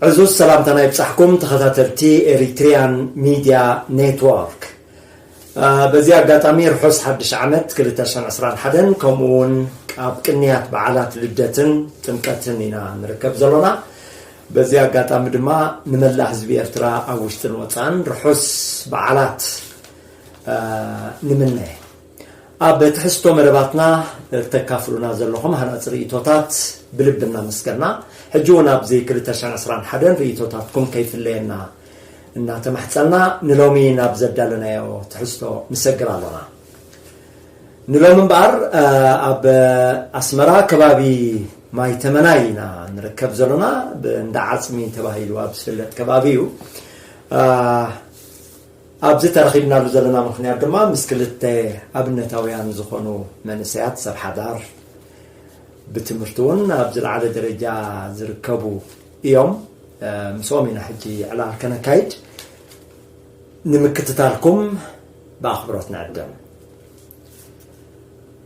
ዕዙዝ ሰላምታና ይብጻሕኩም ተኸታተልቲ ኤሪትሪያን ሚድያ ኔትወርክ። አ፣ በዚ ኣጋጣሚ ርሑስ ሓድሽ ዓመት ክልተ ሽሕን ዕስራን ሓደን፣ ከምኡ እውን ኣብ ቅንያት በዓላት ልደትን ጥምቀትን ኢና ንርከብ ዘሎና። በዚ ኣጋጣሚ ድማ ንመላእ ህዝቢ ኤርትራ ኣብ ውሽጥን ወጻእን ርሑስ በዓላት፣ አ፣ ንምነ። ኣብ ትሕዝቶ መደባትና እተካፍሉና ዘለኹም ሃናጺ ርእይቶታት ብልቢ እናመስገና፣ ሕጂ እውን ኣብዚ ክልተ ሽሕን ዕስራን ሓደን ርእይቶታትኩም ከይፍለየና እናተማሕጸና፣ ንሎሚ ናብ ዘዳለናዮ ትሕዝቶ ንሰግር ኣሎና። ንሎሚ እምበኣር፣ እ፣ ኣብ ኣስመራ ከባቢ ማይ ተመናይ ኢና ንርከብ ዘሎና። ብ-፣ እንዳ ዓጽሚ ተባሂሉ ኣብ ዝፍለጥ ከባቢ እዩ። እ፣ ኣብዚ ተረኺብናሉ ዘለና ምኽንያት ድማ ምስ ክልተ ኣብነታውያን ዝኾኑ መንእሰያት ሰብ ሓዳር፣ ብትምህርቲ እውን ኣብ ዝለዓለ ደረጃ ዝርከቡ እዮም። እ፣ ምስኦም ኢና ሕጂ ዕላል ከነካይድ። ንምክትታልኩም ብኣኽብሮት ንዕድም።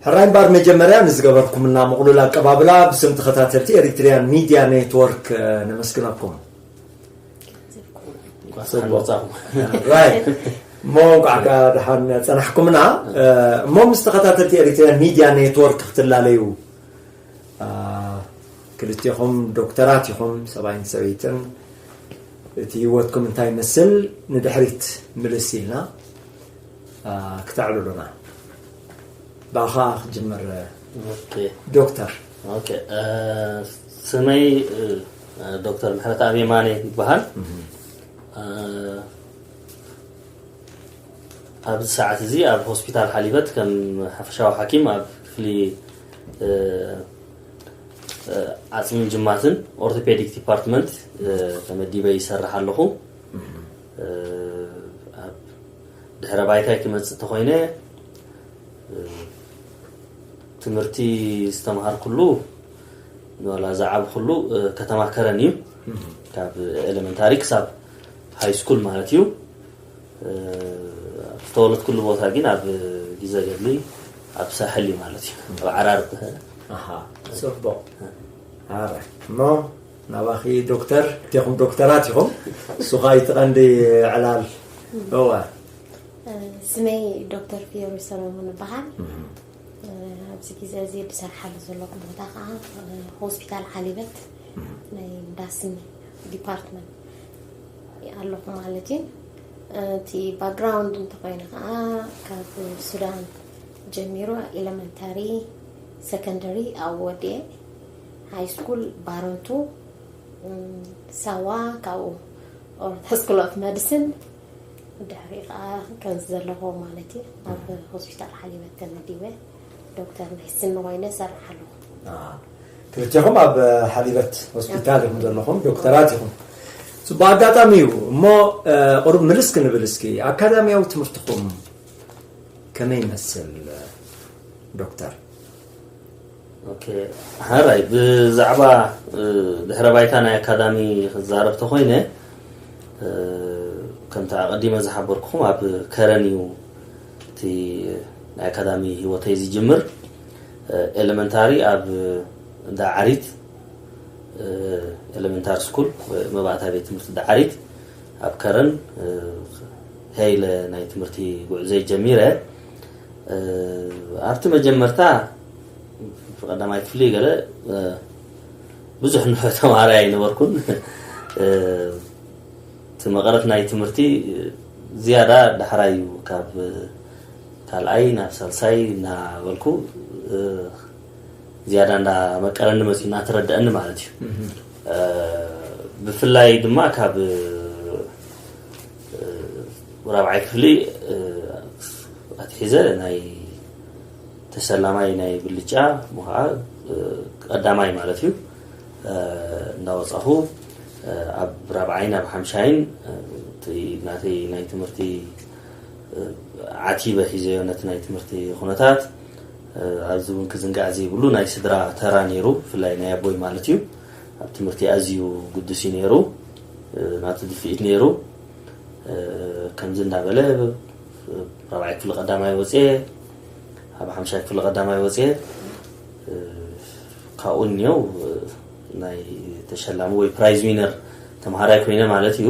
ሕራይ እምበኣር መጀመርያ ንዝገበርኩምና ምቕሉል ኣቀባብላ ብስም ተኸታተልቲ ኤሪትሪያን ሚድያ ኔትወርክ፣ እ፣ ነመስግነኩም። እንኳን ሰላም መጻኹም። ራይት። እሞ እንኳዕ ደሓን ጸናሕኩምና። እ፣ እሞ ምስ ተኸታተልቲ ኤሪትሪያን ሚድያ ኔትወርክ ክትላለዩ፣ እ፣ ክልቴኹም ዶክተራት ኢኹም፣ ሰብኣይን ሰበይትን። እቲ ህይወትኩም እንታይ ይመስል ንድሕሪት ምልስ ኢልና፣ እ፣ ክተዕልሉና። ብኣኻ ክጅምር ኦኬ። ዶክተር። ኦኬ፣ እ፣ ስመይ፣ እ፣ ዶክተር ምሕረተኣብ የማነ ይበሃል። እ፣ ኣብዚ ሰዓት እዚ ኣብ ሆስፒታል ሓሊበት ከም ሓፈሻዊ ሓኪም ኣብ ክፍሊ፣ እ፣ እ፣ ዓጽምን ጅማትን ኦርቶፔዲክ ዲፓርትመንት፣ እ፣ ተመዲበ ይሰርሕ ኣለኹ። እ፣ ኣብ ድሕረ ባይታይ ክመጽእ ተኾይነ፣ እ፣ ትምህርቲ ዝተምሃርኩሉ ዋላ ዝዓብኩሉ፣ እ፣ ከተማ ከረን እዩ። ካብ ኤሌመንታሪ ክሳብ ሃይ ስኩል ማለት እዩ። እ፣ ዝተወለድኩሉ ቦታ ግን ኣብ ግዜ ገድሊ ኣብ ሳሕል እዩ ማለት እዩ። ኣብ ዓራርብ። ኣሃ፣ ጽቡቕ። ኣረ፣ እሞ ናባኺ ዶክተር፣ እቴኹም ዶክተራት ኢኹም። እሱ ኸኣ እቲ ቀንዲ ዕላል። እወ። ስመይ ዶክተር ፊዮሪ ሰሎሞን ይበሃል። ኣብዚ ግዜ እዚ ዝሰርሓሉ ዘለኹ ቦታ ከዓ ሆስፒታል ሓሊበት ናይ እንዳስኒ ዲፓርትመንት ኣለኹ ማለት እዩ። እቲ ባክግራውንድ እንተኾይኑ ከዓ ካብ ሱዳን ጀሚሩ ኤሌመንታሪ፣ ሰከንደሪ ኣብኡ ወዲኤ፣ ሃይ ስኩል ባረንቱ፣ ሳዋ፣ ካብኡ ኦርታ ስኩል ኦፍ መዲሲን፣ ድሕሪ ከዓ ከምዚ ዘለኹ ማለት እዩ ኣብ ሆስፒታል ሓሊበት ተመዲበ ዶክተር ናይ ስኒ ኮይነ እሰርሕ ኣለኹ። ክልቴኹም ኣብ ሓሊበት ሆስፒታል ኢኹም ዘለኹም፣ ዶክተራት ኢኹም። ጽቡቕ ኣጋጣሚ እዩ። እሞ ቁሩብ ምልስ ክንብል እስኪ፣ ኣካዳሚያዊ ትምህርትኹም ከመይ ይመስል ዶክተር? ኦኬ፣ ሓራይ ብዛዕባ ድሕረ ባይታ ናይ ኣካዳሚ ክዛረብ ተኾይነ፣ ከምቲ ኣቐዲመ ዝሓበርኩኹም ኣብ ከረን እዩ እቲ ናይ ኣካዳሚ ህይወተይ ዝጅምር። ኤለመንታሪ ኣብ ዳዓሪት ኤለመንታሪ ስኩል፣ መባእታ ቤት ትምህርቲ ዳዓሪት ኣብ ከረን ሄይለ ናይ ትምህርቲ ጉዕዞይ ጀሚረ። ኣብቲ መጀመርታ ቀዳማይ ክፍሊ ገለ ብዙሕ ንፈ ተማሃራይ ኣይነበርኩን። እቲ መቐረት ናይ ትምህርቲ ዝያዳ ዳሕራይ እዩ፣ ካብ ካልኣይ ናብ ሳልሳይ እናበልኩ ዝያዳ እንዳመቀረኒ መፅዩ፣ እናተረደአኒ ማለት እዩ። ብፍላይ ድማ ካብ ራብዓይ ክፍሊ ኣትሒዘ ናይ ተሸላማይ ናይ ብልጫ፣ እሞ ከዓ ቀዳማይ ማለት እዩ፣ እንዳወፃኹ ኣብ ራብዓይን ኣብ ሓምሻይን እቲ ናተይ ናይ ትምህርቲ ዓቲበ ሒዘዮ ነቲ ናይ ትምህርቲ ኩነታት። ኣብዚ እውን ክዝንጋዕ ዘይብሉ ናይ ስድራ ተራ ነይሩ፣ ብፍላይ ናይ ኣቦይ ማለት እዩ። ኣብ ትምህርቲ ኣዝዩ ግዱስ እዩ ነይሩ፣ ናቱ ድፍኢት ነይሩ። ከምዚ እንዳበለ ራብዓይ ክፍሊ ቀዳማይ ወፅየ፣ ኣብ ሓምሻይ ክፍሊ ቀዳማይ ወፅየ። ካብኡ እኒኦ ናይ ተሸላሚ ወይ ፕራይዝ ዊነር ተምሃራይ ኮይነ ማለት እዩ።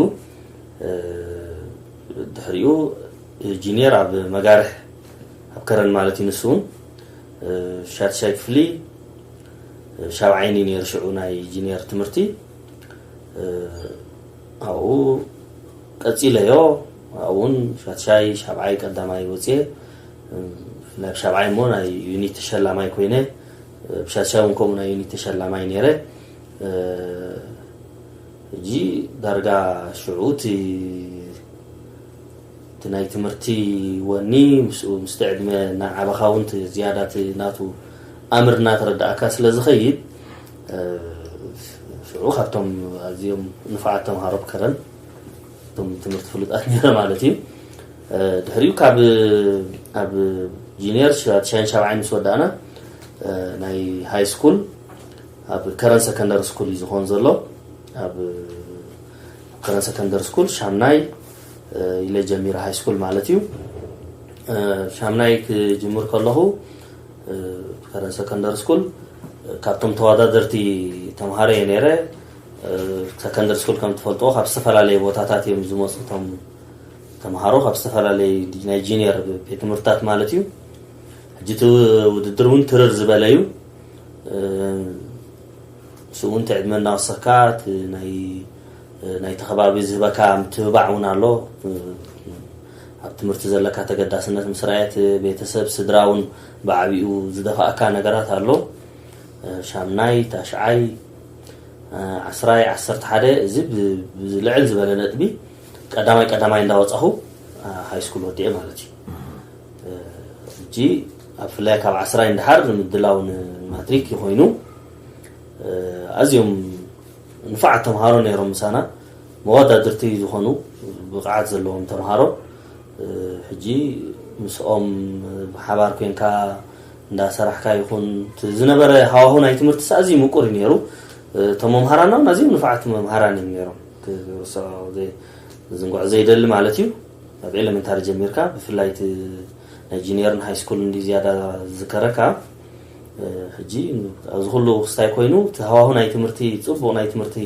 ድሕሪኡ ጂኒየር ኣብ መጋርሕ ኣብ ከረን ማለት እዩ። ንሱ እውን ሻድሻይ ክፍሊ ሻብዓይን እዩ ነይሩ ሽዑ ናይ ጂኒየር ትምህርቲ። ኣብኡ ቀፂለዮ። ኣብኡ እውን ሻድሻይ ሻብዓይ ቀዳማይ ወፅየ። ብፍላይ ብሻብዓይ እሞ ናይ ዩኒት ተሸላማይ ኮይነ። ብሻድሻይ እውን ከምኡ ናይ ዩኒት ተሸላማይ ነይረ። ሕጂ ዳርጋ ሽዑ እቲ እቲ ናይ ትምህርቲ ወኒ ምስኡ ምስቲ ዕድመ እናዓበኻ እውን እቲ ዝያዳ እቲ ናቱ ኣምር እናተረዳእካ ስለ ዝኸይድ ሽዑ ካብቶም ኣዝዮም ንፉዓት ተምሃሮ ብከረን እቶም ትምህርቲ ፍሉጣት ነይረ ማለት እዩ። ድሕሪኡ ካብ ኣብ ጂኒየር ሻሻይን ሻብዓይን ምስ ወዳእና ናይ ሃይ ስኩል ኣብ ከረን ሰከንደሪ ስኩል እዩ ዝኾን ዘሎ። ኣብ ከረን ሰከንደሪ ስኩል ሻምናይ ኢለ ጀሚረ ሃይ ስኩል ማለት እዩ። ሻምናይ ክጅምር ከለኹ ከረን ሰከንደሪ ስኩል ካብቶም ተወዳደርቲ ተምሃሮ እየ ነይረ። ሰከንደሪ ስኩል ከም ትፈልጥዎ ካብ ዝተፈላለየ ቦታታት እዮም ዝመፁ እቶም ተምሃሮ ካብ ዝተፈላለየ ናይ ጂኒየር ቤት ትምህርትታት ማለት እዩ። ሕጂ እቲ ውድድር እውን ትርር ዝበለ እዩ። ንሱ እውን እቲ ዕድመ እናወሰካ እቲ ናይቲ ከባቢ ዝህበካ ምትብባዕ እውን ኣሎ። ኣብ ትምህርቲ ዘለካ ተገዳስነት ምስ ረኣየ እቲ ቤተሰብ ስድራ እውን ብዓቢኡ ዝደፋእካ ነገራት ኣሎ። ሻምናይ ታሽዓይ ዓስራይ ዓሰርተ ሓደ እዚ ብልዕል ዝበለ ነጥቢ ቀዳማይ ቀዳማይ እንዳወፃኹ ሃይ ስኩል ወዲኤ ማለት እዩ። ሕጂ ኣብ ፍላይ ካብ ዓስራይ ንድሓር ንምድላው ንማትሪክ ኮይኑ ኣዝዮም ንፉዓት ተምሃሮ ነይሮም ምሳና። መወዳድርቲ ዝኾኑ ብቕዓት ዘለዎም ተምሃሮ ሕጂ ምስኦም ብሓባር ኮንካ እንዳሰራሕካ ይኹን ዝነበረ ሃዋሁ ናይ ትምህርቲ ኣዝዩ ምቁር እዩ ነይሩ። እቶም መምሃራና እውን ኣዝዮም ንፉዓት መምሃራን እዮም ነይሮም። ዝንጓዕ ዘይደሊ ማለት እዩ። ኣብ ኤሌመንታሪ ጀሚርካ ብፍላይ እቲ ናይ ጂኒየርን ሃይ ስኩል እንዲ ዝያዳ ዝዝከረካ። ሕጂ ኣብዚ ኩሉ ክስታይ ኮይኑ እቲ ሃዋሁ ናይ ትምህርቲ ፅቡቕ ናይ ትምህርቲ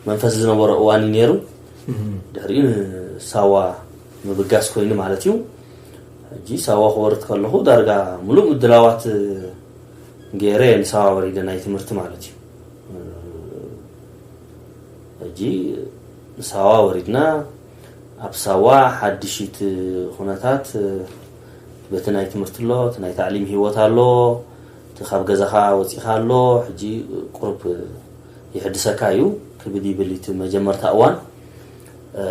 መንፈስ ዝነበሮ እዋን እዩ ነይሩ። ድሕሪኡ ንሳዋ ምብጋስ ኮይኑ ማለት እዩ። ሕጂ ሳዋ ክወርድ ከለኹ ዳርጋ ሙሉእ ምድላዋት ገይረ ንሳዋ ወሪደ ናይ ትምህርቲ ማለት እዩ። ሕጂ ንሳዋ ወሪድና ኣብ ሳዋ ሓድሽ እቲ ኩነታት በቲ ናይ ትምህርቲ ኣሎ እቲ ናይ ታዕሊም ህይወት ኣሎ እቲ ካብ ገዛኻ ወፂኻ ኣሎ ሕጂ ቁሩብ ይሕድሰካ እዩ ክብድ ይብል እቲ መጀመርታ እዋን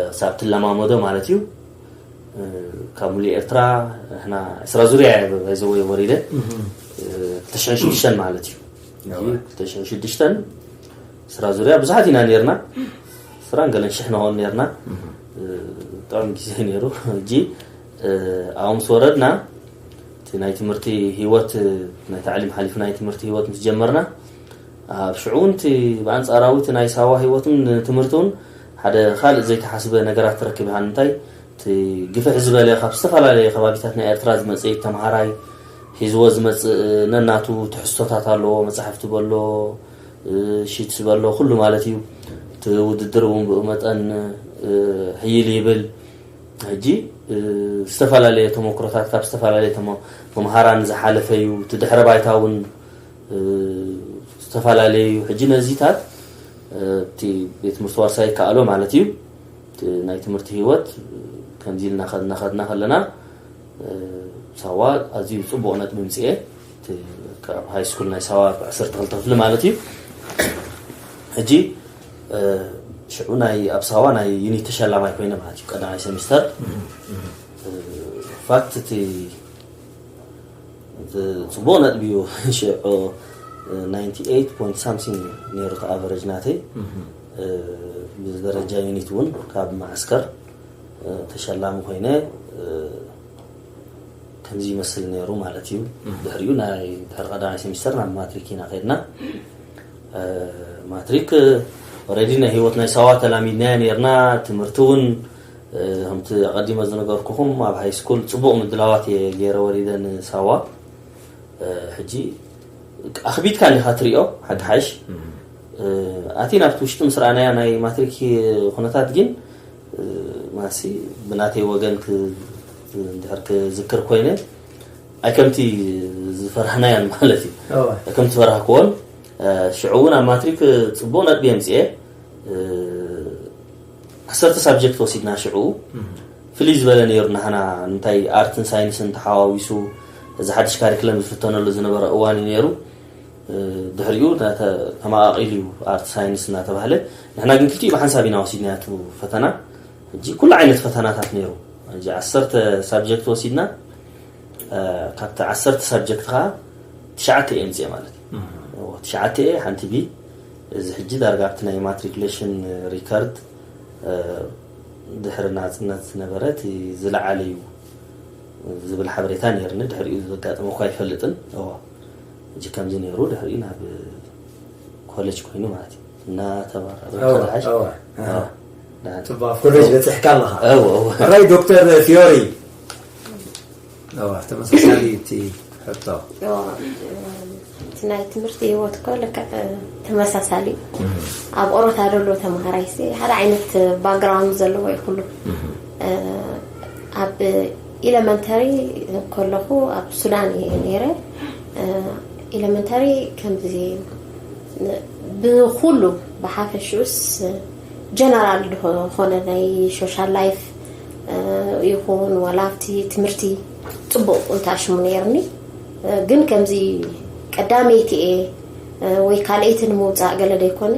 ክሳብ ትለማመዶ ማለት እዩ። ካብ ሙሉእ ኤርትራ ንሕና ዕስራ ዙርያ እየ ባይዘወይ ወሪደ። ክልተ ሽሕን ሽዱሽተን ማለት እዩ። ክልተ ሽሕን ሽዱሽተን ዕስራ ዙርያ ብዙሓት ኢና ነርና። ዕስራን ገለን ሽሕ ንኸውን ነርና። ጥዑም ግዜ ነይሩ። ሕጂ ኣብኡ ምስ ወረድና እቲ ናይ ትምህርቲ ህይወት ናይ ታዕሊም ሓሊፉ ናይ ትምህርቲ ህይወት ምስ ጀመርና ኣብ ሽዑ እውን እቲ ብኣንፃራዊ እቲ ናይ ሳዋ ህይወትን ትምህርቲ እውን ሓደ ካልእ ዘይተሓስበ ነገራት ትረክብ ኢኻ። ንምንታይ እቲ ግፍሕ ዝበለ ካብ ዝተፈላለየ ከባቢታት ናይ ኤርትራ ዝመፅእ ተምሃራይ ሒዝዎ ዝመፅእ ነናቱ ትሕዝቶታት ኣለዎ። መፅሓፍቲ በሎ፣ ሺትስ በሎ፣ ኩሉ ማለት እዩ። እቲ ውድድር እውን ብኡ መጠን ሕይል ይብል። ሕጂ ዝተፈላለየ ተመክሮታት ካብ ዝተፈላለየ መምሃራን ዝሓለፈ እዩ። እቲ ድሕረ ባይታ እውን ዝተፈላለየ እዩ። ሕጂ ነዚታት እቲ ቤት ትምህርቲ ዋርሳይ ይከኣሎ ማለት እዩ። ናይ ትምህርቲ ህይወት ከምዚ ኢልና ከድና ከለና ሳዋ ኣዝዩ ፅቡቕ ነጥቢ ምፅኤ። ካብ ሃይ ስኩል ናይ ሳዋ ዓሰርተ ክልተ ክፍሊ ማለት እዩ። ሕጂ ሽዑ ናይ ኣብ ሳዋ ናይ ዩኒት ተሸላማይ ኮይነ ማለት እዩ ቀዳማይ ሰሚስተር። ፋክት እቲ ፅቡቕ ነጥቢ እዩ። ሽዑ ናይንቲ ኤይት ፖይንት ሳምሲንግ ነይሩ እቲ ኣቨረጅ ናተይ። ብደረጃ ዩኒት እውን ካብ ማዕስከር ተሸላሚ ኮይነ ከምዚ ይመስል ነይሩ ማለት እዩ። ድሕሪኡ ናይ ድሕሪ ቀዳማይ ሴሚስተር ናብ ማትሪክ ኢና ከድና። ማትሪክ ኦረዲ ናይ ህይወት ናይ ሳዋ ተላሚድናዮ ነርና። ትምህርቲ እውን ከምቲ ኣቐዲመ ዝነገርኩኹም ኣብ ሃይ ስኩል ፅቡቕ ምድላዋት እየ ገይረ ወሪደ ንሳዋ። ሕጂ ኣኽቢድካ እንዲኻ ትሪኦ ሓቂ ሓይሽ ኣቲ ናብቲ ውሽጢ ምስ ረኣናያ ናይ ማትሪክ ኩነታት ግን ማሲ ብናተይ ወገን እንድሕር ክዝክር ኮይነ ኣይከምቲ ዝፈራህናያን ማለት እዩ። ከምቲ ፈራህክዎን ሽዑ እውን ኣብ ማትሪክ ፅቡቅ ነጥቢ የምፅኤ። ዓሰርተ ሳብጀክት ወሲድና ሽዑ ፍልይ ዝበለ ነይሩ። ንሕና እንታይ ኣርትን ሳይንስን ተሓዋዊሱ እዚ ሓድሽ ካሪክለም ዝፍተነሉ ዝነበረ እዋን እዩ ነይሩ። ድሕሪኡ ተማቃቂሉ እዩ ኣርት ሳይንስ እናተባህለ። ንሕና ግን ክልቲኡ ብሓንሳብ ኢና ወሲድና ያቱ ፈተና። ሕጂ ኩሉ ዓይነት ፈተናታት ነይሩ። ሕጂ ዓሰርተ ሳብጀክት ወሲድና። ካብቲ ዓሰርተ ሳብጀክት ከዓ ትሽዓተ እየ ምፅኤ ማለት እዩ። ትሽዓተ እየ ሓንቲ ቢ። እዚ ሕጂ ዳርጋ ኣብቲ ናይ ማትሪኩሌሽን ሪከርድ ድሕሪ ናፅነት ዝነበረ እቲ ዝለዓለ እዩ ዝብል ሓበሬታ ነይርኒ። ድሕሪኡ ዘጋጠመ እኳ ኣይፈልጥን። እዎ ሕጂ ከምዚ ነይሩ ድሕሪኡ ናብ ኮሌጅ ኮይኑ ማለት እዩ እና ተባረሩ ተባሽ ኮሌጅ በፅሕካ ኣለኻ። ራይ ዶክተር ፊዮሪ ተመሳሳሊ እቲ ሕቶ እቲ ናይ ትምህርቲ ህይወት እኮ ልክዕ ተመሳሳሊ እዩ። ኣብ ኦሮታ ዘሎ ተምሃራይ ሓደ ዓይነት ባክግራውንድ ዘለዎ ይኩሉ ኣብ ኢለመንተሪ ከለኹ ኣብ ሱዳን እየ ነይረ። ኢለመንተሪ ከምዚ ብኩሉ ብሓፈሽኡስ ጀነራል ዝኾነ ናይ ሶሻል ላይፍ ይኹን ዋላ ኣብቲ ትምህርቲ ፅቡቅ እንታሽሙ ነይርኒ። ግን ከምዚ ቀዳመይቲ እየ ወይ ካልኣይቲ ንምውፃእ ገለ ደይኮነ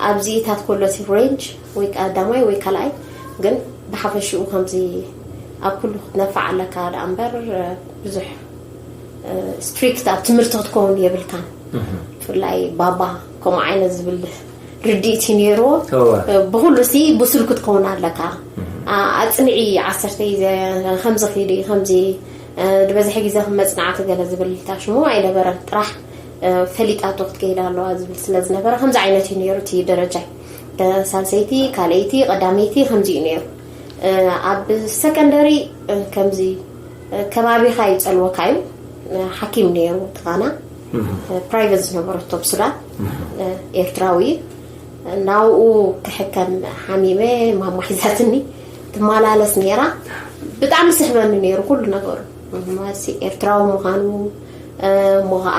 ኣብዚኢታት ኮሎ እቲ ሬንጅ ወይ ቀዳማይ ወይ ካልኣይ ግን ብሓፈሽኡ ከምዚ ኣብ ኩሉ ክትነፋዕ ኣለካ ደኣ እምበር ብዙሕ ስትሪክት ኣብ ትምህርቲ ክትከውን የብልካን። ብፍላይ ባባ ከምኡ ዓይነት ዝብል ርድኢት እዩ ነይርዎ። ብኩሉ ሲ ብሱል ክትከውን ኣለካ። ኣፅንዒ ዓሰርተ ግዜ ከምዚ ኪዲ ከምዚ ዝበዝሐ ግዜ ክመፅናዕቲ ገለ ዝብል ታሽሙ ኣይነበረን። ጥራሕ ፈሊጣቶ ክትከይድ ኣለዋ ዝብል ስለ ዝነበረ ከምዚ ዓይነት እዩ ነይሩ እቲ ደረጃይ። ሳልሰይቲ፣ ካልኣይቲ፣ ቀዳመይቲ ከምዚ እዩ ነይሩ። ኣብ ሰከንደሪ ከምዚ ከባቢኻ ይፀልወካ እዩ። ሓኪም ነይሩ ትኻና ፕራይቨት ዝነበረቶ ኣብ ሱዳን ኤርትራዊ ናብኡ ክሕከም ሓሚመ ማማ ሒዛትኒ ትመላለስ ነይራ። ብጣዕሚ ስሕበኒ ነይሩ ኩሉ ነገሩ። ማሲ ኤርትራዊ ምዃኑ እሞ ከዓ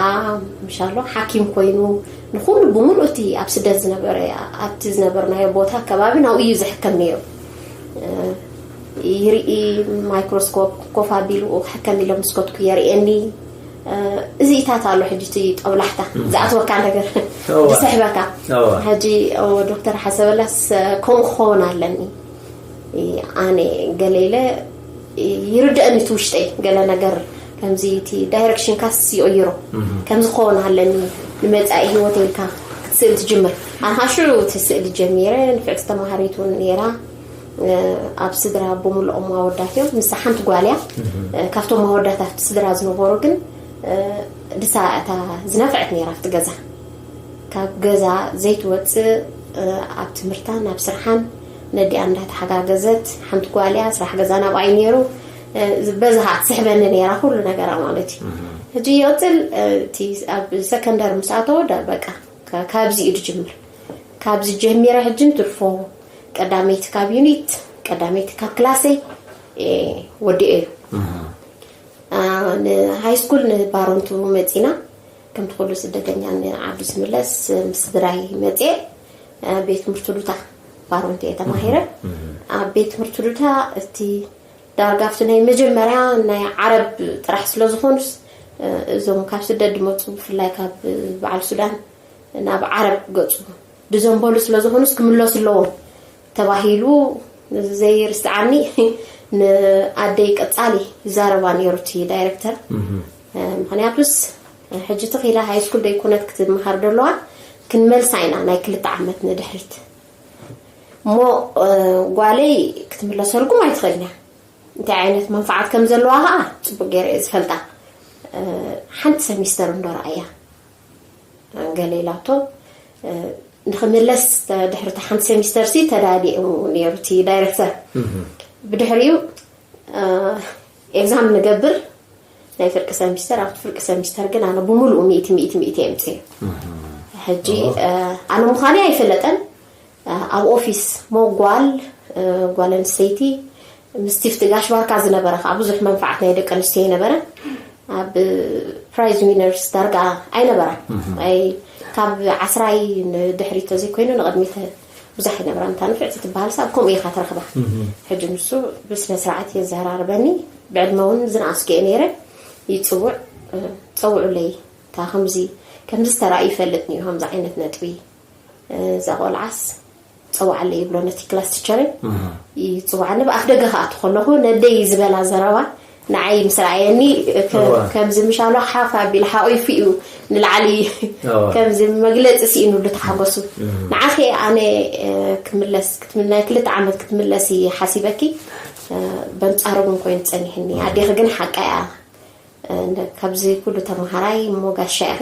ምሻሎ ሓኪም ኮይኑ ንኩሉ ብምሉእ እቲ ኣብ ስደት ዝነበረ ኣብቲ ዝነበርናዮ ቦታ ከባቢ ናብኡ እዩ ዝሕከም ነይሩ። ይርኢ ማይክሮስኮፕ ኮፍ ኣቢሉ ሕከም ኢሎም ስኮትኩ የርእየኒ። እዚኢታት ኣሎ ሕጂ እቲ ጠብላሕታ ዝኣትወካ ነገር ዝስሕበካ። ሕጂ ዶክተር ሓሰበላስ ከምኡ ክኸውን ኣለኒ ኣነ ገለ ኢለ ይርድአኒ እቲ ውሽጠይ ገለ ነገር ከምዚ እቲ ዳይረክሽን ካስ ይቕይሮ ከምዚ ክኸውን ኣለኒ ንመፃኢ ህይወት ኢልካ ክትስእል ትጅምር። ኣነ ከዓ ሽዑ እቲ ስእሊ ጀሚረ። ንፍዕቲ ተማሃሪት እውን ነይራ። ኣብ ስድራ ብምልኦም ኣወዳት እዮም። ንሳ ሓንቲ ጓል እያ። ካብቶም ኣወዳት ኣብቲ ስድራ ዝነበሩ ግን ንሳ እታ ዝነፍዐት ነይራ ኣብቲ ገዛ። ካብ ገዛ ዘይትወፅእ ኣብ ትምህርታን ኣብ ስርሓን ነዲኣ እንዳተሓጋገዘት ሓንቲ ጓል እያ። ስራሕ ገዛ ናብኣይ ነይሩ። በዝሃ ትስሕበኒ ነይራ ኩሉ ነገራ ማለት እዩ። ሕጂ ይቕፅል እቲ ኣብ ሰከንደር ምስ ኣተወ ዳ በቃ ካብዚ እዩ ዝጅምር። ካብዚ ጀሚረ ሕጂ እንትርፎ ቀዳመይቲ ካብ ዩኒት ቀዳመይቲ ካብ ክላሰይ ወዲኤ እዩ። ንሃይ ስኩል ንባሮንቱ መፂና ከምቲ ኩሉ ስደተኛ ንዓዱ ዝምለስ ምስ ስድራይ መፅኤ ቤት ትምህርቲ ዱታ ባሮንቲ እየ ተማሂረ። ኣብ ቤት ትምህርቲ ዱታ እቲ ዳርጋ ኣብቲ ናይ መጀመርያ ናይ ዓረብ ጥራሕ ስለ ዝኾኑስ እዞም ካብ ስደት ድመፁ ብፍላይ ካብ በዓል ሱዳን ናብ ዓረብ ገፁ ድዘንበሉ ስለ ዝኾኑስ ክምለሱ ኣለዎም ተባሂሉ ዘይርስዓኒ ንኣደይ ቀፃሊ ይዛረባ ነይሩ እቲ ዳይረክተር። ምክንያቱስ ሕጂ ትኽኢላ ሃይ ስኩል ደይኮነት ክትምሃር ደለዋ ክንመልሳ ኢና ናይ ክልተ ዓመት ንድሕሪት እሞ ጓለይ ክትምለሰልኩም ኣይትኽእልን እያ። እንታይ ዓይነት መንፋዓት ከም ዘለዋ ከዓ ፅቡቅ ገይረ እየ ዝፈልጣ። ሓንቲ ሰሚስተር እንዶ ረኣያ ገለ ኢላቶ ንክምለስ ድሕሪ ሓንቲ ሰሚስተር ሲ ተዳዲኡ ነይሩ እቲ ዳይረክተር። ብድሕሪኡ ኤግዛም ንገብር ናይ ፍርቂ ሰሚስተር ኣብቲ ፍርቂ ሰሚስተር ግን ኣነ ብምሉኡ ሚእቲ ሚእቲ ሚእቲ የምፅእ ሕጂ ኣነ ምዃነይ ኣይፈለጠን። ኣብ ኦፊስ ሞጓል ጓል ኣንስተይቲ ምስቲ ፍትጋሽ ባርካ ዝነበረ ከዓ ብዙሕ መንፋዓት ናይ ደቂ ኣንስትዮ ኣይነበረን። ኣብ ፕራይዝ ዊነርስ ዳርጋ ኣይነበራን። ካብ ዓስራይ ንድሕሪት ተዘይኮይኑ ንቕድሚት ብዙሕ ኣይነበራን። እታ ንፍዕቲ ትበሃል ሰብ ከምኡ ኢኻ ትረኽባ። ሕጂ ንሱ ብስነ ስርዓት የዘራርበኒ። ብዕድመ እውን ዝነኣስኩ እየ ነይረ። ይፅውዕ፣ ፀውዑለይ፣ እታ ከምዚ ከምዚ ዝተራእዩ ይፈልጥ እዩ፣ ከምዚ ዓይነት ነጥቢ። እዛ ቆልዓስ ፀዋዓለይ ይብሎ ነቲ ክላስ ቲቸረይ። ይፅዋዓኒ፣ ብኣፍ ደገ ክኣቱ ከለኹ ነደይ ዝበላ ዘረባ ንዓይ ምስ ረኣየኒ፣ ከምዚ ምሻሎ ሓፍ ኣቢሉ ሓቂፉ እዩ ንላዕሊ። ከምዚ መግለፂ ስኢኑሉ ተሓጎሱ። ንዓኺ ኣነ ክምለስ ናይ ክልተ ዓመት ክትምለሲ ሓሲበኪ፣ በንፃሩ እውን ኮይኑ ፀኒሕኒ። ኣዴኺ ግን ሓቃ እያ። ካብዚ ኩሉ ተምሃራይ እሞ ጋሻ ኢኺ፣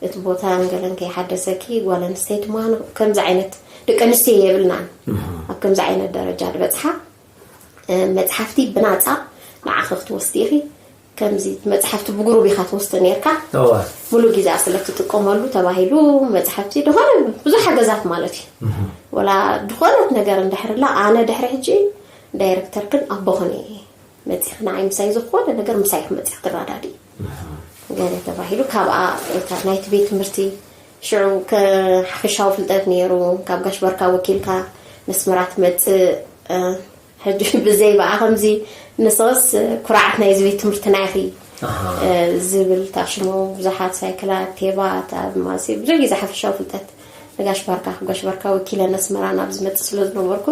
እቲ ቦታ ንገለን ከይሓደሰኪ፣ ጓል ኣንስተይቲ ምዃን ከምዚ ዓይነት ደቂ ኣንስትዮ የብልናን። ኣብ ከምዚ ዓይነት ደረጃ ዝበፅሓ መፅሓፍቲ ብናፃ ንዓኺ ክትወስዲ ኢኺ። ከምዚ መፅሓፍቲ ብግሩብ ኢኻ ትወስዶ ነርካ። ሙሉ ግዜኣ ስለ ትጥቀመሉ ተባሂሉ መፅሓፍቲ ዝኾነ ብዙሕ ሓገዛት ማለት እዩ። ወላ ዝኾነት ነገር እንድሕርላ ኣነ ድሕሪ ሕጂ ዳይረክተርክን ኣቦኽን እየ። መፂኺ ንዓይ ምሳይ ዝኾነ ነገር ምሳይ ክመፅእ ክትረዳድኢ ገለ ተባሂሉ ካብኣ ናይቲ ቤት ትምህርቲ ሽዑ ሓፈሻዊ ፍልጠት ነይሩ። ካብ ጋሽ በርካ ወኪልካ ነስመራ ትመፅእ። ሕጂ ብዘይ በኣ ከምዚ ንስኽስ ኩርዓት ናይዚ ቤት ትምህርትና ኢኺ ዝብል ታሽሞ ብዙሓት ሳይክላት ቴባት ኣብ ማሲ ብዙሕ ግዜ ሓፈሻዊ ፍልጠት ንጋሽ ባርካ ጋሽ ባርካ ወኪለ ነስመራ ናብ ዝመፅእ ስለ ዝነበርኩ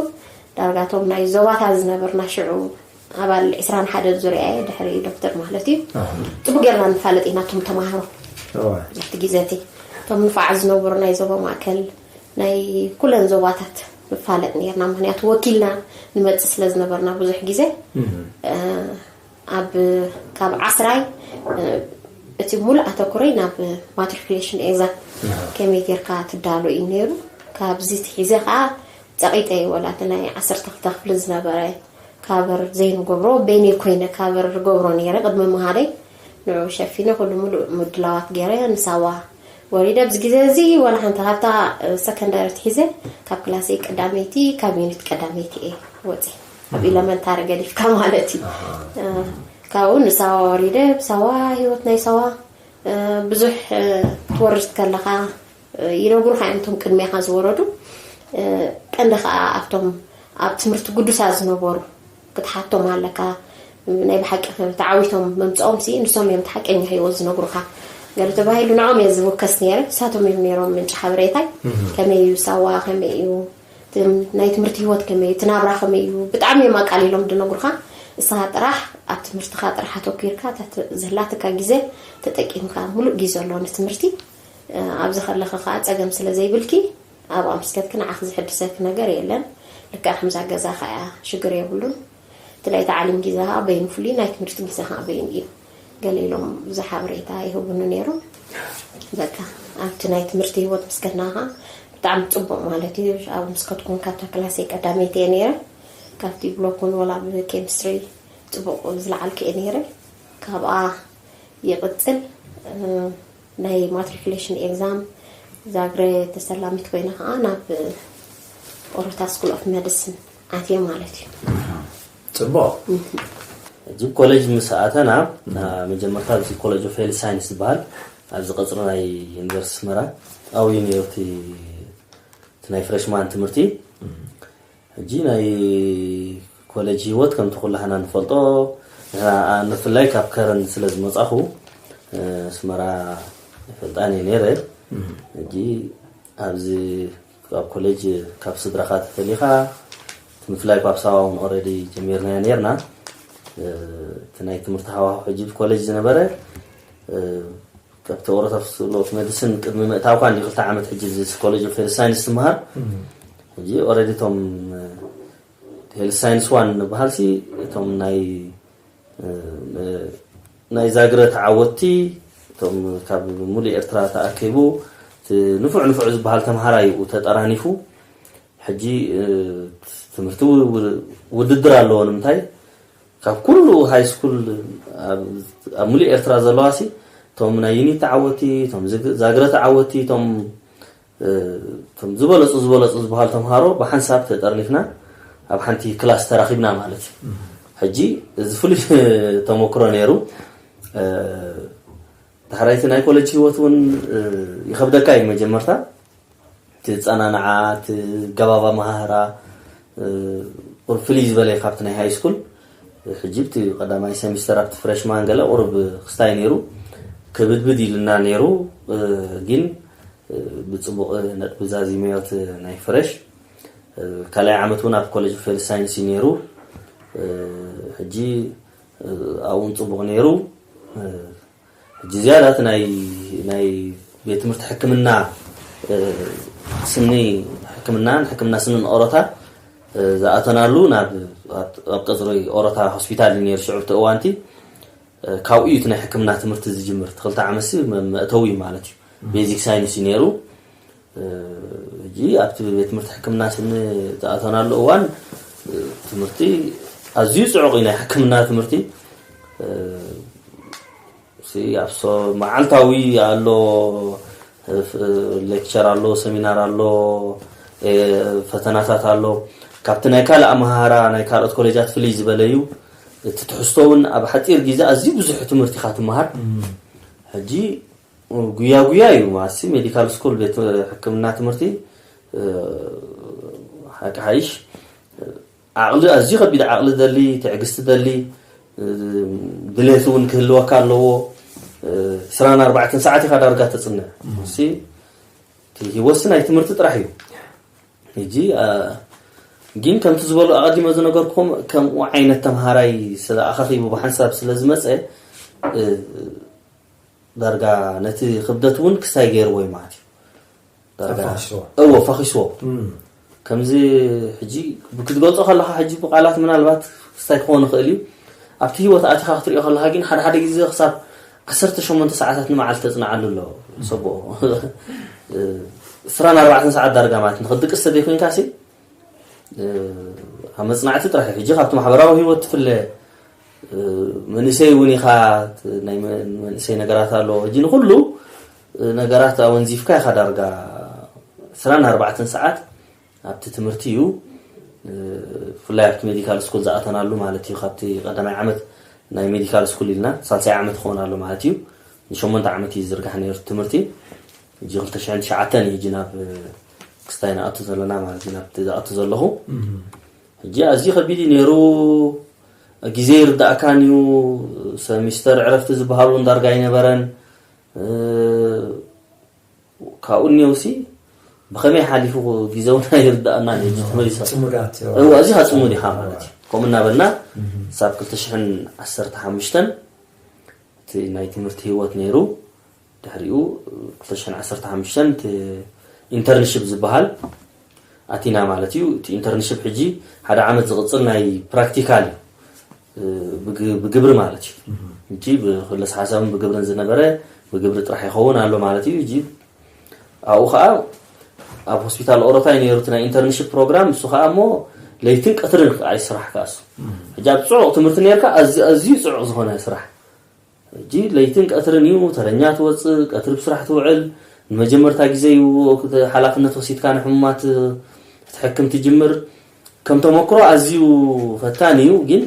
ዳርጋቶም ናይ ዞባታት ዝነበርና ሽዑ ኣባል ዕስራን ሓደን ዙርያ እየ፣ ድሕሪ ዶክተር ማለት እዩ። ጽቡቅ ጌርና ንፋለጥ ኢና፣ እቶም ተማሃሮ። ኣብቲ ግዜ እቲ እቶም ንፋዓት ዝነበሩ ናይ ዞባ ማእከል ናይ ኩለን ዞባታት ንፋለጥ ኔርና፣ ምክንያቱ ወኪልና ንመጽእ ስለ ዝነበርና ብዙሕ ግዜ ኣብ ካብ ዓስራይ እቲ ሙሉእ ኣተኩረይ ናብ ማትሪኩሌሽን ኤግዛም ከመይ ጌርካ ትዳሎ እዩ ነይሩ። ካብዚ ትሒዘ ከዓ ጸቂጠ እየ ወላ እቲ ናይ ዓሰርተ ክልተ ክፍሊ ዝነበረ ካቨር ዘይንገብሮ በይነይ ኮይነ ካቨር ገብሮ ነይረ ቅድሚ ምሃደይ ንዑ ሸፊነ ኩሉ ሙሉእ ምድላዋት ገይረ ንሳዋ ወሪደ ኣብዚ ግዜ እዚ ወላ ሓንቲ ካብታ ሰከንዳሪ ትሒዘ ካብ ክላሰይ ቀዳመይቲ ካብ ዩኒት ቀዳመይቲ እየ ወፂ ኣብ ኢለመንታሪ ገዲፍካ ማለት እዩ ካብኡ ንሳዋ ወሪደ ብሳዋ ህይወት ናይ ሳዋ ብዙሕ ትወርድ ከለኻ ይነግሩኻ እዮም እቶም ቅድሜኻ ዝወረዱ ቀንዲ ከዓ ኣብቶም ኣብ ትምህርቲ ግዱሳት ዝነበሩ ክትሓቶም ኣለካ ናይ ብሓቂ ተዓዊቶም መምፅኦም ሲ ንሶም እዮም ሓቀኛ ህይወት ዝነግሩኻ ገለ ተባሂሉ ንዖም እየ ዝውከስ ነይረ ንሳቶም እዮም ነይሮም ምንጭ ሓበሬታይ ከመይ እዩ ሳዋ ከመይ እዩ ናይ ትምህርቲ ህይወት ከመይ እዩ ትናብራ ከመይ እዩ ብጣዕሚ እዮም ኣቃሊሎም ዝነግሩኻ እስኻ ጥራሕ ኣብ ትምህርትኻ ጥራሕ ኣተኪርካ ዝህላትካ ግዜ ተጠቂምካ ሙሉእ ግዜ ኣሎ ንትምህርቲ ኣብዚ ከለኺ ከዓ ፀገም ስለ ዘይብልኪ ኣብኣ ምስ ከድኪ ንዓኺ ዝሕድሰኪ ነገር የለን። ልክዕ ከምዛ ገዛ ከዓ ሽግር የብሉን። እቲ ናይ ተዓሊም ግዜ ከዓ በይኑ ፍሉይ ናይ ትምህርቲ ግዜ ከዓ በይኑ እዩ። ገለ ኢሎም ብዙሕ ሓበሬታ ይህቡኒ ነይሮም። በቃ ኣብቲ ናይ ትምህርቲ ህይወት ምስ ከድና ከዓ ብጣዕሚ ፅቡቅ ማለት እዩ። ኣብኡ ምስ ከድኩን ካብታ ክላሰይ ቀዳመይቲ እየ ነይረ። ካብቲ ብሎክ እውን ወላ ብኬሚስትሪ ፅቡቅ ዝለዓልኩ እየ ነይረ። ካብኣ ይቕፅል። ናይ ማትሪኩሌሽን ኤግዛም ዛግረ ተሰላሚት ኮይነ ከዓ ናብ ኦሮታ ስኩል ኦፍ መዲሲን ኣትየ ማለት እዩ ፅቡቅ እዚ ኮሌጅ ምስ ኣተና መጀመርታ እዚ ኮሌጅ ኦፍ ሄልት ሳይንስ ዝበሃል ኣብዚ ቀፅሪ ናይ ዩኒቨርስቲ ስመራ ኣብዩ ነይሩ እቲ ናይ ፍሬሽማን ትምህርቲ ሕጂ ናይ ኮሌጅ ህይወት ከምቲ ኩላህና ንፈልጦ ንፍላይ ካብ ከረን ስለ ዝመፃኹ ኣስመራ ይፈልጣን እየ ነይረ ሕጂ ኣብዚ ኣብ ኮሌጅ ካብ ስድራኻ ተፈሊኻ እቲ ምፍላይ ካብ ሳባ እውን ኦረዲ ጀሚርናዮ ነርና እቲ ናይ ትምህርቲ ሃዋሁ ሕጂ ኮሌጅ ዝነበረ ካብቲ ኦሮት ኦፍ ስኩል ኦፍ ሜዲሲን ቅድሚ ምእታውካ እንዲ ክልተ ዓመት ሕጂ እዚ ኮሌጅ ኦፍ ሄልት ሳይንስ ትምሃር ሕጂ ኦረዲ እቶም ሄልት ሳይንስ ዋን ንበሃል ሲ እቶም ናይ ናይ ዛግረ ተዓወትቲ እቶም ካብ ሙሉእ ኤርትራ ተኣኪቡ እቲ ንፉዕ ንፉዕ ዝበሃል ተምሃራይ እዩ ተጠራኒፉ ሕጂ ትምህርቲ ውድድር ኣለዎ ንምንታይ ካብ ኩሉ ሃይ ስኩል ኣብ ሙሉእ ኤርትራ ዘለዋ ሲ እቶም ናይ ዩኒት ተዓወቲ እቶም ዛግረ ተዓወቲ እቶም እቶም ዝበለፁ ዝበለፁ ዝበሃሉ ተምሃሮ ብሓንሳብ ተጠርኒፍና ኣብ ሓንቲ ክላስ ተራኺብና ማለት እዩ። ሕጂ እዚ ፍሉይ ተመክሮ ነይሩ። ዳሕራይቲ ናይ ኮሌጅ ህይወት እውን ይኸብደካ እዩ። መጀመርታ እቲ ፃናንዓ፣ እቲ ገባባ መሃራ ቁሩብ ፍልይ ዝበለ ካብቲ ናይ ሃይ ስኩል። ሕጂ እቲ ቀዳማይ ሰሚስተር ኣብቲ ፍሬሽማን ገለ ቁሩብ ክስታይ ነይሩ፣ ክብድብድ ኢልና ነይሩ። ግን ብፅቡቕ ነጥቢ ዛዚመዮ እቲ ናይ ፍሬሽ። ካልኣይ ዓመት እውን ኣብ ኮሌጅ ኦፍ ሄልት ሳይንስ እዩ ነይሩ። ሕጂ ኣብኡን ፅቡቕ ነይሩ። ሕጂ ዝያዳ እቲ ናይ ናይ ቤት ትምህርቲ ሕክምና ስኒ ሕክምናን ሕክምና ስንን ኦሮታ ዝኣተናሉ ናብ ኣብ ቀፅሪ ኦሮታ ሆስፒታል እዩ ነይሩ ሽዑ እቲ እዋንቲ። ካብኡ እዩ እቲ ናይ ሕክምና ትምህርቲ ዝጅምር። እቲ ክልተ ዓመት ሲ መእተዊ እዩ ማለት እዩ። ቤዚክ ሳይንስ እዩ ነይሩ። ሕጂ ኣብቲ ቤት ትምህርቲ ሕክምና ስኒ ዝኣተናሉ እዋን ትምህርቲ ኣዝዩ ፅዑቕ እዩ። ናይ ሕክምና ትምህርቲ ሲ ኣብ ሶ መዓልታዊ ኣሎ፣ ሌክቸር ኣሎ፣ ሰሚናር ኣሎ፣ ፈተናታት ኣሎ። ካብቲ ናይ ካልእ ኣመሃራ ናይ ካልኦት ኮሌጃት ፍልይ ዝበለ እዩ። እቲ ትሕዝቶ እውን ኣብ ሓፂር ግዜ ኣዝዩ ብዙሕ ትምህርቲ ኢኻ ትመሃር። ሕጂ ጉያ ጉያ እዩ ማለት ሜዲካል ስኩል ቤት ሕክምና ትምህርቲ ሓቂ ሓይሽ ዓቕሊ ኣዝዩ ከቢድ ዓቕሊ ደሊ፣ ትዕግስቲ ደሊ፣ ድሌት እውን ክህልወካ ኣለዎ። ዕስራን ኣርባዕተን ሰዓት ኢኻ ዳርጋ ተፅንዕ። እሲ እቲ ህይወትሲ ናይ ትምህርቲ ጥራሕ እዩ። ሕጂ ግን ከምቲ ዝበሉ ኣቐዲመ ዝነገርኩም ከምኡ ዓይነት ተምሃራይ ስለ ኣኻኺቡ ብሓንሳብ ስለ ዝመፀ ዳርጋ ነቲ ክብደት እውን ክስታይ ገይርዎ እዩ ማለት እዩ። ዳርጋ ፈኺስዎ። እዎ ፈኺስዎ። ከምዚ ሕጂ ክትገልጾ ከለኻ ሕጂ ብቃላት ምናልባት ክስታይ ክኾን ይኽእል እዩ። ኣብቲ ህይወት ኣቲኻ ክትሪኦ ከለኻ ግን ሓደ ሓደ ግዜ ክሳብ ዓሰርተ ሸሞንተ ሰዓታት ንመዓልቲ ተጽንዓሉ ኣሎ። ሰቦ ዕስራን ኣርባዕተን ሰዓት ዳርጋ ማለት ንኽትድቅስ ተዘይኮይንካ ሲ ኣብ መጽናዕቲ ጥራሕ እዩ። ሕጂ ካብቲ ማሕበራዊ ህይወት ትፍለ መንእሰይ እውን ኢኻ። ናይ መንእሰይ ነገራት ኣሎ። ሕጂ ንኩሉ ነገራት ኣወንዚፍካ ኢኻ ዳርጋ ዕስራን ኣርባዕተን ሰዓት ኣብቲ ትምህርቲ እዩ። ብፍላይ ኣብቲ ሜዲካል ስኩል ዝኣተናሉ ማለት እዩ። ካብቲ ቀዳማይ ዓመት ናይ ሜዲካል ስኩል ኢልና ሳልሳይ ዓመት ክኾን ኣሎ ማለት እዩ። ንሸሞንተ ዓመት እዩ ዝዝርጋሕ ነይሩ ትምህርቲ። ሕጂ ክልተ ሽሕን ትሽዓተን እዩ ሕጂ ናብ ክስታይ ንኣቱ ዘለና ማለት እዩ። ናብቲ ዝኣቱ ዘለኹ ሕጂ ኣዝዩ ከቢድ እዩ ነይሩ። ግዜ ይርዳእካን እዩ። ሰሚስተር ዕረፍቲ ዝበሃሉ እውን ዳርጋ ኣይነበረን። ካብኡ እኒኦሲ ብኸመይ ሓሊፉ ግዜ እውን ኣይርዳእና እዩ ተመሊሳ። ፅሙዳት እዮም። እዋ እዚ ካብ ፅሙድ ኢኻ ማለት እዩ። ከምኡ እናበልና ሳብ ክልተ ሽሕን ዓሰርተ ሓሙሽተን እቲ ናይ ትምህርቲ ህይወት ነይሩ። ድሕሪኡ ክልተ ሽሕን ዓሰርተ ሓሙሽተን እቲ ኢንተርንሽፕ ዝበሃል ኣቲና ማለት እዩ። እቲ ኢንተርንሽፕ ሕጂ ሓደ ዓመት ዝቕፅል ናይ ፕራክቲካል እዩ። ብግ- ብግብሪ ማለት እዩ። ሕጂ ብክለስ ሓሳብን ብግብርን ዝነበረ ብግብሪ ጥራሕ ይኸውን ኣሎ ማለት እዩ። ሕጂ ኣብኡ ከዓ ኣብ ሆስፒታል ኦሮታይ ነይሩ እቲ ናይ ኢንተርንሽፕ ፕሮግራም። እሱ ከዓ እሞ ለይትን ቀትርን ከዓ ይስራሕ ከዓ እሱ። ሕጂ ኣብ ፅዑቕ ትምህርቲ ነርካ ኣዝዩ ኣዝዩ ፅዑቕ ዝኾነ ስራሕ። ሕጂ ለይትን ቀትርን እዩ። ተረኛ ትወፅእ፣ ቀትሪ ብስራሕ ትውዕል። ንመጀመርታ ግዜ እዩ ሓላፍነት ወሲድካ ንሕሙማት ክትሕክም ትጅምር። ከም ተመክሮ ኣዝዩ ፈታኒ እዩ፣ ግን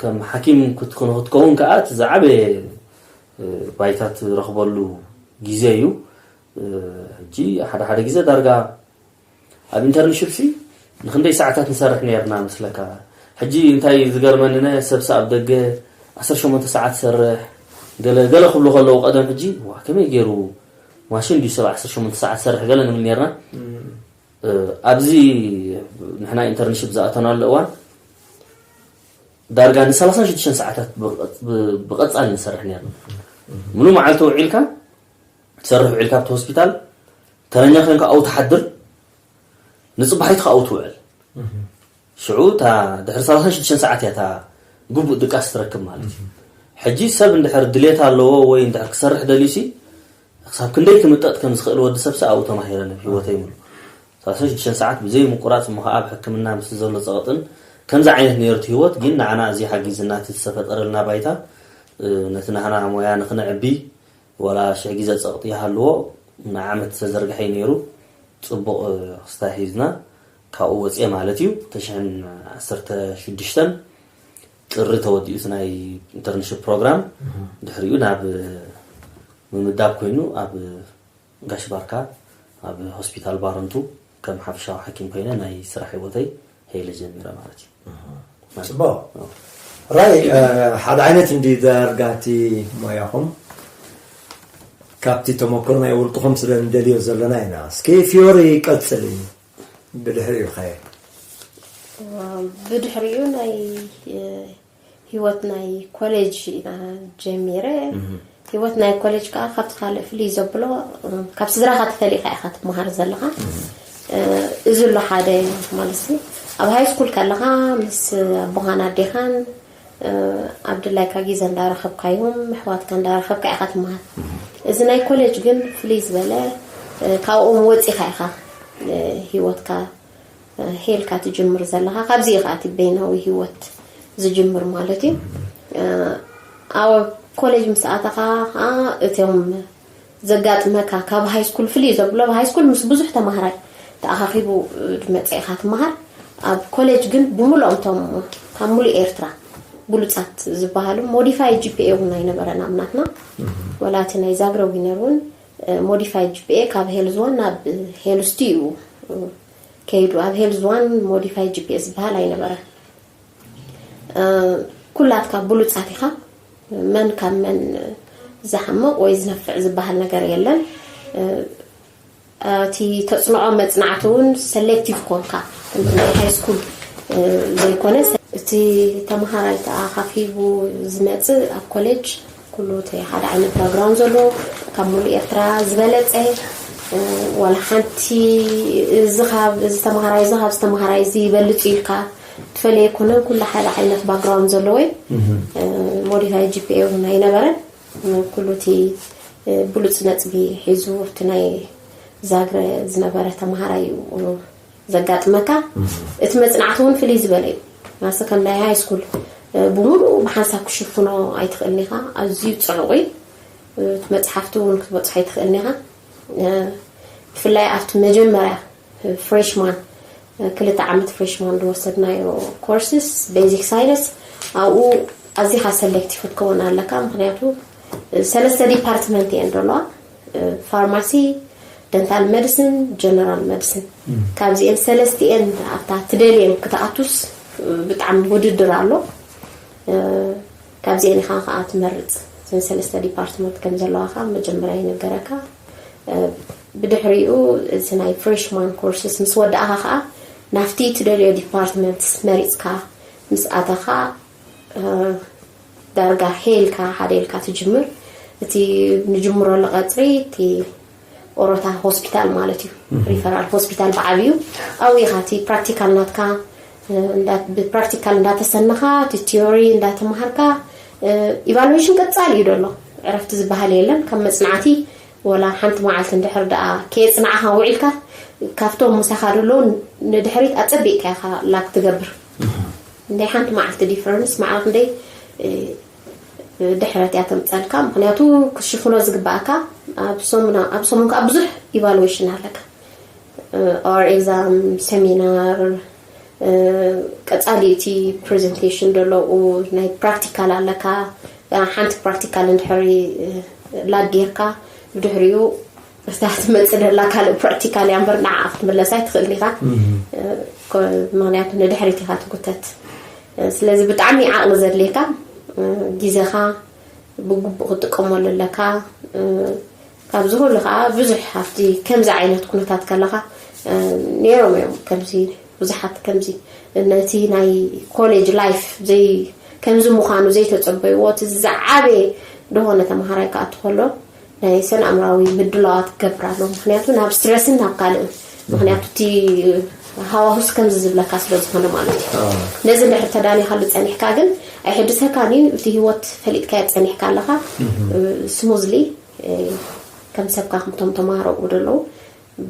ከም ሓኪም ክትኮን ክትከውን ከዓ እቲ ዝዓበየ ባይታ ትረኽበሉ ግዜ እዩ። ሕጂ ሓደ ሓደ ግዜ ዳርጋ ኣብ ኢንተርንሽፕ ሲ ንክንደይ ሰዓታት ንሰርሕ ነርና መስለካ? ሕጂ እንታይ ዝገርመኒ ነ ሰብ ኣብ ደገ ዓሰርተ ሸሞንተ ሰዓት ሰርሕ ገለ ገለ ክብሉ ከለዉ ቀደም ሕጂ ዋ ከመይ ገይሩ ማሽን ድዩ ሰብ ዓሰርተ ሸሞንተ ሰዓት ሰርሕ ገለ ንብል ነርና። ኣብዚ ንሕና ኢንተርንሽፕ ዝኣተናሉ እዋን ዳርጋ ን ሰላሳን ሽዱሽተን ሰዓታት ብቐጻሊ ንሰርሕ ነርና። ሙሉ መዓልቲ ውዒልካ ትሰርሕ ውዒልካ ኣብቲ ሆስፒታል ተረኛ ኮይንካ ኣብኡ ትሓድር ንፅባሒትካ ኣብኡ ትውዕል። ሽዑ እታ ድሕሪ ሰላሳን ሽዱሽተን ሰዓት እያ እታ ግቡእ ድቃስ ትረክብ ማለት እዩ። ሕጂ ሰብ እንድሕር ድሌት ኣለዎ ወይ እንድሕር ክሰርሕ ደልዩሲ ክሳብ ክንደይ ክምጠጥ ከም ዝኽእል ወዲ ሰብሲ ኣብኡ ተማሂረ ነብ ህይወተይ ሙሉ ሰላሳን ሽዱሽተን ሰዓት ብዘይ ምቁራፅ እሞ ከዓ ኣብ ሕክምና ምስቲ ዘሎ ፀቕጥን ከምዚ ዓይነት ነይሩ እቲ ህይወት ግን ንዓና እዚ ሓጊዝና እቲ ዝተፈጠረልና ባይታ ነቲ ናህና ሞያ ንክነዕቢ ዋላ ሽሕ ግዜ ፀቕጢ ይሃልዎ ንዓመት ዝተዘርግሐ እዩ ነይሩ። ጽቡቕ ክስታይ ሒዝና ካብኡ ወፅየ ማለት እዩ። ተሽሕን ዓሰርተ ሽዱሽተን ጥሪ ተወዲኡ እቲ ናይ ኢንተርንሽፕ ፕሮግራም። ድሕሪኡ ናብ ምምዳብ ኮይኑ ኣብ ጋሽ ባርካ ኣብ ሆስፒታል ባረንቱ ከም ሓፈሻዊ ሓኪም ኮይነ ናይ ስራሕ ህይወተይ ሄለ ጀሚረ ማለት እዩ። ጽቡቕ። ራይ ሓደ ዓይነት እንዲ ዳርጋቲ ሞያኹም ካብቲ ተመክሮ ናይ ውልቅኹም ስለ እንደልዮ ዘለና ኢና። እስኪ ፊዮሪ ቀጽሊ። ብድሕሪኡ ኸየ ብድሕሪኡ ናይ ህይወት ናይ ኮሌጅ ኢና ጀሚረ። ህይወት ናይ ኮሌጅ ከዓ ካብቲ ካልእ ፍልይ ዘብሎ ካብ ስድራኻ ተፈሊኻ ኢኻ ትመሃር ዘለኻ። እዚ ኣሎ ሓደ ማለት እዩ። ኣብ ሃይ ስኩል ከለኻ ምስ ኣቦኻን ኣዴኻን ኣብ ድላይካ ግዜ እንዳረኸብካዮም ኣሕዋትካ እንዳረኸብካ ኢኻ ትመሃር። እዚ ናይ ኮሌጅ ግን ፍልይ ዝበለ ካብኦም ወፂኻ ኢኻ ህይወትካ ሄልካ ትጅምር ዘለኻ። ካብዚ ኢኻ እቲ በይናዊ ህይወት ዝጅምር ማለት እዩ። ኣብ ኮሌጅ ምስ ኣተኻ ከዓ እቶም ዘጋጥመካ ካብ ሃይ ስኩል ፍልይ ዘብሎ፣ ኣብ ሃይ ስኩል ምስ ብዙሕ ተማሃራይ ተኣኻኺቡ ዝመፀ ኢኻ ትመሃር። ኣብ ኮሌጅ ግን ብምሉኦም እቶም ካብ ሙሉእ ኤርትራ ብሉፃት ዝበሃሉ ሞዲፋይ ጂፒኤ እውን ኣይነበረን ኣብ ናትና። ወላ እቲ ናይ ዛግረ ዊነር እውን ሞዲፋይ ጂፒኤ ካብ ሄልዝ ዋን ናብ ሄልዝ ቱ እዩ ከይዱ። ኣብ ሄልዝ ዋን ሞዲፋይ ጂፒኤ ዝበሃል ኣይነበረን። ኩላትካ ብሉፃት ኢኻ። መን ካብ መን ዝሓምቕ ወይ ዝነፍዕ ዝበሃል ነገር የለን። እቲ ተፅንዖ መፅናዕቲ እውን ሰሌክቲቭ ኮንካ ከምቲ ናይ ሃይ ስኩል ዘይኮነ እቲ ተምሃራይ ተኣኻኺቡ ዝመፅእ ኣብ ኮሌጅ ኩሉ እቲ ሓደ ዓይነት ባክግራውንድ ዘለዎ ካብ ሙሉእ ኤርትራ ዝበለፀ ዋላ ሓንቲ እዚ ካብ እዚ ተምሃራይ እዚ ካብዚ ተምሃራይ እዚ ይበልፅ ኢልካ ትፈልየ ኣይኮነን። ኩሉ ሓደ ዓይነት ባክግራውንድ ዘለዎ እዩ። ሞዲፋይ ጂፒኤ እውን ኣይነበረን። ኩሉ እቲ ብሉፅ ነፅቢ ሒዙ ኣብቲ ናይ ዛግረ ዝነበረ ተምሃራይ እዩ ዘጋጥመካ። እቲ መፅናዕቲ እውን ፍልይ ዝበለ እዩ። ማሰ ከም ናይ ሃይ ስኩል ብሙሉኡ ብሓንሳብ ክሽፍኖ ኣይትኽእልን ኢኻ። ኣዝዩ ፅዑቕ እዩ። እቲ መፅሓፍቲ እውን ክትበፅሖ ኣይትኽእልን ኢኻ። ብፍላይ ኣብቲ መጀመርያ ፍሬሽማን ክልተ ዓመት ፍሬሽማን ዝወሰድናዮ ኮርስስ ቤዚክ ሳይንስ ኣብኡ ኣዚኻ ሰሌክቲቭ ክትከውን ኣለካ። ምክንያቱ ሰለስተ ዲፓርትመንት እየን ዘለዋ፣ ፋርማሲ፣ ደንታል መድስን፣ ጀነራል መድስን። ካብዚኤን ሰለስቲኤን ኣብታ ትደልየን ክትኣቱስ ብጣዕሚ ውድድር ኣሎ። ካብዚኤን ኢኻ ከዓ ትመርፅ። እዘን ሰለስተ ዲፓርትመንት ከም ዘለዋ ከዓ መጀመርያ ይነገረካ። ብድሕሪኡ እዚ ናይ ፍሬሽማን ኮርስስ ምስ ወዳእኻ ከዓ ናብቲ ትደልዮ ዲፓርትመንት መሪፅካ ምስ ኣተኻ ዳርጋ ሄልካ ሓደ ኢልካ ትጅምር። እቲ ንጅምረሉ ቀፅሪ እቲ ኦሮታ ሆስፒታል ማለት እዩ። ሪፈራል ሆስፒታል ብዓብዩ ኣብኡ ኢኻ እቲ ፕራክቲካል ናትካ ብፕራክቲካል እንዳተሰነኻ እቲ ቲዮሪ እንዳተምሃርካ ኢቫሉዌሽን ቀፃሊ እዩ ዘሎ። ዕረፍቲ ዝበሃል የለን። ካብ መፅናዕቲ ወላ ሓንቲ መዓልቲ እንድሕር ደኣ ከየፅናዕኻ ውዒልካ ካብቶም ምሳኻ ዘለዉ ንድሕሪት ኣፀቢቕካ ኢኻ ላክ ትገብር። እንደ ሓንቲ መዓልቲ ዲፈረንስ መዓልቲ እንደ ድሕረት እያ ተምፀልካ። ምክንያቱ ክሽፍኖ ዝግባኣካ ኣብ ሰሙን ኣብ ሰሙን ከዓ ብዙሕ ኢቫሉዌሽን ኣለካ። ኦር ኤግዛም፣ ሰሚናር፣ ቀፃሊ እቲ ፕሬዘንቴሽን ዘለዉ ናይ ፕራክቲካል ኣለካ። ሓንቲ ፕራክቲካል እንድሕሪ ላግ ጌርካ ብድሕሪኡ እታ ትመፅእ ደላ ካልእ ፕራክቲካል እያ እምበር ንዓ ክትምለሳ ኣይትኽእል ኢኻ። ምክንያቱ ንድሕሪት ኢኻ ትጉተት። ስለዚ ብጣዕሚ ዓቕሊ ዘድልየካ ግዜኻ ብግቡእ ክትጥቀመሉ ኣለካ። ካብዚ ኩሉ ከዓ ብዙሕ ኣብቲ ከምዚ ዓይነት ኩነታት ከለኻ ነይሮም እዮም ከምዚ ብዙሓት ከምዚ ነቲ ናይ ኮሌጅ ላይፍ ዘይ ከምዚ ምዃኑ ዘይተፀበይዎ እቲ ዝዓበየ ዝኾነ ተምሃራይ ክኣቱ ከሎ ናይ ስነ ኣእምራዊ ምድላዋት ክገብር ኣሎ። ምክንያቱ ናብ ስትረስን ናብ ካልእ ምክንያቱ እቲ ሃዋሁስ ከምዚ ዝብለካ ስለ ዝኾነ ማለት እዩ። ነዚ እንድሕር ተዳሊኻሉ ፀኒሕካ ግን ኣይሕድሰካን እዩ። እቲ ህይወት ፈሊጥካዮ ፀኒሕካ ኣለኻ ስሙዝሊ ከም ሰብካ ከምቶም ተማሃሮ ዘለዉ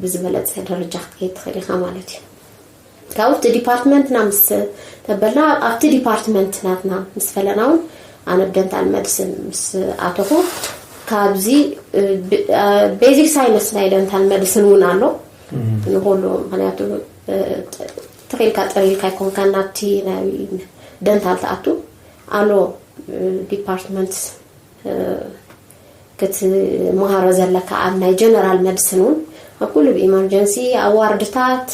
ብዝበለፀ ደረጃ ክትከይድ ትኽእል ኢኻ ማለት እዩ። ካብኡ እቲ ዲፓርትመንትና ምስ ተበልና ኣብቲ ዲፓርትመንት ናትና ምስ ፈለና እውን ኣነ ደንታል መድስን ምስ ኣተኹ ካብዚ ቤዚክ ሳይንስ ናይ ደንታል መድስን እውን ኣሎ ንኩሉ። ምክንያቱ ተኺልካ ጥሪልካ ይኮንካ ናብቲ ናይ ደንታል ትኣቱ ኣሎ ዲፓርትመንት ክትመሃሮ ዘለካ ኣብ ናይ ጀነራል መድስን እውን ኣብ ኩሉ ብኢመርጀንሲ ኣብ ዋርድታት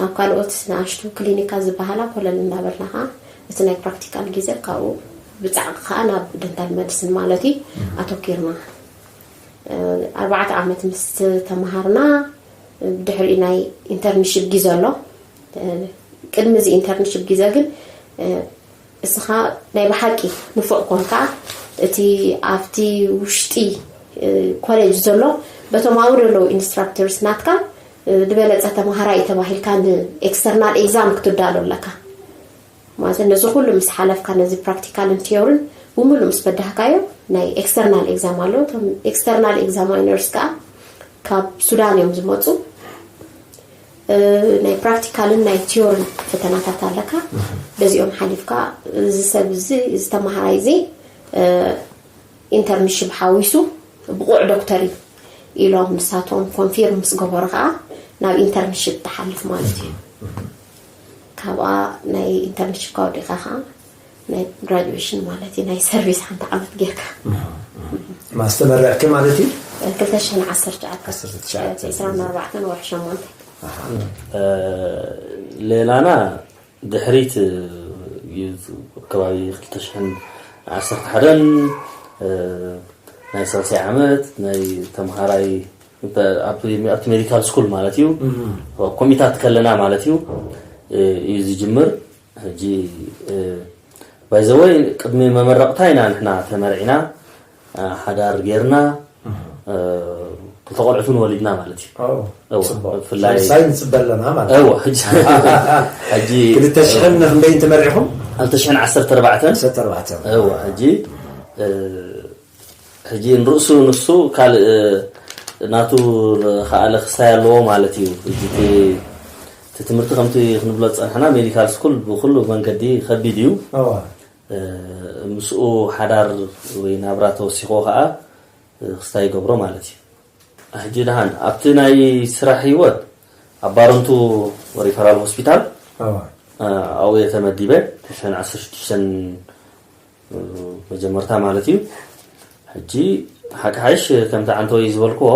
ኣብ ካልኦት ንኣሽቱ ክሊኒካ ዝበሃላ ኮለል እንዳበልና ከዓ እቲ ናይ ፕራክቲካል ግዜ ካብኡ ብፃዕቂ ከዓ ናብ ደንታል መድስን ማለት እዩ ኣተኪርና ኣርባዕተ ዓመት ምስ ተምሃርና ድሕሪ ናይ ኢንተርንሽፕ ግዜ ኣሎ ቅድሚ እዚ ኢንተርንሽፕ ግዜ ግን እስኻ ናይ ብሓቂ ንፉዕ ኮንካ እቲ ኣብቲ ውሽጢ ኮሌጅ ዘሎ በቶም ኣብኡ ዘለዉ ኢንስትራክተርስ ናትካ ዝበለፀ ተምሃራይ ተባሂልካ ንኤክስተርናል ኤግዛም ክትዳሎ ኣለካ ማለት ነዚ ኩሉ ምስ ሓለፍካ ነዚ ፕራክቲካልን ቲዮርን ብምሉ ምስ በዳህካዮ ናይ ኤክስተርናል ኤግዛም ኣሎ እቶም ኤክስተርናል ኤግዛማይነርስ ከዓ ካብ ሱዳን እዮም ዝመፁ ናይ ፕራክቲካልን ናይ ቲዮርን ፈተናታት ኣለካ በዚኦም ሓሊፍካ እዚ ሰብ እዚ ዝተምሃራይ እዚ ኢንተርንሽፕ ሓዊሱ ብቑዕ ዶክተር እዩ ኢሎም ንሳቶም ኮንፊርም ምስ ገበሩ ከዓ ናብ ኢንተርንሽፕ ትሓልፍ ማለት እዩ ካብኣ ናይ ኢንተርንሽፕ ካወዲእካ ከዓ ናይ ግራጁዌሽን ማለት እዩ ናይ ሰርቪስ ሓንቲ ዓመት ጌርካ ማስተመረቅኪ ማለት እዩ 2019 19 24 ወርሒ ሸሞንተ ሌላና ድሕሪት ከባቢ ክልተ ሽሕን ዓሰርተ ሓደን ናይ ሳልሳይ ዓመት ናይ ተምሃራይ ኣብቲ ሜዲካል ስኩል ማለት እዩ ኮሚታት ከለና ማለት እዩ እዩ ዝጅምር ሕጂ ባይዘወይ ቅድሚ መመረቕታ ኢና ንሕና ተመርዒና ሓዳር ጌርና ክልተ ቆልዑት እውን ወሊድና ማለት እዩ ብፍላይ ሳይ ንፅበ ኣለና ማለት እዎ ሕጂ ሕጂ ክልተ ሽሕን ንክንደይን ተመሪዕኹም ክልተ ሽሕን ዓሰርተ ኣርባዕተን ዓሰርተ ኣርባዕተ እዎ ሕጂ ሕጂ ንርእሱ ንሱ ካልእ ናቱ ከኣለ ክሳይ ኣለዎ ማለት እዩ እቲ ትምህርቲ ከምቲ ክንብሎ ዝፀንሕና ሜዲካል ስኩል ብኩሉ መንገዲ ከቢድ እዩ ምስኡ ሓዳር ወይ ናብራ ተወሲኽዎ ከዓ ክስታይ ይገብሮ ማለት እዩ ሕጂ ደሃን ኣብቲ ናይ ስራሕ ህይወት ኣብ ባረንቱ ሪፈራል ሆስፒታል ኣብኡ የተመዲበ ተሽን ዓሰርተ ሽዱሽተ መጀመርታ ማለት እዩ ሕጂ ሓቂ ሓይሽ ከምቲ ዓንተወይ ዝበልክዎ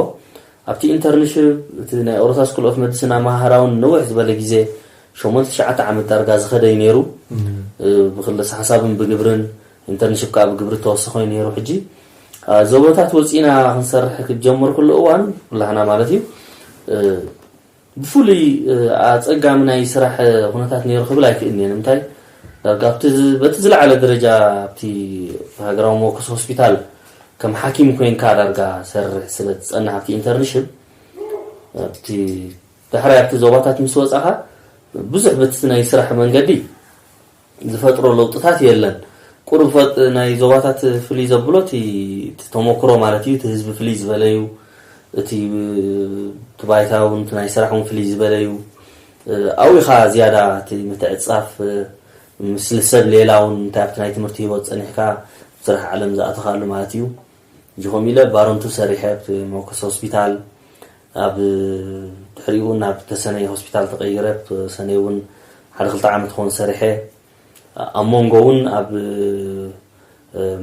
ኣብቲ ኢንተርንሽፕ እቲ ናይ ኦሮታ ስኩል ኦፍ መድስን ኣመሃህራውን ነዊሕ ዝበለ ግዜ ሸሞንተ ትሽዓተ ዓመት ዳርጋ ዝኸደ እዩ ነይሩ ብክለስ ሓሳብን ብግብርን ኢንተርንሽፕ ከዓ ብግብሪ ተወሰኸ እዩ ነይሩ ሕጂ ዞቦታት ወፂና ክንሰርሕ ክትጀምር ኩሉ እዋን ኩላህና ማለት እዩ ብፍሉይ ኣፀጋሚ ናይ ስራሕ ኩነታት ነይሩ ክብል ኣይክእልን እየ ንምንታይ ዳርጋ በቲ ዝለዓለ ደረጃ ኣብቲ ሃገራዊ መወከሲ ሆስፒታል ከም ሓኪም ኮይንካ ዳርጋ ሰርሕ ስለ ትፀንሕ ኣብቲ ኢንተርንሽፕ ኣብቲ ዳሕራይ ኣብቲ ዞባታት ምስ ወፃኻ ብዙሕ በቲ ናይ ስራሕ መንገዲ ዝፈጥሮ ለውጥታት የለን ቁሩብ ናይ ዞባታት ፍልይ ዘብሎ እቲ ተመክሮ ማለት እዩ እቲ ህዝቢ ፍልይ ዝበለ እዩ እቲ ባይታ እውን ናይ ስራሕ እውን ፍልይ ዝበለ እዩ ኣብኡ ኢኻ ዝያዳ እቲ ምትዕፃፍ ምስሊ ሰብ ሌላ እውን እንታይ ኣብቲ ናይ ትምህርቲ ህይወት ፀኒሕካ ስራሕ ዓለም ዝኣተኻሉ ማለት እዩ ሕጂ ከምኡ ኢለ ባረንቱ ሰሪሐ ኣብቲ መወከሲ ሆስፒታል ኣብ ድሕሪኡ ናብ ተሰነይ ሆስፒታል ተቀይረ ሰነይ እውን ሓደ ክልተ ዓመት ክኾን ሰሪሐ ኣብ መንጎ እውን ኣብ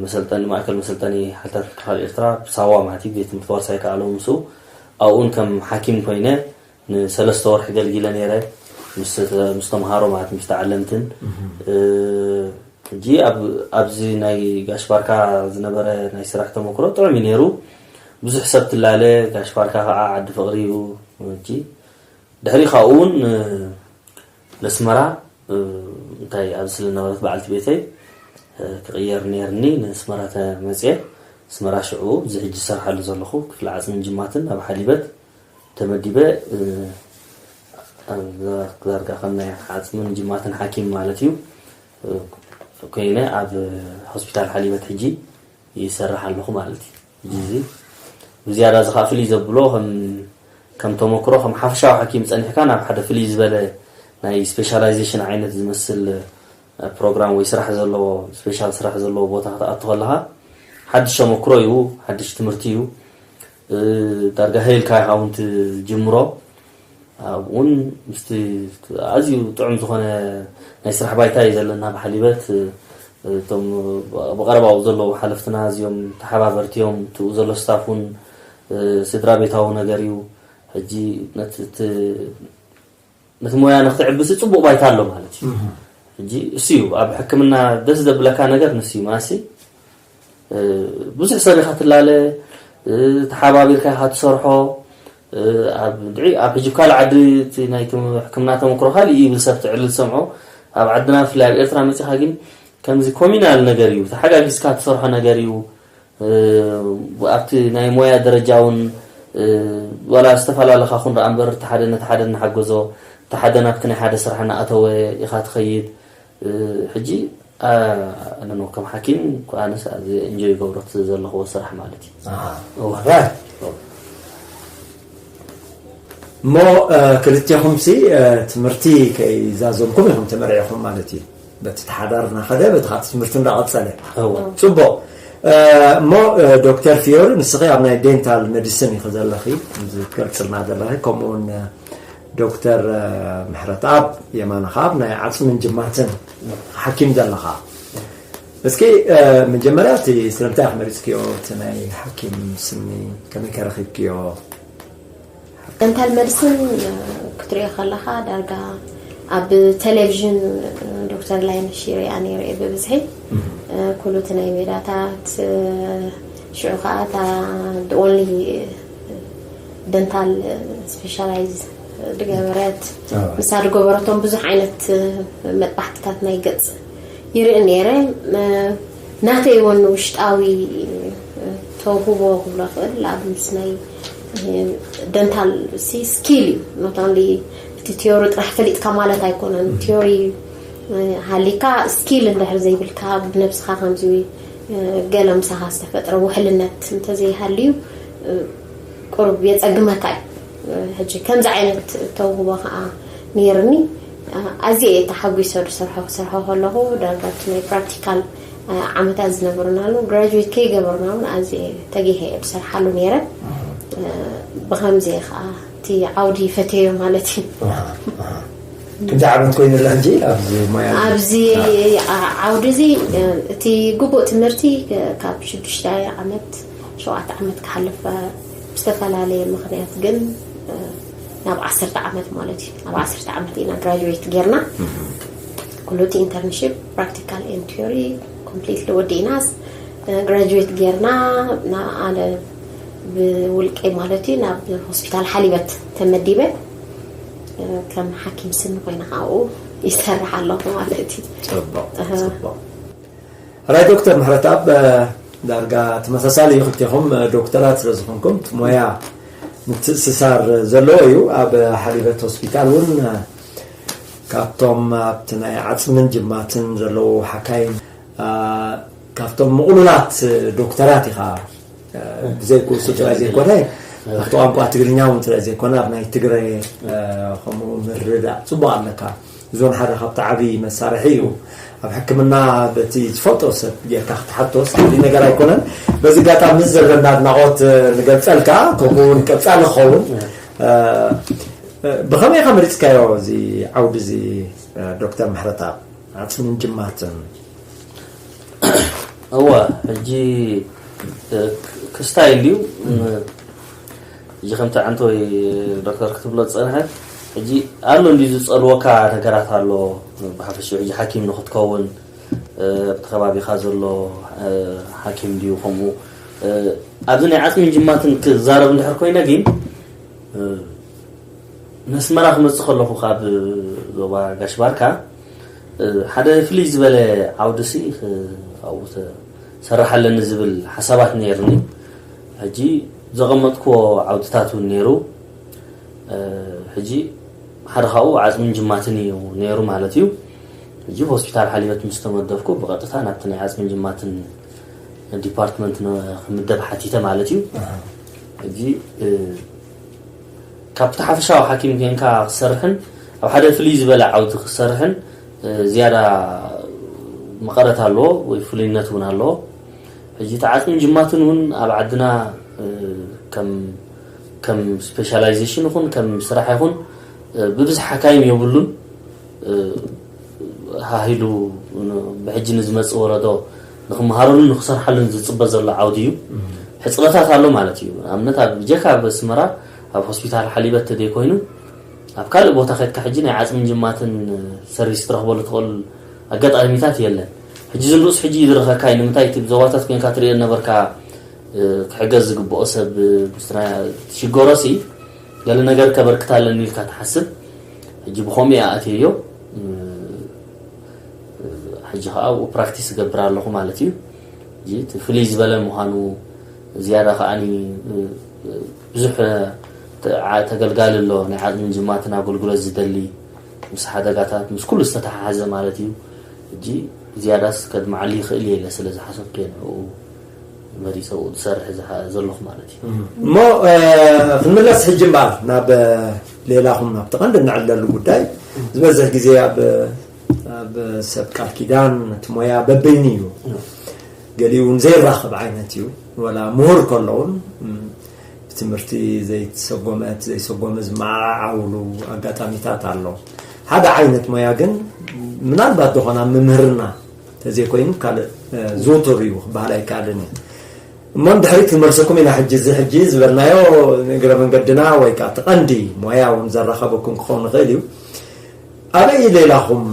መሰልጠኒ ማእከል መሰልጠኒ ሓይልታት ምክልኻል ኤርትራ ብሳዋ ማለት እዩ ቤት ትምህርቲ ዋርሳይ ከኣለው ምስኡ ኣብኡን ከም ሓኪም ኮይነ ንሰለስተ ወርሒ ገልጊለ ነይረ ምስ ተምሃሮ ማለት ምስ ተዓለምትን ሕጂ ኣብዚ ናይ ጋሽ ባርካ ዝነበረ ናይ ስራሕ ተመክሮ ጥዑም እዩ ነይሩ ብዙሕ ሰብ ትላለ ጋሽ ባርካ ከዓ ዓዲ ፍቅሪ እዩ ሕጂ ድሕሪ ካብኡ እውን ለስመራ እንታይ ኣብዚ ስለነበረት በዓልቲ ቤተይ ክቕየር ነይርኒ ንስመራ ተመፅየ ስመራ ሽዑ እዚ ሕጂ ዝሰርሓሉ ዘለኹ ክፍሊ ዓፅምን ጅማትን ኣብ ሓሊበት ተመዲበ ዳርጋ ከም ናይ ዓፅምን ጅማትን ሓኪም ማለት እዩ ኮይነ ኣብ ሆስፒታል ሓሊበት ሕጂ ይሰርሕ ኣለኹ ማለት እዩ እዚ ብዝያዳ እዚ ከዓ ፍልይ ዘብሎ ከም ተመክሮ ከም ሓፈሻዊ ሓኪም ፀኒሕካ ናብ ሓደ ፍልይ ዝበለ ናይ ስፔሻላይዜሽን ዓይነት ዝመስል ፕሮግራም ወይ ስራሕ ዘለዎ ስፔሻል ስራሕ ዘለዎ ቦታ ክትኣቱ ከለካ ሓድሽ ተመክሮ እዩ፣ ሓድሽ ትምህርቲ እዩ። እ፣ ዳርጋ ሄልካ ኢኻ እውን ትጅምሮ። ኣብኡን ምስቲ ኣዝዩ ጥዑም ዝኾነ ናይ ስራሕ ባይታ እዩ ዘለና ብሓሊበት። እ፣ እቶም ብቐረባኡ ዘለዉ ሓለፍትና ኣዝዮም ተሓባበርቲ እዮም። እቲኡ ዘሎ ስታፍ እውን፣ እ፣ ስድራ ቤታዊ ነገር እዩ። ሕጂ ነቲ፣ እቲ፣ ነቲ ሞያ ንክትዕብሲ ጽቡቕ ባይታ ኣሎ ማለት እዩ። ሕጂ እሱ እዩ ኣብ ሕክምና ደስ ዘብለካ ነገር ንሱ እዩ። ማሲ፣ እ፣ ብዙሕ ሰብ ኢኻ ትላለ፣ እ፣ ተሓባቢርካ ኢኻ ትሰርሖ። እ፣ ኣብ ድዒ-፣ ኣብ ሕጂ ካልእ ዓዲ እቲ ናይ ትም-፣ ሕክምና ተመክሮ ካልእ እዩ ይብል ሰብ ትዕልል ሰምዖ። ኣብ ዓድና ብፍላይ ኣብ ኤርትራ መጺኻ ግን ከምዚ ኮሚናል ነገር እዩ፣ ተሓጋጊዝካ ትሰርሖ ነገር እዩ። እ፣ ኣብቲ ናይ ሞያ ደረጃ እውን፣ እ፣ ዋላ ዝተፈላለለኻ ኩን ደኣ እምበር፣ እቲ ሓደ ነቲ ሓደ እናሓገዞ፣ እቲ ሓደ ናብቲ ናይ ሓደ ስራሕ እናኣተወ ኢኻ ትኸይድ። እ፣ ሕጂ፣ አ-፣ ኣነ ነው ከም ሓኪም፣ ኣነስ ኣዝየ ኢንጆይ ይገብሮ እቲ ዘለኽዎ ስራሕ ማለት እዩ። ኣሃ። እወ። ራይት። እሞ፣ እ፣ ክልቴኹም ሲ፣ እ፣ ትምህርቲ ከይዛዘምኩም ኢኹም ተመሪዕኹም ማለት እዩ። በቲ ተሓዳር እናኸደ፣ በቲ ካብቲ ትምህርቲ እንዳቐጸለ። እወ። ጽቡቕ። እ፣ እሞ፣ እ፣ ዶክተር ፊዮሪ፣ ንስኺ ኣብ ናይ ዴንታል ሜዲሲን ኢኺ ዘለኺ፣ ከምዚ ትገልጽልና ዘለኺ፣ ከምኡ እውን፣ እ፣ ዶክተር፣ እ፣ ምሕረተኣብ የማነ፣ ካብ ናይ ዓጽምን ጅማትን ሓኪም ዘለኻ። እስኪ፣ እ፣ መጀመርያ እቲ ስለምንታይ ኢኺ መሪጽክዮ፣ እቲ ናይ ሓኪም ስኒ ከመይ ከ ረኺብክዮ? ደንታል መድስን ክትሪኦ ከለኻ ዳርጋ ኣብ ቴሌቪዥን ዶክተር ላይነሽ ይሪኣ ነይረ እየ ብብዝሒ። ኩሉ እቲ ናይ ሜዳታት፣ ሽዑ ከዓ እታ ኦንሊ ደንታል ስፔሻላይዝ ዝገበረት፣ ኣዎ። ንሳ ዝገበረቶም ብዙሕ ዓይነት መጥባሕትታት ናይ ገፅ ይርኢ ነይረ። ናተይ እውን ውሽጣዊ ተውህቦ ክብሎ ክእል፣ ኣብ ምስ ናይ ደንታል ሲ ስኪል እዩ። ኖት ኦንሊ እቲ ቲዮሪ ጥራሕ ፈሊጥካ ማለት ኣይኮነን። ቲዮሪ ሃሊካ፣ ስኪል እንድሕር ዘይብልካ፣ ብነብስኻ ከምዚ ገለ ምሳኻ ዝተፈጥረ ውሕልነት እንተዘይሃልዩ፣ ቁሩብ የጸግመካ እዩ። ሕጂ ከምዚ ዓይነት ተውህቦ ከዓ ነይርኒ። ኣዝየ እየ ተሓጒሰ ዝሰርሖ፣ ክሰርሖ ከለኹ ዳርጋ እቲ ናይ ፕራክቲካል ዓመታት ዝነበሩና ኣለዉ። ግራጁዌት ከይገበርና እውን ኣዝየ ተጊሀ እየ ዝሰርሓሉ ነይረ። ብኸምዚ እየ ከዓ እቲ ዓውዲ ፈተዮ ማለት እዩ። ክንደይ ዓመት ኮይኑላ ሕጂ ኣብዚ ሞያ እዚ? ኣብዚ ዓውዲ እዚ እቲ ግቡእ ትምህርቲ ካብ ሽዱሽተ ዓመት ሸውዓተ ዓመት ክሓልፍ ብዝተፈላለየ ምኽንያት ግን ናብ ዓሰርተ ዓመት ማለት እዩ። ናብ ዓሰርተ ዓመት ኢና ግራጁዌት ጌርና። ኩሉ እቲ ኢንተርንሽፕ ፕራክቲካል ኤንድ ቲዮሪ ኮምፕሊትሊ ወዲእናስ ግራጁዌት ጌርና፣ ና-፣ ኣነ ብውልቀይ ማለት እዩ ናብ ሆስፒታል ሓሊበት ተመዲበ። ከም ሓኪም ስኒ ኮይነ ካብኡ ይሰርሕ ኣለኹ ማለት እዩ። ጽቡቕ፣ ጽቡቕ። ሕራይ ዶክተር ምሕረተኣብ፣ ዳርጋ ተመሳሳሊ እዩ። ክልቴኹም ዶክተራት ስለ ዝኾንኩም፣ እቲ ሞያ ምትእስሳር ዘለዎ እዩ። ኣብ ሓሊበት ሆስፒታል እውን ካብቶም ኣብቲ ናይ ዓጽምን ጅማትን ዘለዉ ሓካይም፣ አ፣ ካብቶም ምቕሉላት ዶክተራት ኢኻ። አ፣ ብዘይ ኩሱ ጥራይ ዘይኮነ፣ ኣብቲ ቋንቋ ትግርኛ እውን ጥራይ ዘይኮነ፣ ኣብ ናይ ትግረ፣ አ፣ ከምኡ ምርዳእ ጽቡቕ ኣለካ። እዚ እውን ሓደ ካብቲ ዓብዪ መሳርሒ እዩ። ኣብ ሕክምና በቲ ዝፈልጦ ሰብ ጌርካ ክትሓቶስ ዓብዪ ነገር ኣይኮነን። በዚ ኣጋጣሚ እዚ ዘለና ኣድናቖት ንገልጸልካ፣ ከምኡ እውን ቀጻሊ ክኸውን። እ፣ ብኸመይ ኢኻ መሪጽካዮ እዚ ዓውዲ እዚ፣ እ፣ ዶክተር ምሕረተኣብ? ዓጽምን ጅማትን። እወ፣ ሕጂ፣ እ፣ ክ-፣ ክስታይ እንድዩ። ሕጂ ከምቲ ዓንቶይ ዶክተር ክትብሎ ዝጸንሐ፣ ሕጂ ኣሎ እንድዩ ዝጸልወካ ነገራት ኣሎ። ብሓፈሽኡ ሕጂ ሓኪም ንኽትከውን፣ እ፣ ኣብቲ ከባቢኻ ዘሎ፣ እ፣ ሓኪም ድዩ ከምኡ፣ እ፣ ኣብዚ ናይ ዓጽምን ጅማትን ክዛረብ እንድሕር ኮይነ ግን፣ እ፣ ነስመራ ክመጽእ ከለኹ ካብ ዞባ ጋሽ ባርካ፣ እ፣ ሓደ ፍልይ ዝበለ ዓውዲ ሲ፣ እ፣ ኣብኡ ተ-፣ ሰርሕ ኣለኒ ዝብል ሓሳባት ነይርኒ። ሕጂ ዘቐመጥክዎ ዓውድታት እውን ነይሩ። እ፣ ሕጂ ሓደ ካብኡ ዓጽምን ጅማትን እዩ ነይሩ ማለት እዩ። ሕጂ ሆስፒታል ሓሊበት ምስ ተመደብኩ ብቐጥታ ናብቲ ናይ ዓጽምን ጅማትን ዲፓርትመንት ነ-፣ ክምደብ ሓቲተ ማለት እዩ። ኣሃ። ሕጂ፣ እ፣ ካብቲ ሓፈሻዊ ሓኪም ኬንካ ክሰርሕን ኣብ ሓደ ፍልይ ዝበለ ዓውዲ ክሰርሕን፣ እ፣ ዝያዳ መቐረት ኣለዎ ወይ ፍሉይነት እውን ኣለዎ። ሕጂ ተዓፅምን ጅማትን እውን ኣብ ዓድና ከም ከም ስፔሻላይዜሽን ይኹን ከም ስራሕ ይኹን ብብዝሒ ሓካይም የብሉን። ሃሂሉ ብሕጂ ንዝመፅእ ወረዶ ንክመሃረሉን ንክሰርሓሉን ዝፅበ ዘሎ ዓውዲ እዩ። ሕፅረታት ኣሎ ማለት እዩ። ንኣብነት ኣብ ጀካ ኣብ ኣስመራ ኣብ ሆስፒታል ሓሊበት ተደይ ኮይኑ ኣብ ካልእ ቦታ ከድካ ሕጂ ናይ ዓፅምን ጅማትን ሰርቪስ ትረኽበሉ ትኽእል ኣጋጣሚታት የለን። ሕጂ ዝንርኡስ ሕጂ ይድረኸካ እዩ። ንምንታይ እቲ ብዞባታት ኮይንካ ትሪኦ ነበርካ ክሕገዝ ዝግብኦ ሰብ ሽጎሮሲ ገለ ነገር ከበርክት ኣለኒ ኢልካ ትሓስብ። ሕጂ ብኸምኡ ኣእትየዮ። ሕጂ ከዓ ኣብኡ ፕራክቲስ እገብር ኣለኹ ማለት እዩ። ሕጂ እቲ ፍልይ ዝበለ ምዃኑ ዝያዳ ከዓኒ ብዙሕ ተገልጋሊ ኣሎ ናይ ዓፅምን ጅማትን ኣገልግሎት ዝደሊ ምስ ሓደጋታት ምስ ኩሉ ዝተተሓሓዘ ማለት እዩ። ሕጂ ዝያዳስ ከድምዓሉ ይኽእል እየ ኢለ ስለ ዝሓሰብኩ እየ ንዕኡ መሪፀ ኣብኡ ዝሰርሕ ዘለኹ ማለት እዩ። እሞ ክንምለስ ሕጂ እምበኣር ናብ ሌላኹም ናብቲ ቀንዲ እንዕለሉ ጉዳይ ዝበዝሕ ግዜ ኣብ ኣብ ሰብ ቃል ኪዳን እቲ ሞያ በበይኑ እዩ። ገሊኡ እውን ዘይራኸብ ዓይነት እዩ። ወላ ምሁር ከሎ እውን ብትምህርቲ ዘይተሰጎመት ዘይሰጎመ ዝመዓዓውሉ ኣጋጣሚታት ኣሎ። ሓደ ዓይነት ሞያ ግን ምናልባት ዝኾና ምምህርና ተዘይኮይኑ ካልእ ዝውቱር እዩ ክበሃል ኣይከኣልን እዩ። እሞ ንድሕሪት ክንመልሰኩም ኢና። ሕጂ እዚ ሕጂ ዝበልናዮ ንእግረ መንገድና ወይ ከዓ እቲ ቀንዲ ሞያ እውን ዘራኸበኩም ክኸውን ይኽእል እዩ። ኣበይ ሌላኹም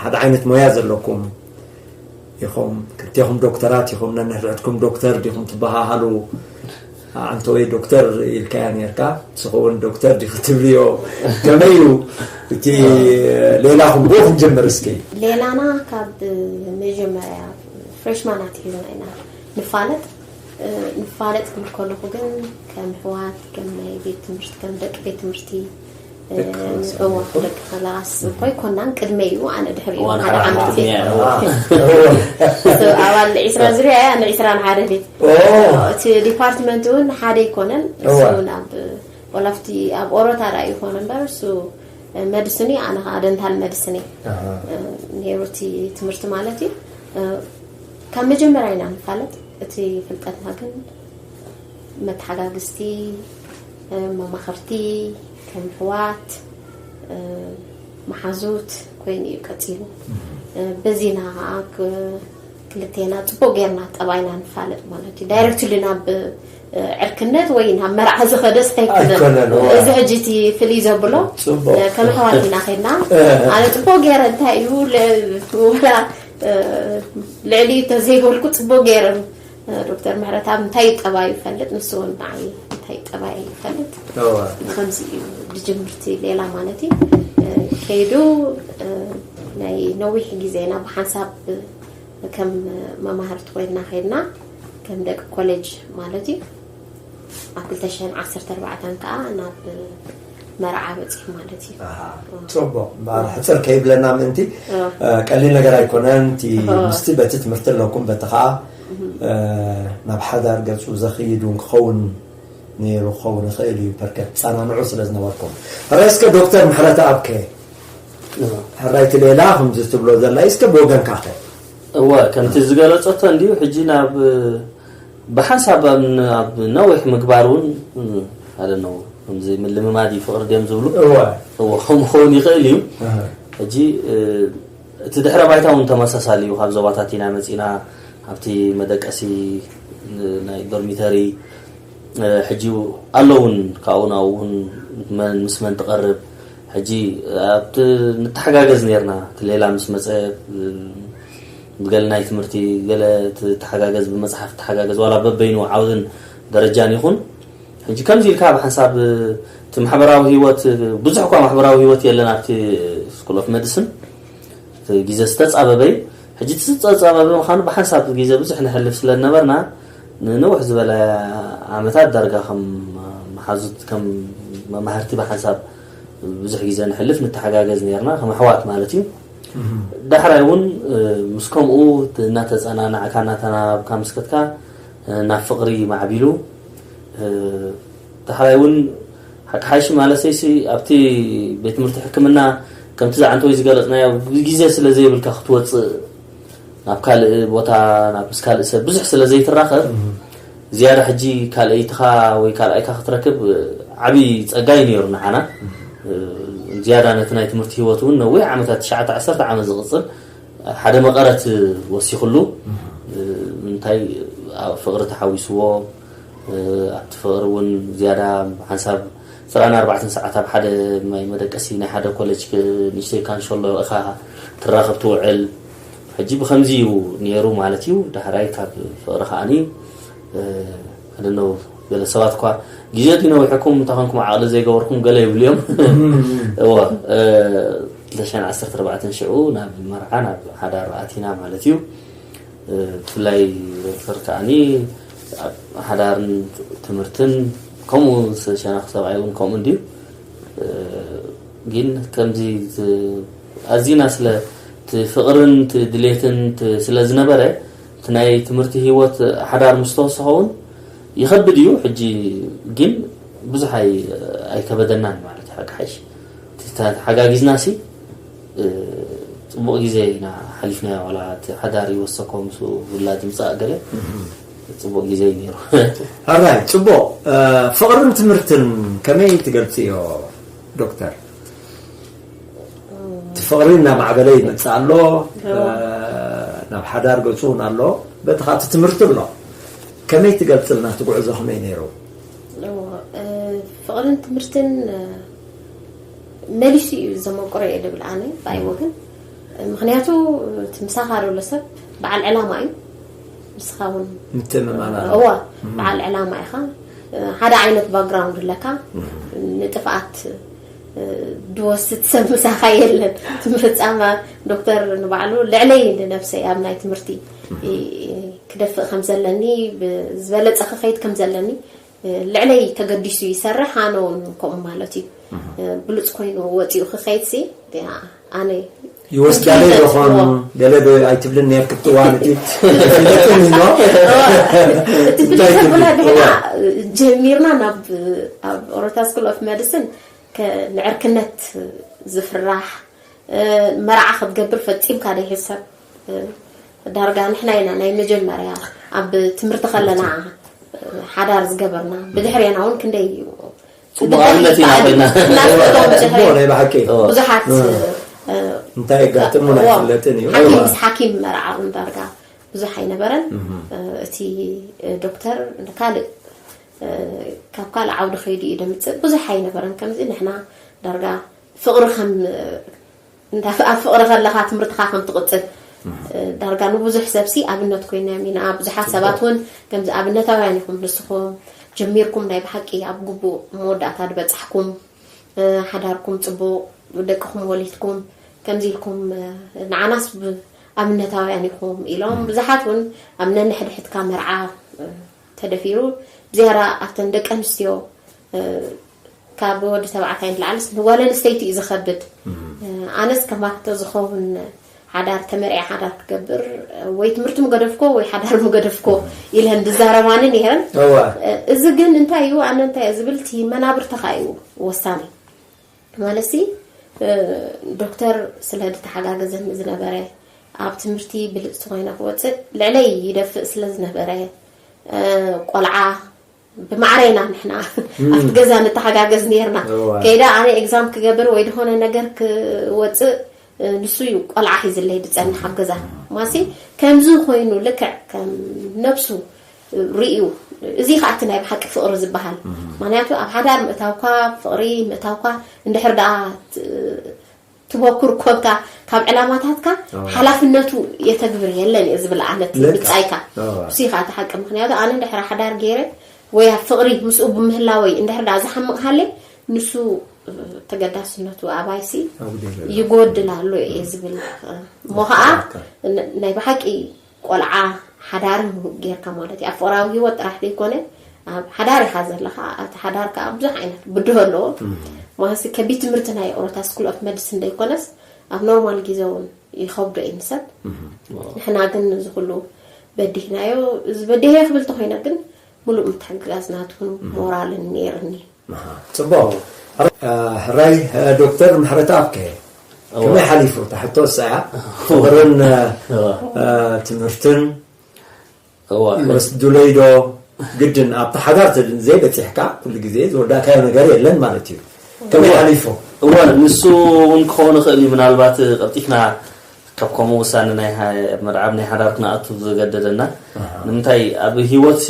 ሓደ ዓይነት ሞያ ዘለኩም ኢኹም? ክልቴኹም ዶክተራት ኢኹም። ነንሕድሕድኩም ዶክተር ዲኹም ትበሃሃሉ? ኣንተ ወይ ዶክተር ኢልካያ ነርካ፣ ንስኹ እውን ዶክተር ዲኹ ትብልዮ? ከመይ እዩ እቲ ሌላኹም? ብኡ ክንጀምር እስኪ። ሌላና ካብ መጀመርያ ፍሬሽማን ኣትሒዝና ኢና ንፋለጥ። ንፋለጥ ክብል ከለኹ ግን ከም ኣሕዋት፣ ከም ናይ ቤት ትምህርቲ፣ ከም ደቂ ቤት ትምህርቲ እዋ ደቂ ክላስ እኮ ኣይኮናን። ቅድመይ እዩ፣ ኣነ ድሕሪ እዩ ሓደ ዓመት እየ። ኣባል ዕስራ ዙርያ እያ፣ ንዕስራን ሓደ ቤት እቲ ዲፓርትመንት እውን ሓደ ኣይኮነን። እሱ ናብ ወላፍቲ ኣብ ኦሮታ ዳ ይኾን እምበር እሱ መድስን እዩ፣ ኣነ ከዓ ደንታል መድስን እየ። ነይሩ እቲ ትምህርቲ ማለት እዩ። ካብ መጀመርያ ኢና ንፋለጥ። እቲ ፍልጠትና ግን መተሓጋግዝቲ፣ መማኽርቲ፣ ከም ኣሕዋት፣ መሓዙት ኮይኑ እዩ ቀፂሉ። በዚና ከዓ ክልቴና ፅቡቅ ጌርና ጠባይና ንፋለጥ ማለት እዩ። ዳይረክትሊ ናብ ዕርክነት ወይ ናብ መርዓ ዝኸደስ ኣይኮነን። እዚ ሕጂ እቲ ፍልይ ዘብሎ ከም ኣሕዋት ኢና ከድና። ኣነ ፅቡቅ ገይረ እንታይ እዩ ወላ ልዕሊ ተዘይበልኩ ፅቡቅ ገይረ ዶክተር ምሕረትኣብ እንታይ ጠባዩ ይፈልጥ፣ ንሱ እውን ንዓይ እንታይ ጠባይ ይፈልጥ። ከምዚ እዩ ድጅምርቲ ሌላ ማለት እዩ። ከይዱ ናይ ነዊሕ ግዜና ብሓንሳብ ከም መማህርቲ ኮይና ከድና ከም ደቂ ኮሌጅ ማለት እዩ። ኣብ ክልተ ሽሕን ዓሰርተ ኣርባዕተን ከዓ ናብ መርዓ በፂሑ ማለት እዩ። ጽቡቕ እምበኣር ሕፅር ከይብለና ምእንቲ ቀሊል ነገር ኣይኮነን። እቲ ምስቲ በቲ ትምህርቲ ኣለኩም በቲ ከዓ ናብ ሓዳር ገፁ ዘኽይድ እውን ክኸውን ነይሩ ክኸውን ይኽእል እዩ። በርከት ትፀናንዑ ስለ ዝነበርኩም ሕራይ እስከ ዶክተር ምሕረተኣብከ ሕራይቲ ሌላ ከምዚ ትብሎ ዘላ እስከ ብወገንካ ከ እወ ከምቲ ዝገለፀቶ እንዲዩ ሕጂ ናብ ብሓንሳብ ኣብ ነዊሕ ምግባር እውን ኣለ ነው ከምዚ ምልምማድ እዩ ፍቅሪ ድዮም ዝብሉ እወ ከምኡ ክኸውን ይኽእል እዩ። ሕጂ እቲ ድሕረ ባይታ እውን ተመሳሳሊ እዩ። ካብ ዞባታት ኢና መፂና ኣብቲ መደቀሲ ናይ ዶርሚተሪ ሕጂ ኣለውን ካብኡ ናብኡ እውን መን ምስ መን ትቐርብ ሕጂ ኣብቲ ንተሓጋገዝ ነርና እቲ ሌላ ምስ መፀ ብገለ ናይ ትምህርቲ ገለ ትተሓጋገዝ ብመፅሓፍ ትተሓጋገዝ ዋላ በበይኑ ዓውድን ደረጃን ይኹን ሕጂ ከምዚ ኢልካ ብሓንሳብ እቲ ማሕበራዊ ህይወት ብዙሕ እኳ ማሕበራዊ ህይወት የለን ኣብቲ ስኩል ኦፍ መድስን እቲ ግዜ ዝተፃበበ እዩ። ሕጂ እቲ ዝተፃበበ ምዃኑ ብሓንሳብ ግዜ ብዙሕ ንሕልፍ ስለ ዝነበርና ንንውሕ ዝበለ ዓመታት ዳርጋ ከም መሓዙት ከም መማህርቲ ብሓንሳብ ብዙሕ ግዜ ንሕልፍ ንተሓጋገዝ ነርና ከም ኣሕዋት ማለት እዩ። ዳሕራይ እውን ምስ ከምኡ እናተፀናናዕካ እናተናባብካ ምስ ከድካ ናብ ፍቕሪ ማዕቢሉ ዳሕራይ እውን ሓቂ ሓይሽ ማለት ሰይሲ ኣብቲ ቤት ትምህርቲ ሕክምና ከምቲ ዝዓንተወይ ዝገለፅናዮ ግዜ ስለ ዘይብልካ ክትወፅእ ናብ ካልእ ቦታ ናብ ምስ ካልእ ሰብ ብዙሕ ስለ ዘይትራኸብ ዝያዳ ሕጂ ካልኣይትኻ ወይ ካልኣይካ ክትረክብ ዓብዪ ጸጋ እዩ ነይሩ ንዓና። ዝያዳ ነቲ ናይ ትምህርቲ ህይወት እውን ነዊሕ ዓመታት ትሽዓተ ዓሰርተ ዓመት ዝቕጽል ሓደ መቐረት ወሲኽሉ። እንታይ ኣብ ፍቕሪ ተሓዊስዎ፣ ኣብቲ ፍቕሪ እውን ዝያዳ ሓንሳብ ዕስራን ኣርባዕተን ሰዓት ኣብ ሓደ ማይ መደቀሲ ናይ ሓደ ኮሌጅ ንእሽተይ ካንሸሎ ኢኻ ትራኸብ ትውዕል። ሕጂ ብኸምዚ እዩ ነይሩ ማለት እዩ። ዳሕራይ ካብ ፍቕሪ ከዓኒ ኣደነው ገለ ሰባት እኳ ግዜ ድዩ ነዊሕኩም እንተኾንኩም ዓቕሊ ዘይገበርኩም ገለ ይብሉ እዮም። እወ፣ ክልተ ሽሕን ዓሰርተ ኣርባዕተን ሽዑ ናብ መርዓ ናብ ሓዳር ኣቲና ማለት እዩ። ብፍላይ ዶክተር ከዓኒ ኣብ ሓዳርን ትምህርትን ከምኡ ሸነኽ ሰብኣይ እውን ከምኡ እንድዩ። ግን ከምዚ ኣዚና ስለ እቲ ፍቕርን እቲ ድሌትን ስለ ዝነበረ እቲ ናይ ትምህርቲ ህይወት ሓዳር ምስ ተወሰኸ እውን ይኸብድ እዩ። ሕጂ ግን ብዙሕ ኣይከበደናን ማለት ሓቂ ሓይሽ ተሓጋጊዝና ሲ ጽቡቕ ግዜ ኢና ሓሊፍናዮ። ዋላ እቲ ሓዳር ይወሰኮ ምስ ውላድ ምጻእ ገለ ጽቡቕ ግዜ እዩ ነይሩ። ኣራይ ጽቡቕ። ፍቕርን ትምህርትን ከመይ ትገልጽዮ ዶክተር? እቲ ፍቕሪ እናማዕበለ ይመጽእ ኣሎ፣ ናብ ሓዳር ገጹ እውን ኣሎ። በቲ ኻቲ ትምህርቲ ኣሎ። ከመይ ትገልጽልና እቲ ጉዕዞ ከመይ ነይሩ? ፍቕርን ትምህርትን መሊሱ እዩ ዘመቁረ እየ ድብል ኣነ ብኣይ ወገን። ምክንያቱ እቲ ምሳኻ ዘሎ ሰብ በዓል ዕላማ እዩ። ንስኻ እውን ምትእምማን ኣሎ። እዋ በዓል ዕላማ ኢኻ። ሓደ ዓይነት ባክግራውንድ ኣለካ። ንጥፍኣት ድወስድ ሰብ ምሳኻ የለን። ምፍጻም ዶክተር ንባዕሉ ልዕለይ ንነብሰይ ኣብ ናይ ትምህርቲ ክደፍእ ከም ዘለኒ ዝበለጸ ክኸይድ ከም ዘለኒ ልዕለይ ተገዲሱ ይሰርሕ፣ ኣነ እውን ከምኡ ማለት እዩ። ብሉጽ ኮይኑ ወጺኡ ክኸይድ ሲ ኣነ ይወስዳለይ ዶኾን ገለ ዶ ኣይትብልን ነርክ እዋን እቲ ፍለጥን እሞ እቲ ብልጽ ብላ ድሕና ጀሚርና ናብ ኣብ ኦሮታ ስኩል ኦፍ ሜዲሲን ንዕርክነት ዝፍራሕ መርዓ ክትገብር ፈጺምካ ደይሕሰብ ዳርጋ ንሕና ኢና ናይ መጀመርያ ኣብ ትምህርቲ ከለና ሓዳር ዝገበርና ብድሕሬና እውን ክንደይ እዩ ጽቡቕ ኣብነት ኢና ኮይና። እናስፈቶም ድሕሪ ናይ ብሓቂ ብዙሓት እንታይ የጋጥሙን ኣይፍለጥን እዩ። ሓኪም ምስ ሓኪም መርዓ እውን ዳርጋ ብዙሕ ኣይነበረን። እቲ ዶክተር ካልእ ካብ ካልእ ዓውዲ ከይዱ እዩ ደምፅእ ብዙሕ ኣይነበረን። ከምዚ ንሕና ዳርጋ ፍቕሪ ከም እንዳ ኣብ ፍቕሪ ከለኻ ትምህርትኻ ከም ትቕፅል ዳርጋ ንብዙሕ ሰብሲ ኣብነት ኮይና ኢና። ብዙሓት ሰባት እውን ከምዚ ኣብነታውያን ኢኹም ንስኹም ጀሚርኩም ናይ ብሓቂ ኣብ ግቡእ መወዳእታ ዝበፃሕኩም ሓዳርኩም ፅቡቕ ደቅኹም ወሊድኩም ከምዚ ኢልኩም ንዓናስ ኣብነታውያን ኢኹም ኢሎም ብዙሓት እውን ኣብ ነንሕድሕድካ መርዓ ተደፊሩ ብዝያዳ ኣብተን ደቂ ኣንስትዮ ካብ ወዲ ተባዕታይ ንላዕልስ ንጓል ኣንስተይቲ እዩ ዝኸብድ። ኣነስ ከማክቶ ዝኸውን ሓዳር ተመርዒ ሓዳር ክገብር ወይ ትምህርቲ ምገደፍኮ ወይ ሓዳር ምገደፍኮ ኢለን ዝዛረባኒ ነይረን። እዚ ግን እንታይ እዩ ኣነ እንታይ ዝብል እቲ መናብርትኻ እዩ ወሳኒ። ማለትሲ ዶክተር ስለ ዝተሓጋገዘኒ ዝነበረ ኣብ ትምህርቲ ብልፅቲ ኮይነ ክወፅእ ልዕለይ ይደፍእ ስለ ዝነበረ ቆልዓ ብማዕረ ኢና ንሕና ኣብቲ ገዛ ንተሓጋገዝ ነርና። ከይዳ ኣነ ኤግዛም ክገብር ወይ ዝኾነ ነገር ክወፅእ ንሱ እዩ ቆልዓ ሒዝለይ ዝፀንሕ ኣብ ገዛ ማሲ ከምዚ ኮይኑ ልክዕ ከም ነብሱ ርእዩ እዚ ከዓ እቲ ናይ ብሓቂ ፍቕሪ ዝበሃል ምክንያቱ ኣብ ሓዳር ምእታውካ ፍቕሪ ምእታውካ እንድሕር ደኣ ትበኩር ኮንካ ካብ ዕላማታትካ ሓላፍነቱ የተግብር የለን እየ ዝብል ኣነት ምጻይካ እሱ ኢኻ እቲ ሓቂ ምክንያቱ ኣነ እንድሕር ሓዳር ገይረ ወይ ኣብ ፍቕሪ ምስኡ ብምህላወይ እንድሕር ደኣ ዝሓምቕ ሃለ ንሱ ተገዳስነቱ ኣባይሲ ይጎድል ኣሎ እየ ዝብል እሞ ከዓ ናይ ብሓቂ ቆልዓ ሓዳር ጌርካ ማለት እዩ ኣብ ፍቕራዊ ህይወት ጥራሕ ዘይኮነ ኣብ ሓዳር ኢኻ ዘለኻ ኣብቲ ሓዳር ከዓ ብዙሕ ዓይነት ብድሆ ኣለዎ ማለትሲ ከቢድ ትምህርቲ ናይ ኦሮታ ስኩል ኦፍ መዲሲን ዘይኮነስ ኣብ ኖርማል ግዜ እውን ይኸብዶ እዩ ንሰብ ንሕና ግን እዚ ኩሉ በዲህናዮ እዚ በዲሀ ክብል ተኮይነ ግን ሙሉእ ምትሕግጋዝ ናትኩም ሞራልን ነይርኒ ፅቡቅ ሕራይ ዶክተር ምሕረተኣብ ከ ከመይ ሓሊፉ? እታ ሕቶ እሳ እያ። ፍቕርን፣ እ፣ ትምህርትን እዋ። ይወስዱለይ ዶ? ግድን ኣብቲ ሓዳር ተ-፣ ዘይበጺሕካ ኩሉ ግዜ ዝወዳእካዮ ነገር የለን ማለት እዩ። ከመይ እዋ። ሓሊፉ? እዋ፣ ንሱ እውን ክኸውን ይኽእል እዩ። ምናልባት ቀልጢፍና ካብ ከምኡ ውሳነ ናይ ሓ-፣ መርዓብ ናይ ሓዳር ክንኣቱ ዘገደደና። ኣሃ። ንምንታይ ኣብ ህይወትሲ፣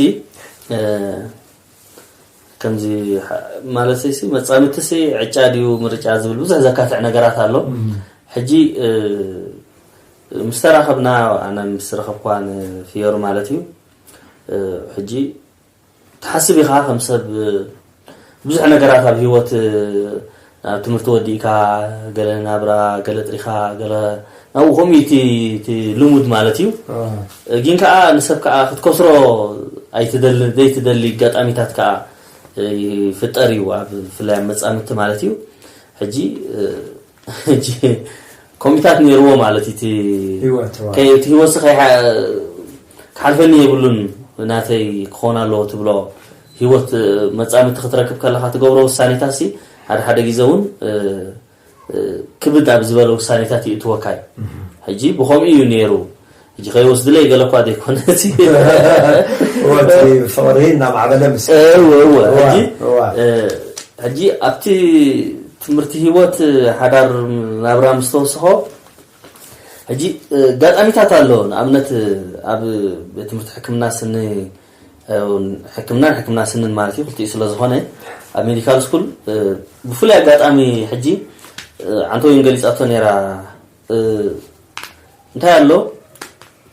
እ፣ ከምዚ ሓ-፣ ማለተይሲ መጻምድትሲ ዕጫ ድዩ ምርጫ ዝብል ብዙሕ ዘካትዕ ነገራት ኣሎ። እም። ሕጂ፣ እ፣ ምስ ተራኸብና፣ ኣነ ምስ ረኸብኳ ንፍዮሪ ማለት እዩ። እ፣ ሕጂ ትሓስብ ኢኻ ከም ሰብ፣ እ፣ ብዙሕ ነገራት ኣብ ህይወት፣ እ፣ ኣብ ትምህርቲ ወዲእካ፣ ገለ ናብራ፣ ገለ ጥሪኻ፣ ገለ ናብኡ ከምኡ እዩ እቲ፣ እቲ ልሙድ ማለት እዩ። ኣዎ። ግን ከኣ ንሰብ ከኣ ክትከስሮ ኣይትደሊ-፣ ዘይትደሊ ኣጋጣሚታት ከኣ፣ እ፣ ይፍጠር እዩ፣ ኣብ ብፍላይ ኣብ መጻምድቲ ማለት እዩ። ሕጂ፣ እ፣ ሕጂ ኮሚታት ነይርዎ ማለት እዩ። እቲ ህይወት፣ እዋ። ከይ-፣ እቲ ህይወትሲ ከይሓ-፣ ክሓልፈኒ የብሉን፣ ናተይ ክኾን ኣለዎ ትብሎ ህይወት፣ እ፣ መጻምድቲ ክትረክብ ከለኻ ትገብሮ ውሳኔታትሲ ሓደ ሓደ ግዜ እውን፣ እ፣ እ፣ ክብድ ኣብ ዝበለ ውሳኔታት ይእትወካ እዩ። እህ። ሕጂ ብኸምኡ እዩ ነይሩ። ሕጂ ከይወስድለይ ገለ እኳ ዘይኮነ እቲ እዋ፣ እቲ ፍቕሪ እናማዕበለ ምስ እወ፣ እወ። እዋ፣ ሕጂ፣ እዋ። እ፣ ሕጂ ኣብቲ ትምህርቲ ህይወት ሓዳር ናብራ ምስ ተወስኾ፣ ሕጂ፣ እ፣ ኣጋጣሚታት ኣሎ። ንኣብነት፣ ኣብ ቤት ትምህርቲ ሕክምና ስኒ፣ እ፣ ሕክምናን ሕክምና ስንን ማለት እዩ፣ ክልቲኡ ስለ ዝኾነ፣ ኣብ ሜዲካል ስኩል፣ እ፣ ብፍሉይ ኣጋጣሚ ሕጂ፣ እ፣ ዓንተወይን ገሊጻቶ ነይራ፣ እ፣ እንታይ ኣሎ፣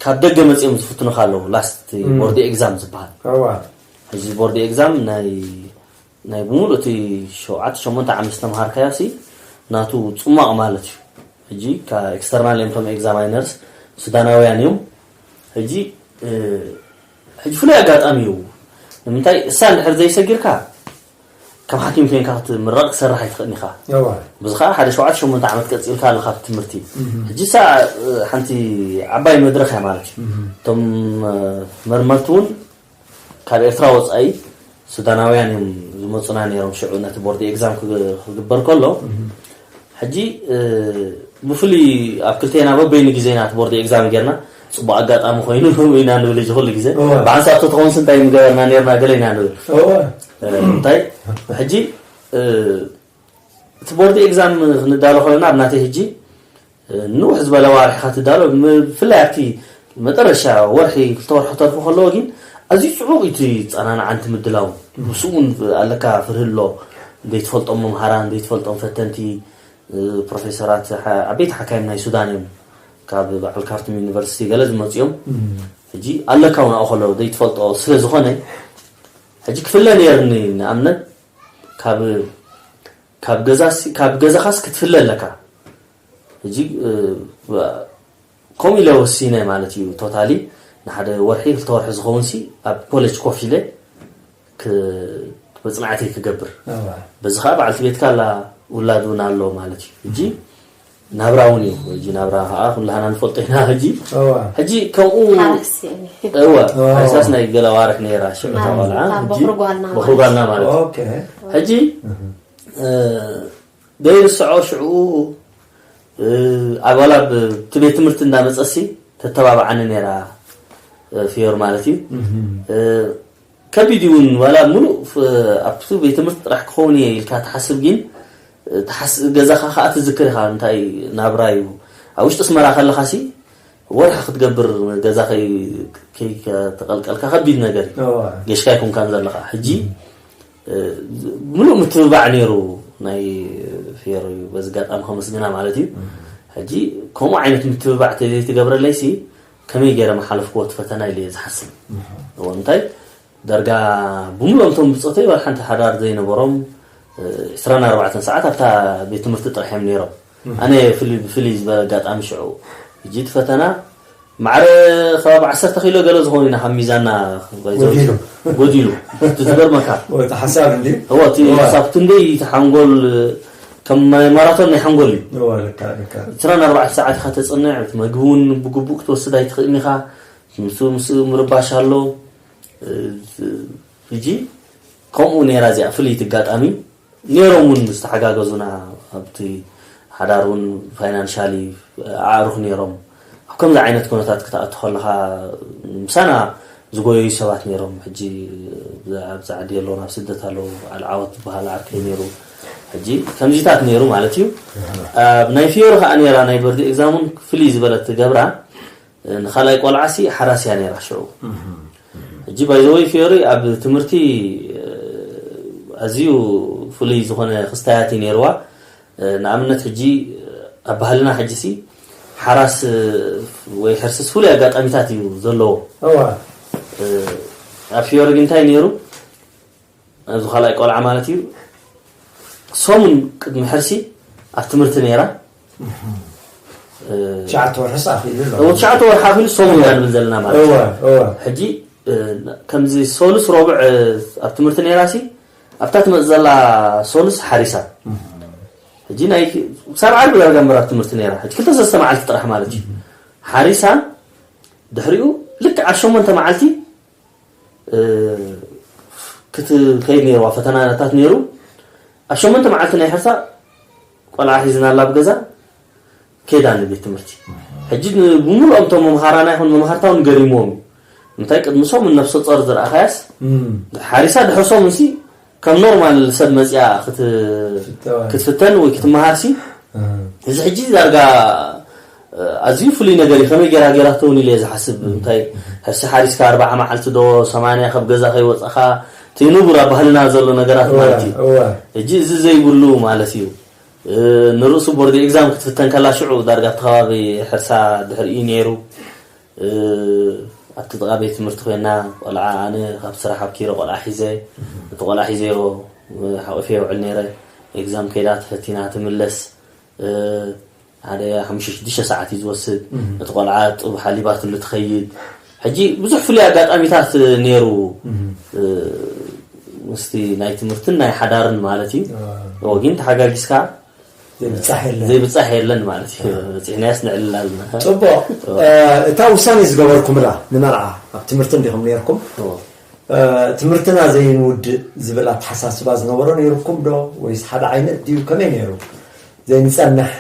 ካብ ደገ መጺኦም ዝፍትኑኻ ኣለዉ፣ ላስት እም። ቦርድ ኤግዛም ዝበሃል። እዋ። ሕጂ ቦርድ ኤግዛም ናይ፣ ናይ ብምሉእ እቲ ሸውዓተ ሸሞንተ ዓመት ዝተምሃርካዮሲ ናቱ ጽሟቕ ማለት እዩ። ሕጂ ካብ ኤክስተርናል እዮም፣ እቶም ኤግዛማይነርስ ሱዳናውያን እዮም። ሕጂ፣ እ፣ ሕጂ ፍሉይ ኣጋጣሚ እዩ። ንምንታይ እሳ እንድሕር ዘይሰጊርካ ከም ሓኪም ኮይንካ ክትምረቕ ክትሰርሕ ኣይትኽእልን ኢኻ። እዋ። በዚ ኸዓ ሓደ ሸውዓተ ሸሞንተ ዓመት ቀጺልካ ኣለኻ ኣብቲ ትምህርቲ። እህ። ሕጂ እሳ፣ እ፣ ሓንቲ ዓባይ መድረኽ እያ ማለት እዩ። እህ። እቶም፣ እ፣ መርመርቲ እውን ካብ ኤርትራ ወጻኢ ሱዳናውያን እዮም ዝመጹና ነይሮም ሽዑ ነቲ ቦርድ ኤግዛም ክግ-፣ ክግበር ከሎ። እህ። ሕጂ፣ እ፣ ብፍሉይ ኣብ ክልቴና በበይኑ ግዜ ኢና እቲ ቦርድ ኤግዛም ጌርና፣ ጽቡቕ ኣጋጣሚ ኮይኑ ኢና ንብል ሕጂ ኩሉ ግዜ። እወ። ብሓንሳብ ተትኸውንስ እንታይ ምገበርና ኔርና ገለ ኢና ንብል። እወ። እ፣ እንታይ፣ ሕጂ፣ እ፣ እቲ ቦርድ ኤግዛም ክንዳሎ ከለና ኣብ ናተይ ሕጂ፣ እ፣ ንውሕ ዝበለ ዋርሒ ኢኻ ትዳሎ፣ ም-፣ ብፍላይ ኣብቲ መጠረሻ ወርሒ ክልተ ወርሒ ክተርፎ ከለዎ ግን ኣዝዩ ጽዑቕ እዩ እቲ ጸናንዓን እቲ ምድላውን። ምስኡ እውን ኣለካ ፍርሂ ኣሎ፣ ዘይትፈልጦም መምሃራን፣ ዘይትፈልጦም ፈተንቲ፣ እ፣ ፕሮፌሰራት፣ ሓ-፣ ዓበይቲ ሓካይም ናይ ሱዳን እዮም። ካብ በዓል ካርቱም ዩኒቨርሲቲ ገለ ዝመጹ እዮም። እም። ሕጂ ኣለካ እውን ኣብኡ ከለዉ ዘይትፈልጦ ስለ ዝኾነ፣ ሕጂ ክፍለ ነይርኒ። ንኣብነት፣ ካብ፣ ካብ ገዛሲ-፣ ካብ ገዛኻስ ክትፍለ ኣለካ። ሕጂ፣ እ፣ ከምኡ ኢለ ወሲነ ማለት እዩ። ቶታሊ ንሓደ ወርሒ፣ ክልተ ወርሒ ዝኸውንሲ ኣብ ኮሌጅ ኮፍ ኢለ ክ-፣ መጽናዕተይ ክገብር። እዋ። በዚ ኸኣ በዓልቲ ቤትካ ኣላ፣ ውላድ እውን ኣሎ ማለት እዩ። ሕጂ ናብራ እውን እዩ። ሕጂ ናብራ ኸኣ ኩላህና ንፈልጦ ኢና። ሕጂ፣ እዋ። ሕጂ ከምኡ፣ ሓረስ እዩ። እወ፣ እዋ። ሓረሳስ ናይ ገለ ኣዋርሕ ነይራ፣ ሽዑ እታ እታ ቆልዓ። ሕጂ በኹሪ ጓልና በኹሪ ማለት ጓልና ማለት እዩ። ኦኬ። ሕጂ፣ እህ። እ፣ ዘይርስዖ ሽዑ፣ እ፣ ኣብ ዋላ ብ-፣ እቲ ቤት ትምህርቲ እንዳመጸሲ ተተባብዓኒ ነይራ፣ እ፣ ፍዮር ማለት እዩ። እህ። እ፣ ከቢድ እውን ዋላ ሙሉእ ፍ-፣ ኣብቲ ቤት ትምህርቲ ጥራሕ ክኸውን እየ ኢልካ ትሓስብ፣ ግን፣ እ፣ ትሓስ-፣ ገዛኻ ኸኣ ትዝክር ኢኻ። እንታይ ናብራ እዩ። ኣብ ውሽጢ ኣስመራ ከለኻሲ ወርሒ ክትገብር ገዛ ከይ-፣ ከይ-፣ ከተቐልቀልካ ከቢድ ነገር እዩ። እዋ። ጌሽካ ኣይኮንካን ዘለኻ። ሕጂ፣ እም። እ፣ ምሉእ ምትብባዕ ነይሩ ናይ ፍዮሪ፣ በዚ ኣጋጣሚ ከመስግና ማለት እዩ። እም። ሕጂ ከምኡ ዓይነት ምትብባዕ ተዘይትገብረለይሲ ከመይ ገይረ ምሓለፍክዎ እቲ ፈተና ኢለ እየ ዝሓስብ። እም። እዎ፣ እንታይ ዳርጋ ብምሉኦም እቶም ብጾተይ ዋላ ሓንቲ ሓዳር ዘይነበሮም፣ እ፣ ዕስራን ኣርባዕተን ሰዓት ኣብታ ቤት ትምህርቲ ጥራሕ እዮም ነይሮም። እም። ኣነ ፍልይ፣ ብፍልይ ዝበለ ኣጋጣሚ ሽዑ፣ ሕጂ እቲ ፈተና ማዕረ ከባቢ ዓሰርተ ኪሎ ገለ ዝኾኑ ኢና ካብ ሚዛንና ጎዲሉ። ጎዲሉ። እቲ ዝገርመካ። ወ-፣ እቲ ሓሳብ እንድዩ። እዎ፣ እቲ እዋ። ሓሳብ ክንደይ እቲ ሓንጎል፣ ከም ማራቶን ናይ ሓንጎል እዩ። እዋ፣ ልካ፣ ልካ። ዕስራን ኣርባዕተን ሰዓት ኢኻ ተጽንዕ፣ እቲ መግቢ እውን ብግቡእ ክትወስድ ኣይትኽእልን ኢኻ። ምስ፣ ምስ ምርባሽ ኣሎ። እ፣ ሕጂ ከምኡ ነይራ እዚኣ ፍልይቲ ኣጋጣሚ። ነይሮም እውን ዝተሓጋገዙና ኣብቲ ሓዳር እውን ፋይናንሻሊ ኣዕሩኽ ነይሮም። ኣብ ከምዚ ዓይነት ኩነታት ክትኣቱ ከለኻ ምሳና ዝጎየዩ ሰባት ነይሮም። ሕጂ ኣብዚ ዓዲ ኣለዉ፣ ናብ ስደት ኣለዉ። በዓል ዓወት ዝበሃል ዓርከይ ነይሩ። ሕጂ ከምዚታት ነይሩ ማለት እዩ። ኣብ ናይ ፊዮሪ ከዓ ነይራ ናይ በርዲ ኤግዛም እውን ፍልይ ዝበለት ትገብራ። ንኻልኣይ ቆልዓ ሲ ሓራስ እያ ነይራ ሽዑ። ሕጂ ባይዘወይ ፊዮሪ ኣብ ትምህርቲ ኣዝዩ ፍሉይ ዝኾነ ክስታያት እዩ ነይርዋ። ንኣብነት ሕጂ ኣብ ባህልና ሕጂ ሲ ሓራስ ወይ ሕርስስ ፍሉይ ኣጋጣሚታት እዩ ዘለዎ። እዋ ኣብ ፊዮሪ ግን እንታይ ነይሩ? ኣብዚ ካልኣይ ቆልዓ ማለት እዩ። ሰሙን ቅድሚ ሕርሲ ኣብ ትምህርቲ ነይራ። ትሽዓተ ወርሕስ ኣኺሉ ኣሎ እው ትሽዓተ ወርሒ ኣኺሉ ሰሙን ኢና ንብል ዘለና ማለት እዩ። እዋ እዋ ሕጂ እ፣ ከምዚ ሶሉስ ረቡዕ እ፣ ኣብ ትምህርቲ ነይራ ሲ ኣብታ ትመፅ ዘላ ሶሉስ ሓሪሳ። ሕጂ ናይ ክሳብ ዓርቢ ዳርጋ እምበር ኣብ ትምህርቲ ነይራ። ሕጂ ክልተ ሰለስተ መዓልቲ ጥራሕ ማለት እዩ ሓሪሳ። ድሕሪኡ ልክዕ ኣብ ሸሞንተ መዓልቲ እ፣ ክትከይድ ነይርዋ ፈተናታት ነይሩ። ኣብ ሸሞንተ መዓልቲ ናይ ሕርሳ ቆልዓ ሒዝናላ ኣብ ገዛ ከይዳ ንቤት ትምህርቲ። ሕጂ ን- ብምሉኦም እቶም መምሃራና ይኹን መምሃርታ እውን ገሪምዎም እዩ። እንታይ ቅድሚ ሰሙን ነብሰ ጾር ዝረኣኻያስ ሓሪሳ ድሕሪ ሰሙን ሲ ከም ኖርማል ሰብ መፅያ ክት- ክትፍተን ወይ ክትመሃር ሲ እዚ ሕጂ ዳርጋ ኣዝዩ ፍሉይ ነገር እዩ። ከመይ ጌራ ጌራቶ እውን ኢለ ዝሓስብ እንታይ ሕርሲ ሓሪስካ ኣርባዓ መዓልቲ ዶ ሰማንያ ካብ ገዛ ከይወፃኻ እቲ ንቡር ኣብ ባህልና ዘሎ ነገራት ማለት እዩ። ሕጂ እዚ ዘይብሉ ማለት እዩ። ንርእሱ ቦርድ ኤግዛም ክትፍተን ከላ ሽዑ ዳርጋ ኣብቲ ከባቢ ሕርሳ ድሕሪኡ ነይሩ። ኣብቲ ጥቓ ቤት ትምህርቲ ኮይና ቆልዓ ኣነ ካብ ስራሕ ኣብ ኪሮ ቆልዓ ሒዘ እቲ ቆልዓ ሒዘዮ ሓቂፈ የውዕል ነይረ። ኤግዛም ከይዳ ተፈቲና ትምለስ ሓደ ሓሙሽተ ሽዱሽተ ሰዓት እዩ ዝወስድ። እቲ ቆልዓ ጡብ ሓሊባትሉ ትኸይድ። ሕጂ ብዙሕ ፍሉይ ኣጋጣሚታት ነይሩ። ምስቲ ናይ ትምህርትን ናይ ሓዳርን ማለት እዩ። ግን ተሓጋጊዝካ ዘይብፃሕ የለን ዘይብፃሕ የለን ማለት እዩ። በፂሕናያስ ንዕልል ኣለና። ፅቡቕ። እታ ውሳኔ ዝገበርኩምላ ንመርዓ ኣብ ትምህርቲ እንዲኹም ነይርኩም። ትምህርትና ዘይንውድእ ዝብል ኣተሓሳስባ ዝነበሮ ነይርኩም ዶ ወይስ ሓደ ዓይነት ድዩ? ከመይ ነይሩ? ዘይንፀንሕ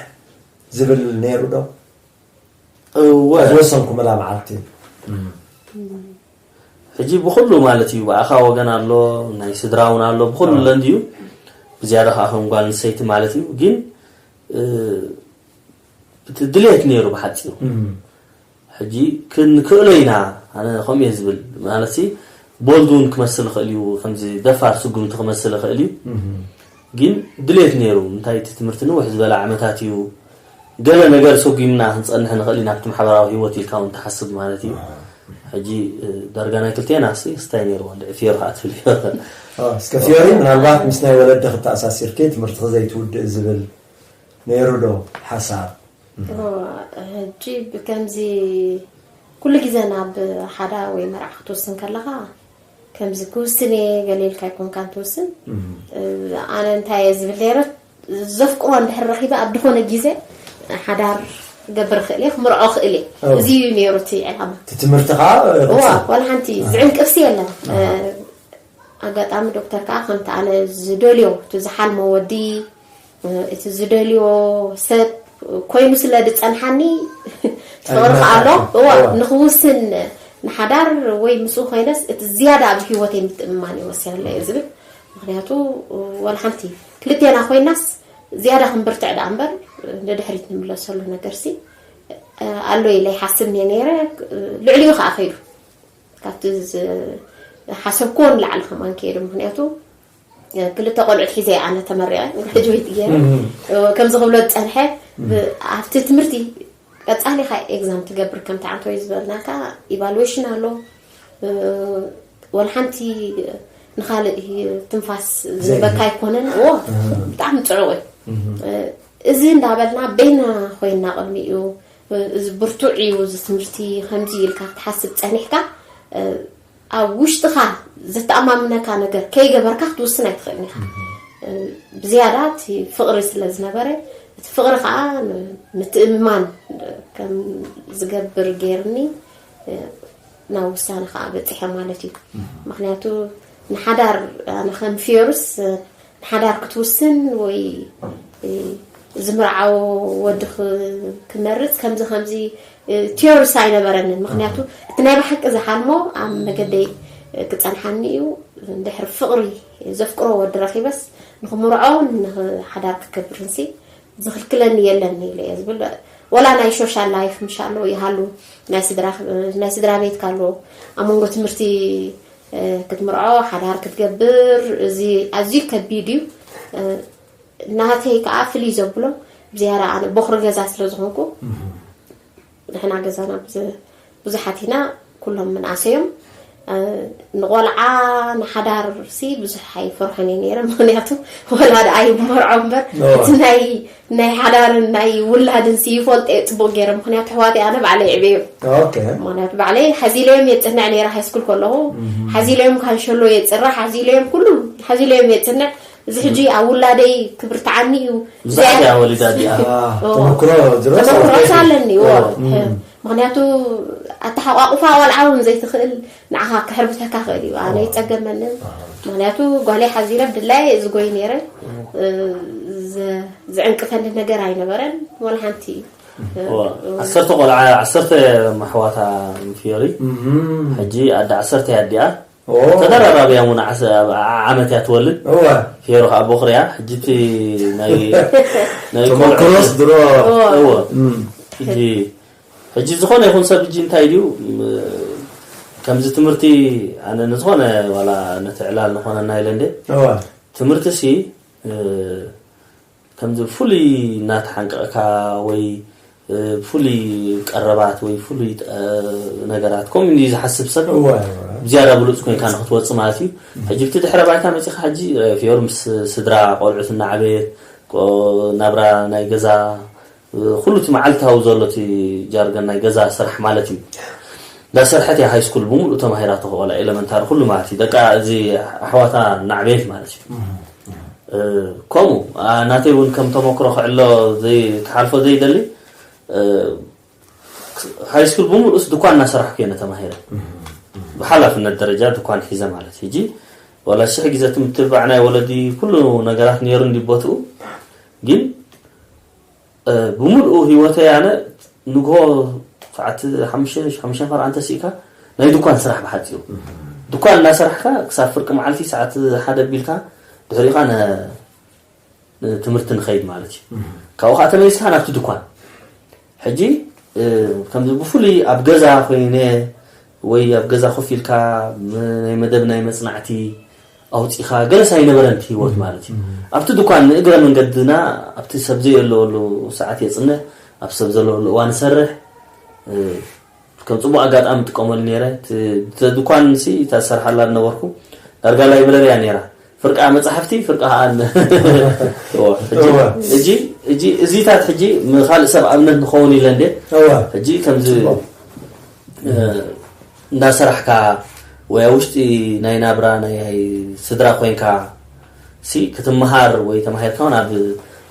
ዝብል ነይሩ ዶ? እወ ዝወሰንኩምላ መዓልቲ ሕጂ ብኩሉ ማለት እዩ ብኣኻ ወገን ኣሎ፣ ናይ ስድራ እውን ኣሎ፣ ብኩሉ ለንድ እዩ። ብዝያዳ ከዓ ከም ጓል ኣንስተይቲ ማለት እዩ። ግን እቲ ድሌት ነይሩ ብሓፂሩ። ሕጂ ክንክእሎ ኢና። ኣነ ከምኡ እየ ዝብል። ማለት ሲ ቦልድ እውን ክመስል ይኽእል እዩ፣ ከምዚ ደፋር ስጉምቲ ክመስል ይኽእል እዩ። ግን ድሌት ነይሩ። እንታይ እቲ ትምህርቲ ንውሕ ዝበለ ዓመታት እዩ። ገለ ነገር ሰጉምና ክንፀንሕ ንኽእል ኢና ኣብቲ ማሕበራዊ ህይወት ኢልካ እውን ትሓስብ ማለት እዩ። ሕጂ ዳርጋ ናይ ክልቴና ሲ ስታይ ነይርዎ እንድዒ ፊዮር ከዓ ትብል እስከ ፊዮሪ ምናልባት ምስ ናይ ወለዲ ክተኣሳሲርኪ ትምህርትኺ ዘይትውድእ ዝብል ነይሩ ዶ ሓሳብ? ሕጂ ብከምዚ ኩሉ ግዜ ናብ ሓዳ ወይ መርዓ ክትውስን ከለኻ ከምዚ ክውስን እየ ገለ ኢልካ ኣይኮንካን ትውስን። ኣነ እንታይ እየ ዝብል ነይረ፣ ዘፍቅሮ እንድሕር ረኺበ ኣብ ዝኾነ ግዜ ሓዳር ክገብር ክእል እየ ክምርዖ ክእል እየ። እዚ እዩ ነይሩ እቲ ዕላማ። እቲ ትምህርቲ ከዓ እዋ ዋላ ሓንቲ ዝዕንቅፍሲ የለን። ኣጋጣሚ ዶክተር ከዓ ከምቲ ኣነ ዝደልዮ እቲ ዝሓልሞ ወዲ እቲ ዝደልዮ ሰብ ኮይኑ ስለ ዝፀንሓኒ ፍቕሪ ከዓ ኣሎ። እዋ ንክውስን ንሓዳር ወይ ምስኡ ኮይነስ እቲ ዝያዳ ኣብ ህይወተይ ምትእምማን ይወስያለ እየ ዝብል። ምክንያቱ ዋላ ሓንቲ ክልቴና ኮይናስ ዝያዳ ክንብርትዕ ደኣ እምበር ንድሕሪት ንምለሰሉ ነገርሲ ኣሎ ኢለ ይሓስብ እየ ነይረ። ልዕሊኡ ከዓ ከይዱ ካብቲ ዝሓሰብክዎ ንላዕሊ ከማን ከይዱ። ምክንያቱ ክልተ ቆልዑት ሒዘ ኣነ ተመሪቐ ግራጅዌት ገይረ ከምዚ ክብሎ ዝፀንሐ ኣብቲ ትምህርቲ ቀፃሊ ካ ኤግዛም ትገብር ከምቲ ዓንቶይ ዝበልናካ ኢቫሉዌሽን ኣሎ። ወላ ሓንቲ ንካልእ ትንፋስ ዝህበካ ኣይኮነን። እዎ ብጣዕሚ ፅዑቕ እዩ። እዚ እንዳበልና በይና ኮይና ቅድሚኡ እዚ ብርቱዕ እዩ እዚ ትምህርቲ ከምዚ ኢልካ ክትሓስብ ፀኒሕካ ኣብ ውሽጥኻ ዘተኣማምነካ ነገር ከይገበርካ ክትውስን ኣይትኽእልን ኢኻ። ብዝያዳ እቲ ፍቕሪ ስለ ዝነበረ እቲ ፍቕሪ ከዓ ምትእምማን ከም ዝገብር ገይርኒ ናብ ውሳነ ከዓ በፂሐ ማለት እዩ። ምክንያቱ ንሓዳር ኣነ ከም ፊዮርስ ንሓዳር ክትውስን ወይ ዝምርዓው ወዲ ክመርፅ ከምዚ ከምዚ ቲዮርስ ኣይነበረንን። ምክንያቱ እቲ ናይ ብሓቂ ዝሓልሞ ኣብ መገደይ ክፀንሓኒ እዩ። እንድሕር ፍቕሪ ዘፍቅሮ ወዲ ረኺበስ ንክምርዖ ንሓዳር ክገብርንሲ ዝኽልክለኒ የለን ኢለ እየ ዝብል። ወላ ናይ ሶሻል ላይፍ ምሻሎ ይሃሉ ናይ ስድራ ቤት ካሎ ኣብ መንጎ ትምህርቲ ክትምርዖ ሓዳር ክትገብር እዚ ኣዝዩ ከቢድ እዩ። ናተይ ከዓ ፍልይ ዘብሎ ብዝያዳ ኣነ ቦኽሪ ገዛ ስለ ዝኾንኩ ንሕና ገዛና ብዙሓት ኢና። ኩሎም ምንኣሰዮም ንቆልዓ ንሓዳር ሲ ብዙሕ ኣይፈርሖን እየ ነይረ። ምክንያቱ ወላድ ኣይመርዖ እምበር እቲ ናይ ናይ ሓዳርን ናይ ውላድን ሲ ይፈልጦ እየ ፅቡቅ ገይረ። ምክንያቱ ኣሕዋተይ ኣነ ባዕለይ ይዕበዮም። ምክንያቱ ባዕለይ ሓዚለዮም የፅንዕ ነይረ ሃይስኩል ከለኹ ሓዚለዮም ካንሸሎ የፅራ ሓዚለዮም ኩሉ ሓዚለዮም የፅንዕ። እዚ ሕጂ ኣብ ውላደይ ክብርትዓኒ እዩ። ብዙሓት እያ ወሊዳ እዚኣ። ተመክሮ ዝረሳ ተመክሮስ ኣለኒ። ምክንያቱ ኣተሓቋቁፋ ቆልዓ እውን ዘይትኽእል ንዓኻ ክሕርብተካ ክእል እዩ። ኣነ ይፀገመንን ምክንያቱ ጓለይ ሓዚረ ብድላይ እዚ ጎይ ነይረ። ዝዕንቅፈኒ ነገር ኣይነበረን ወላ ሓንቲ። ዓሰርተ ቆልዓ ዓሰርተ ማሕዋታ ፊዮሪ ሕጂ ኣደ ዓሰርተ ኣዲኣ ተደራራቢ እያ ሙና ዓመት እያ ትወልድ። ፊዮሪ ከዓ ቦኽሪ እያ። ሕጂ እቲ ናይ ናይ ተመክሮስ ድሮ እዎ ሕጂ ሕጂ ዝኾነ ይኹን ሰብ ሕጂ እንታይ ድዩ ከምዚ ትምህርቲ ኣነ ንዝኾነ ዋላ ነቲ ዕላል ዝኾነና ኢለ እንደ ትምህርቲ ሲ ከምዚ ብፍሉይ እናተሓንቀቕካ ወይ ብፍሉይ ቀረባት ወይ ፍሉይ ነገራት ከምኡ እንዲ ዝሓስብ ሰብ ዝያዳ ብሉፅ ኮይንካ ንክትወፅእ ማለት እዩ። ሕጂ ብቲ ድሕረ ባይታ መፂኻ ሕጂ ፊዮር ምስ ስድራ ቆልዑት እናዓበየት ናብራ ናይ ገዛ ኩሉ እቲ መዓልታዊ ዘሎ እቲ ጃርገን ናይ ገዛ ስራሕ ማለት እዩ። እንዳሰርሐት እያ ሃይስኩል ብምሉእ ተማሂራ ተኽእላ ኤለመንታሪ ኩሉ ማለት እዩ። ደቃ እዚ ኣሕዋታ እናዕበየት ማለት እዩ። ከምኡ ናተይ እውን ከም ተመክሮ ክዕሎ ክሓልፎ ዘይደሊ ሃይስኩል ብምሉእስ ድኳን እናሰራሕኩ እየ ተማሂረ። ብሓላፍነት ደረጃ ድኳን ሒዘ ማለት ሕጂ ዋላ ሽሕ ግዜ ትምትባዕ ናይ ወለዲ ኩሉ ነገራት ነይሩ እንዲ ቦትኡ ግን ብምልኡ ህይወተይ ኣነ ንግሆ ሰዓት ሓሙሽተ ሓሙሽተ ፈር ኣንተ ስኢካ ናይ ድኳን ስራሕ ብሓፂሩ ድኳን እናሰራሕካ ክሳብ ፍርቂ መዓልቲ ሰዓት ሓደ ቢልካ ድሕሪኻ ትምህርቲ ንኸይድ ማለት እዩ። ካብኡ ከዓ ተመሊስካ ናብቲ ድኳን ሕጂ ከምዚ ብፍሉይ ኣብ ገዛ ኮይነ ወይ ኣብ ገዛ ኮፍ ኢልካ ናይ መደብ ናይ መፅናዕቲ ኣውፂኻ ገለስ ኣይነበረን እቲ ህይወት ማለት እዩ። ኣብቲ ድኳን ንእግረ መንገድና ኣብቲ ሰብ ዘየለወሉ ሰዓት የፅንሕ፣ ኣብ ሰብ ዘለወሉ እዋን እሰርሕ። ከም ፅቡቅ ኣጋጣሚ እጥቀመሉ ነይረ። ድኳን ሲ እታ ዝሰርሓላ ዝነበርኩ ዳርጋ ላይብረሪ እያ ነይራ። ፍርቃ መፅሓፍቲ ፍርቃ ከዓ እዚታት ሕጂ ንካልእ ሰብ ኣብነት ንኸውን ኢለ እንደ ሕጂ ከምዚ እንዳሰራሕካ ወይ ኣብ ውሽጢ ናይ ናብራ ናይ ስድራ ኮይንካ ሲ ክትመሃር ወይ ተማሂርካ ናብ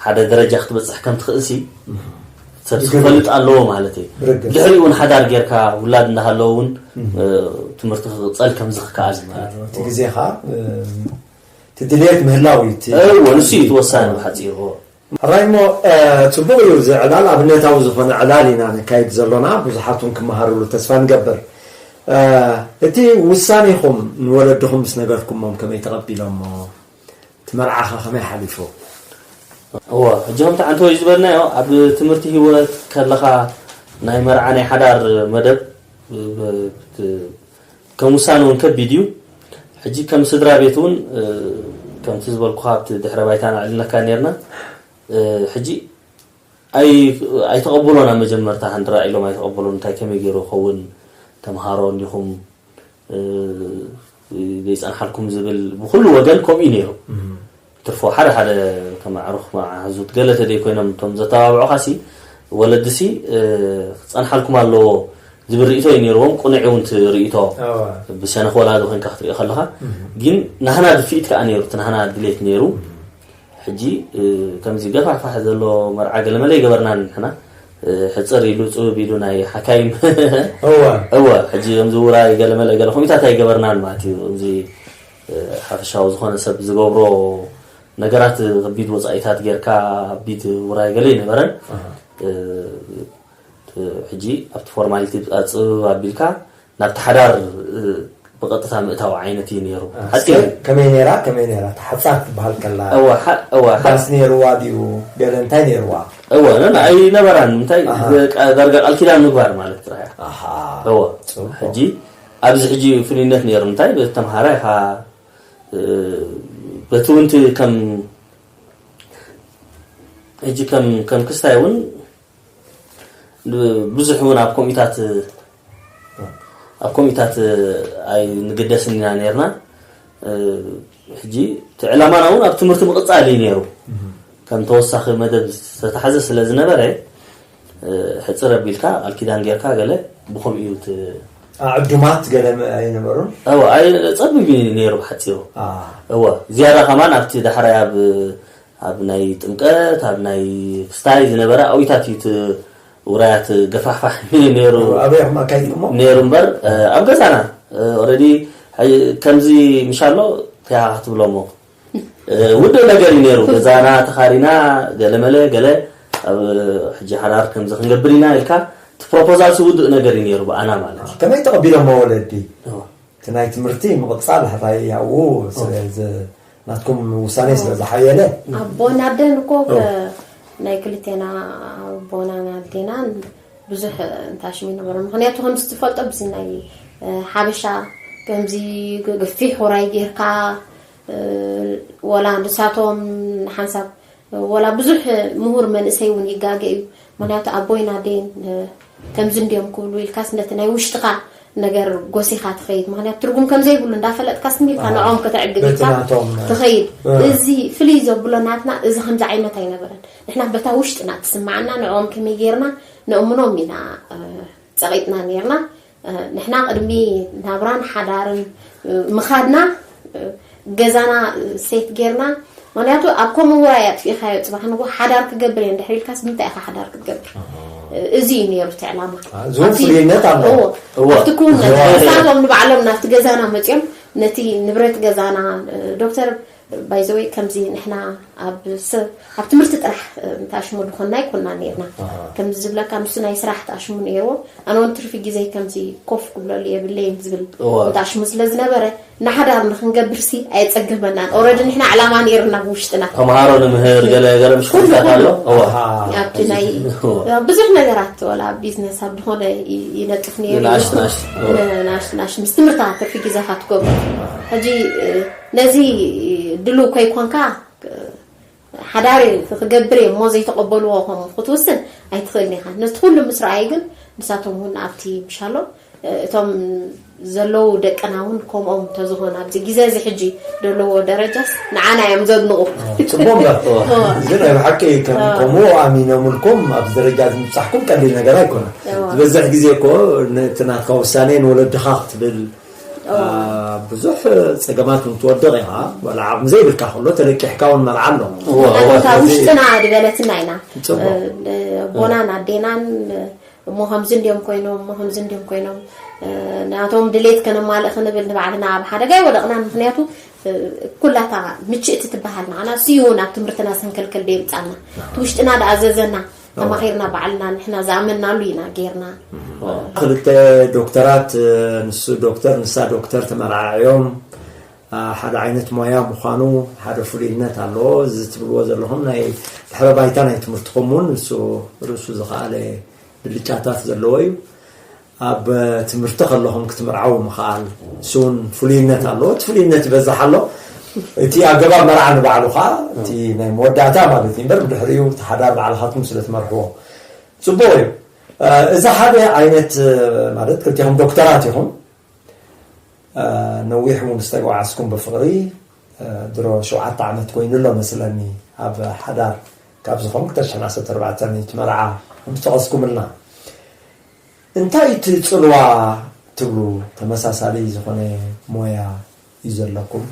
ሓደ ደረጃ ክትበፅሕ ከም ትኽእል ሲ ሰብ ክፈልጥ ኣለዎ ማለት እዩ። ድሕሪኡ እውን ሓዳር ጌርካ ውላድ እንዳሃለዎ እውን ትምህርቲ ክቕፀል ከም ዝኽከኣል ማለት እዩ። እቲ ግዜኻ እቲ ድልየት ምህላው እዩ። እዎ ንሱ እዩ ትወሳኒ ብሓፂሩ። ሕራይ እሞ ፅቡቕ እዩ። እዚ ዕላል ኣብነታዊ ዝኾነ ዕላል ኢና ነካይድ ዘሎና። ብዙሓት እውን ክመሃርሉ ተስፋ ንገብር። እቲ ውሳኔኹም ንወለድኹም ምስ ነገርኩሞም ከመይ ተቐቢሎሞ? እቲ መርዓኻ ከመይ ሓሊፉ? እወ ሕጂ ከምቲ ዓንተወይ ዝበልናዮ ኣብ ትምህርቲ ህይወት ከለኻ ናይ መርዓ ናይ ሓዳር መደብ ከም ውሳነ እውን ከቢድ እዩ። ሕጂ ከም ስድራ ቤት እውን ከምቲ ዝበልኩኻ ኣብቲ ድሕረ ባይታ ኣዕሊልናካ ነርና። ሕጂ ኣይተቐብሎን ኣብ መጀመርታ ሃንድራ ኢሎም ኣይተቐብሎን እንታይ ከመይ ገይሩ ይኸውን ተምሃሮ እንዲኹም ዘይፀንሓልኩም ዝብል ብኩሉ ወገን ከምኡ እዩ ነይሩ። ትርፎ ሓደ ሓደ ከም ኣዕሩኽ መዓዙት ገለ ተደይ ኮይኖም እቶም ዘተባብዑኻ ሲ ወለዲ ሲ ክፀንሓልኩም ኣለዎ ዝብል ርእቶ እዩ ነይርዎም። ቁኑዕ እውን እቲ ርእቶ ብሰነኽ ወላዲ ኮይንካ ክትሪኦ ከለኻ ግን ናህና ድፍኢት ከዓ ነይሩ እቲ ናህና ድሌት ነይሩ። ሕጂ ከምዚ ገፋሕፋሕ ዘሎ መርዓ ገለመለ ይገበርና ንሕና ሕፅር ኢሉ ፅብብ ኢሉ ናይ ሓካይም እወ ሕጂ ከምዚ ውራይ ገለመለ ገለ ከምኡታት ኣይገበርናን ማለት እዩ። ከምዚ ሓፈሻዊ ዝኾነ ሰብ ዝገብሮ ነገራት ከቢድ ወፃኢታት ጌርካ ከቢድ ውራይ ገለ ኣይነበረን። ሕጂ ኣብቲ ፎርማሊቲ ኣፅብብ ኣቢልካ ናብቲ ሓዳር ብቐጥታ ምእታው ዓይነት እዩ ነይሩ። ሓፂር ከመይ ነራ ከመይ ነራ ሓፃር ትበሃል ከላ እወ ሓ- እወ ሓ- ዳስ ነይርዋ ድዩ ገለ እንታይ ነይርዋ እወ ነ ኣይነበራን እንታይ ኣሃ። ቃ- ዳርጋ ቃል ኪዳን ምግባር ማለት ጥራሕ እያ ኣሃ እወ ጽቡቅ። ሕጂ ኣብዚ ሕጂ ፍልይነት ነይሩ እንታይ በተምሃራይ ኢኻ እ፣ በቲ እውን እቲ ከም ሕጂ ከም ከም ክስታይ እውን ብዙሕ እውን ኣብ ኮሚታት ኣብ ኮሚታት ኣይንግደስን ኢና ነርና ሕጂ እቲ ዕላማና እውን ኣብ ትምህርቲ ምቕፃል እዩ ነይሩ ከም ተወሳኺ መደብ ዝተታሓዘ ስለ ዝነበረ ሕፅር ኣቢልካ ቃል ኪዳን ጌርካ ገለ ብከምኡ እዩ እቲ ዕዱማት ገለ ኣይነበሩን እወ ኣይ ጸቢብ እዩ ነይሩ ብሓፂሩ እወ ዝያዳ ከማን ኣብቲ ዳሕራይ ኣብ ኣብ ናይ ጥምቀት ኣብ ናይ ክስታይ ዝነበረ ኣዊታት እዩ እቲ ውራያት ገፋሕፋሕ ነይሩ ኣበይ ኢኹም ኣካይድኩሞ ነይሩ እምበር ኣብ ገዛና ኦረዲ ከምዚ ምሻሎ ከያ ክትብሎሞ ውድእ ነገር እዩ ነይሩ ገዛና ተኻሪና ገለመለ ገለ ኣብ ሕጂ ሓዳር ከምዚ ክንገብር ኢና ኢልካ እቲ ፕሮፖዛል ውድእ ነገር እዩ ነይሩ ብኣና ማለት እዩ ከመይ ተቐቢሎሞ ወለዲ እቲ ናይ ትምህርቲ ምቕፃል ሕራይ ኣብኡ ናትኩም ውሳኔ ስለ ዝሓየለ ኣቦን ኣደን እኮ ናይ ክልቴና ኣቦናን ኣዴናን ብዙሕ እንታሽም ይነበሩ ምክንያቱ ከምዚ ትፈልጦ ብዚ ናይ ሓበሻ ከምዚ ገፊሕ ሆራይ ጌርካ ወላ ንሳቶም ሓንሳብ ወላ ብዙሕ ምሁር መንእሰይ እውን ይጋገ እዩ ምክንያቱ ኣቦይን ኣደይን ከምዚ እንዲዮም ክብሉ ኢልካስ ነቲ ናይ ውሽጥኻ ነገር ጎሲኻ ትኸይድ ምክንያቱ ትርጉም ከም ዘይብሉ እንዳፈለጥካስ እንዲልካ ንዕኦም ከተዕግብ ኢልካ ትኸይድ እዚ ፍልይ ዘብሎ ናትና እዚ ከምዚ ዓይነት ኣይነበረን ንሕና በታ ውሽጥና ትስማዓና ንዕኦም ከመይ ጌርና ነእምኖም ኢና ጸቒጥና ኔርና ንሕና ቅድሚ ናብራን ሓዳርን ምኻድና ገዛና ሴት ጌርና ምክንያቱ ኣብ ከምኡ ውራይ ኣጥፊእካዮ ፅባሕ ንጎ ሓዳር ክገብር እየ እንድሕር ኢልካስ ብምንታይ ኢኻ ሓዳር ክትገብር እዚ እዩ ነይሩ እቲ ዕላማ ዝውን ፍልይነት ኣሎ ኣብቲ ክውነት ንሳቶም ንባዕሎም ናብቲ ገዛና መፅኦም ነቲ ንብረት ገዛና ዶክተር ባይዘወይ ከምዚ ንሕና ኣብ ትምህርቲ ጥራሕ እንተኣሽሙ ዝኾንና ኣይኮንና ነርና ከምዚ ዝብለካ ንሱ ናይ ስራሕ ተኣሽሙ ነይርዎ ኣነ እውን ትርፊ ግዜ ከምዚ ኮፍ ክብለሉ የብለይን ዝብል እንተኣሽሙ ስለ ዝነበረ ንሓዳር ንክንገብር ሲ ኣየፀገመናን ኦረዲ ንሕና ዕላማ ነይርና ብውሽጥና ተምሃሮ ንምህር ገለ ገለ ምሽኩልታት ኣሎ ኣብቲ ናይ ብዙሕ ነገራት ወላ ቢዝነስ ኣብ ዝኾነ ይነጥፍ ነይሩ ናሽናሽ ምስ ትምህርታ ትርፊ ግዜኻ ትገብሩ ሕጂ ነዚ ድሉ ከይኮንካ ሓዳር ክገብር እየ እሞ ዘይተቐበልዎ ከም ክትውስን ኣይትኽእልን ኢኻ ነቲ ኩሉ ምስ ረኣዩ ግን ንሳቶም እውን ኣብቲ ምሻሎ እቶም ዘለዉ ደቅና እውን ከምኦም እንተዝኾን ኣብዚ ግዜ እዚ ሕጂ ዘለዎ ደረጃስ ንዓና እዮም ዘድንቑ ፅቡቅ እምበር እዚ ናይ ብሓቂ ከም ከምኡ ኣሚኖምልኩም ኣብዚ ደረጃ እዚ ምብፃሕኩም ቀሊል ነገር ኣይኮነን ዝበዝሕ ግዜ እኮ ነቲ ናትካ ውሳኔ ንወለድኻ ክትብል ብዙሕ ፀገማት እውን ትወድቕ ኢኻ ዋላ ዓቕሚ ዘይብልካ ከሎ ተለቂሕካ እውን መርዓ ኣሎ እታ ውሽጥና ዝበለትና ኢና ቦናን ኣዴናን እሞ ከምዚ እንዲዮም ኮይኖም እሞ ከምዚ እንዲዮም ኮይኖም ናቶም ድሌት ከነማልእ ክንብል ንባዕልና ኣብ ሓደጋ ይወደቕና ምክንያቱ ኩላታ ምችእቲ ትበሃል ንዓና ስዩ እውን ኣብ ትምህርትና ሰንከልከል ደየምፃና እቲ ውሽጥና ደኣ ዘዘና ተማኺርና ባዕልና ንሕና ዝኣመናሉ ኢና ጌርና ክልተ ዶክተራት ንሱ ዶክተር ንሳ ዶክተር ተመራዓዮም ሓደ ዓይነት ሞያ ምዃኑ ሓደ ፍሉይነት ኣለዎ እዚ ትብልዎ ዘለኹም ናይ ድሕረ ባይታ ናይ ትምህርትኹም እውን ንሱ ርእሱ ዝኸኣለ ብልጫታት ዘለዎ እዩ ኣብ ትምህርቲ ከለኹም ክትምርዓው ምኽኣል እሱን ፍሉይነት ኣለዎ እቲ ፍሉይነት ይበዛሕ ኣሎ እቲ ኣገባብ መርዓ ንባዕሉ ከዓ እቲ ናይ መወዳእታ ማለት እዩ እምበር ብድሕሪኡ እቲ ሓዳር ባዕልኻትኩም ስለ ትመርሕዎ ፅቡቅ እዩ እዚ ሓደ ዓይነት ማለት ክልቲኹም ዶክተራት ኢኹም ነዊሕ እውን ዝተጓዓዝኩም ብፍቅሪ ድሮ ሸውዓተ ዓመት ኮይኑ ኣሎ መስለኒ ኣብ ሓዳር ካብ ዝኾም ክልተ ሽሕን ዓሰርተ ኣርባዕተን እቲ መርዓ ከም ዝጠቐስኩምልና እንታይ እቲ ፅልዋ ትብሉ ተመሳሳሊ ዝኾነ ሞያ እዩ ዘለኩም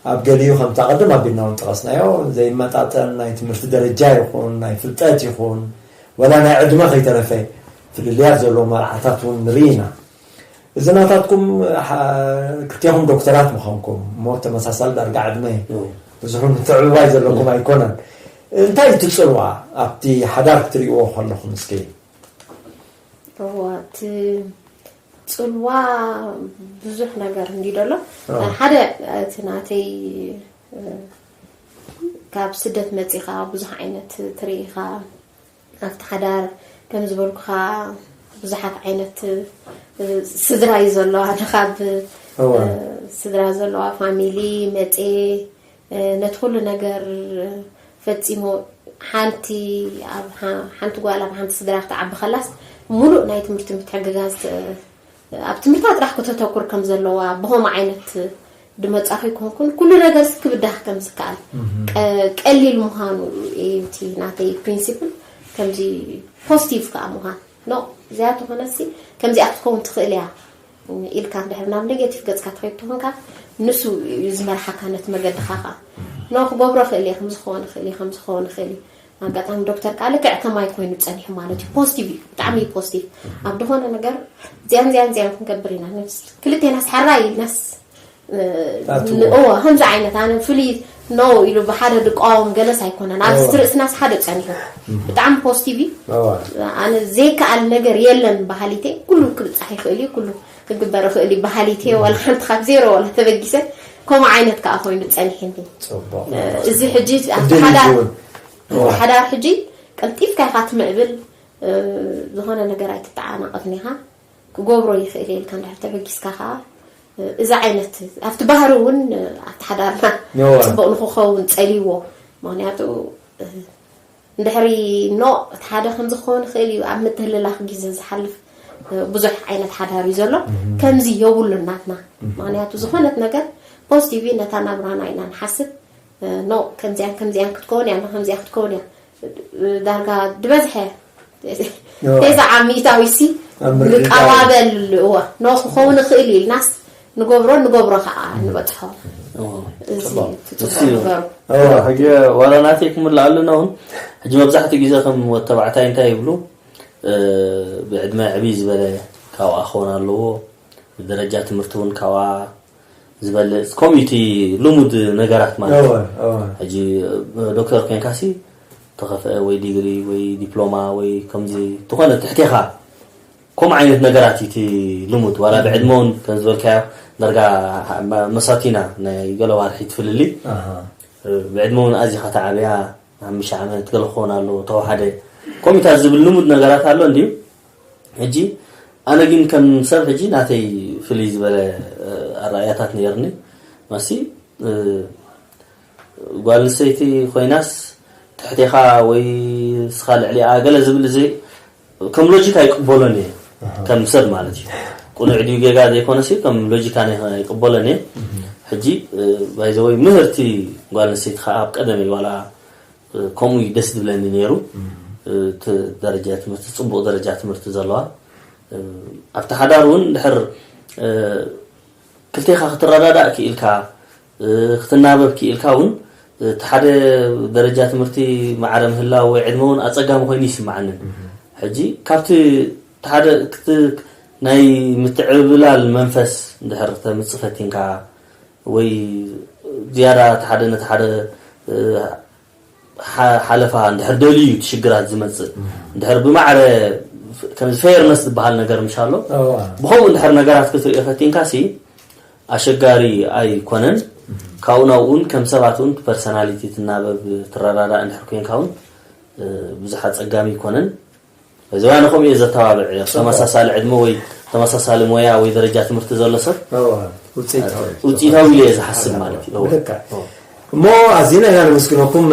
ኣብ ገሊኡ ከምታ ቅድም ኣቢልና እውን ጠቐስናዮ ዘይመጣጠን ናይ ትምህርቲ ደረጃ ይኹን ናይ ፍልጠት ይኹን ወላ ናይ ዕድመ ከይተረፈ ፍልልያት ዘለዎ መርዓታት እውን ንርኢ ኢና እዚ ናታትኩም ክልቴኹም ዶክተራት ምዃንኩም እሞ ተመሳሳሊ ዳርጋ ዕድመ ብዙሕ ምትዕብባይ ዘለኩም ኣይኮነን። እንታይ እቲ ጽልዋ ኣብቲ ሓዳር ክትርእይዎ ከለኹም እስኪ? እዋ እቲ ጽልዋ ብዙሕ ነገር እንዲ ደሎ ሓደ እቲ ናተይ ካብ ስደት መጺኻ ብዙሕ ዓይነት ትርኢኻ ኣብቲ ሓዳር ከም ዝበልኩኻ ብዙሓት ዓይነት ስድራ እዩ ዘለዋ ንኻብ ስድራ ዘለዋ ፋሚሊ መጼ ነቲ ኩሉ ነገር ፈጺሙ ሓንቲ ኣብ ሓንቲ ጓል ኣብ ሓንቲ ስድራ ክትዓቢ ከላስ ሙሉእ ናይ ትምህርቲ ምትሕግጋዝ ኣብ ትምህርታ ጥራሕ ከተተኩር ከም ዘለዋ ብኸምኡ ዓይነት ድመጻኹ ይኮንኩን ኩሉ ነገር ክብዳህ ከም ዝከኣል ቀሊል ምዃኑ እዩ እቲ ናተይ ፕሪንሲፕል ከምዚ ፖዚቲቭ ከዓ ምዃን ኖ እዚኣ ተኾነሲ ከምዚኣ ክትከውን ትኽእል እያ ኢልካ እንድሕር ናብ ኔጌቲቭ ገጽካ ትኸይድ ተኾንካ ንሱ እዩ ዝመርሓካ ነቲ መገድኻ ከዓ ኖ ክገብሮ ክእል እየ ከምዚ ክኸውን ክእል እየ ከምዚ ክኸውን ክእል እዩ ኣጋጣሚ ዶክተር ከዓ ልክዕ ከማይ ኮይኑ ፀኒሑ ማለት እዩ ፖዚቲቭ እዩ ብጣዕሚ እዩ ፖዚቲቭ ኣብ ዝኾነ ነገር እዚኣን እዚኣን እዚኣን ክንገብር ኢና ክልቴናስ ሓራይ ኢልናስ እዎ ከምዚ ዓይነት ኣነ ፍሉይ ኖ ኢሉ ብሓደ ድቃወም ገለስ ኣይኮነን ኣብዚ ርእስናስ ሓደ ፀኒሑ ብጣዕሚ ፖዚቲቭ እዩ ኣነ ዘይከኣል ነገር የለን ባህሊቴ ኩሉ ክብፃሕ ይኽእል እዩ ኩሉ ክግበር ይኽእል እዩ ባህሊቴ ዋላ ሓንቲ ካብ ዜሮ ዋላ ተበጊሰ ከምኡ ዓይነት ከዓ ኮይኑ ፀኒሕኒ እዚ ሕጂ ሓዳር ሕጂ ቀልጢፍካ ኢኻ ትምዕብል ዝኾነ ነገር ኣይትተዓናቐፍን ኢኻ ክገብሮ ይኽእል ኢልካ እንድሕር ተበጊስካ ከዓ እዚ ዓይነት ኣብቲ ባህሪ እውን ኣብቲ ሓዳርና ፅቡቕ ንክኸውን ፀልይዎ ምክንያቱ እንድሕሪ ኖ እቲ ሓደ ከምዚ ክኸውን ይኽእል እዩ ኣብ ምትህልላኽ ግዜ ዝሓልፍ ብዙሕ ዓይነት ሓዳር እዩ ዘሎ ከምዚ የብሉን ናትና ምክንያቱ ዝኾነት ነገር ፖዚቲቭ ነታ ናብራና ኢና ንሓስብ ኖ ከምዚያን ከምዚያን ክትከውን እያ ከምዚያ ክትከውን እያ ዳርጋ ዝበዝሐ ተስዓ ሚእታዊ ሲ ንቃባበል እዋ ኖ ክኸውን ይኽእል ኢልናስ ንገብሮ ንገብሮ ከዓ ንበፅሖ ሕጂ ዋላ ናተይ ክምልእ ኣለና እውን ሕጂ መብዛሕትኡ ግዜ ከም ወተባዕታይ እንታይ ይብሉ ብዕድመ ዕብይ ዝበለ ካብኣ ክኸውን ኣለዎ ብደረጃ ትምህርቲ እውን ካብኣ ዝበልፅ ከምኡ እቲ ልሙድ ነገራት ማለት እዩ ሕጂ ዶክተር ኮይንካሲ ተኸፍአ ወይ ዲግሪ ወይ ዲፕሎማ ወይ ከምዚ ዝኾነ ትሕቴኻ ከምኡ ዓይነት ነገራት እዩ እቲ ልሙድ ዋላ ብዕድመ እውን ከም ዝበልካዮ ዳርጋ መሳቲና ናይ ገለ ዋርሒ ትፍልሊ ብዕድመ እውን ኣዚኻ ተዓብያ ሓሙሽተ ዓመት ገለ ክኸውን ኣለዎ ተወሓደ ከምኡታት ዝብል ልሙድ ነገራት ኣሎ እንድዩ ሕጂ ኣነ ግን ከም ሰብ ሕጂ ናተይ ፍልይ ዝበለ ኣረኣያታት ነይርኒ ማሲ ጓል ኣንስተይቲ ኮይናስ ትሕቴኻ ወይ ንስኻ ልዕሊኣ ገለ ዝብል እዚ ከም ሎጂክ ኣይቅበሎን እየ ከም ሰብ ማለት እዩ ቁኑዕ ድዩ ጌጋ ዘይኮነሲ ከም ሎጂካ ኣይቅበሎን እየ ሕጂ ባይዘወይ ምህርቲ ጓል ኣንስተይቲ ከዓ ኣብ ቀደመይ ዋላ ከምኡ እዩ ደስ ዝብለኒ ነይሩ ደረጃ ትምህርቲ ፅቡቅ ደረጃ ትምህርቲ ዘለዋ ኣብቲ ሓዳር እውን ድሕር ክልቴኻ ክትረዳዳእ ክኢልካ ክትናበብ ክኢልካ እውን እቲ ሓደ ደረጃ ትምህርቲ ማዕረ ምህላው ወይ ዕድመ እውን ኣፀጋሚ ኮይኑ ይስማዓንን ሕጂ ካብቲ ሓደ ናይ ምትዕብላል መንፈስ እንድሕር ተምፅእ ፈቲንካ ወይ ዝያዳ እቲ ሓደ ነቲ ሓደ ሓለፋ እንድሕር ደልዩ እዩ እቲ ሽግራት ዝመፅእ እንድሕር ብማዕረ ከምዚ ፌርነስ ዝበሃል ነገር ምሻ ኣሎ ብኸምኡ እንድሕር ነገራት ክትሪኦ ፈቲንካ ሲ ኣሸጋሪ ኣይኮነን ካብኡ ናብኡን ከም ሰባት እውን ፐርሰናሊቲ ትናበብ ትረዳዳእ እንድሕር ኮንካ እውን ብዙሕ ኣፀጋሚ ኣይኮነን እዚ ዋነ ከምኡ እየ ዘተባብዕ እዮ ተመሳሳሊ ዕድመ ወይ ተመሳሳሊ ሞያ ወይ ደረጃ ትምህርቲ ዘሎ ሰብ ውፅኢታዊ እየ ዝሓስብ ማለት እዩ እሞ ኣዚና ኢና ነመስግነኩም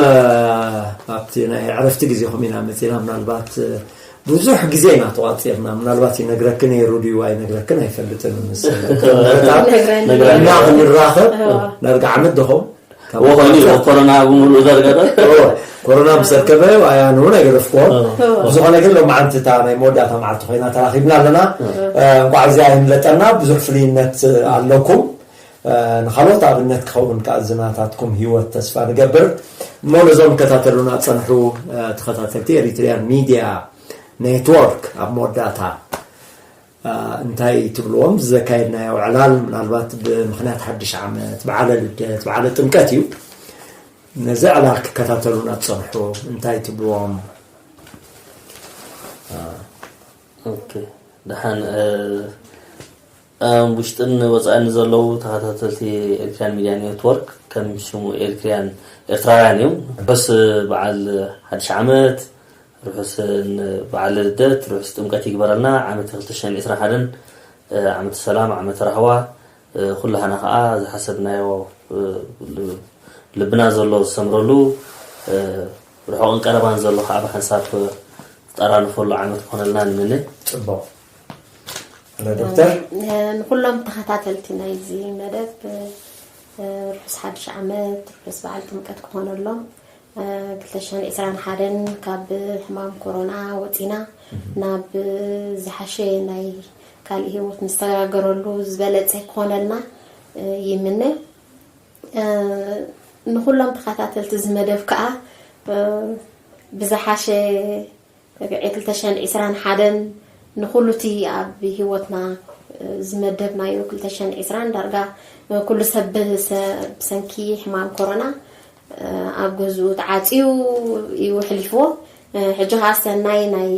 ኣብቲ ናይ ዕረፍቲ ግዜኹም ኢና መፂና ምናልባት ብዙሕ ግዜ ኢና ተቋፂርና ምናልባት ይነግረክን ነይሩ ድዩ ኣይነግረክን ኣይፈልጥን ምስ እና ክንራኸብ ዳርጋ ዓመት ደኸም ወኸኒ ኮሮና ብምሉእ ዘርገጠ ኮሮና ምስ ኣርከበ ኣያ ንውን ኣይገደፍክዎ ብዝኾነ ግን ሎማዓንቲ እታ ናይ መወዳእታ መዓልቲ ኮይና ተራኺብና ኣለና እንኳዕ እዚኣ ይምለጠና ብዙሕ ፍልይነት ኣለኩም ንካልኦት ኣብነት ክኸውን ከዓ ዝናታትኩም ህይወት ተስፋ ንገብር እሞ ነዞም ከታተሉና ፀንሑ ተኸታተልቲ ኤሪትሪያን ሚድያ ኔትወርክ ኣብ መወዳእታ እንታይ ትብልዎም ዘካየድናዮ ዕላል ምናልባት ብምክንያት ሓድሽ ዓመት በዓለ ልደት በዓለ ጥምቀት እዩ ነዚ ዕላል ክከታተሉና ዝጸንሑ እንታይ ትብልዎም? ኦኬ፣ ደሓን፣ እ፣ ኣብ ውሽጥን ወፃእን ዘለዉ ተኸታተልቲ ኤሪትሪያን ሚድያ ኔትወርክ፣ ከም ሽሙ ኤሪትሪያን፣ ኤርትራውያን እዮም። ርሑስ በዓል ሓድሽ ዓመት፣ ርሑስ በዓል ልደት፣ ርሑስ ጥምቀት ይግበረልና። ዓመት ክልተ ሽሕን ዕስራን ሓደን፣ እ፣ ዓመት ሰላም፣ ዓመት ራህዋ፣ እ፣ ኩላህና ከዓ ዝሓሰብናዮ፣ እ፣ ል-፣ ልብና ዘሎ ዝሰምረሉ፣ እ፣ ርሑቕን ቀረባን ዘሎ ከዓ ብሓንሳብ ዝጠራንፈሉ ዓመት ክኾነልና ንምነ። ጽቡቕ። ኣነ ዶክተር፣ እ፣ ንኩሎም ተኸታተልቲ ናይዚ መደብ፣ እ፣ ርሑስ ሓድሽ ዓመት፣ ርሑስ በዓል ጥምቀት ክኾነሎም። እ፣ ክልተ ሽሕን ዕስራን ሓደን ካብ ሕማም ኮሮና ወፂና ናብ ዝሓሸ ናይ ካልእ ህይወት ንሰጋገረሉ ዝበለፀ ክኾነልና፣ እ፣ ይምነ። እ፣ ንኩሎም ተኸታተልቲ እዚ መደብ ከዓ፣ እ፣ ብዝሓሸ ዕስራን ዕስራን ሓደን ንኩሉ እቲ ኣብ ህይወትና፣ እ፣ ዝመደብናዮ ክልተ ሽሕን ዕስራን ዳርጋ፣ እ፣ ኩሉ ሰብ ብሰ-፣ ብሰንኪ ሕማም ኮሮና፣ እ፣ ኣብ ገዝኡ ተዓፅዩ እዩ ኣሕሊፍዎ። እ፣ ሕጂ ከዓ ሰናይ ናይ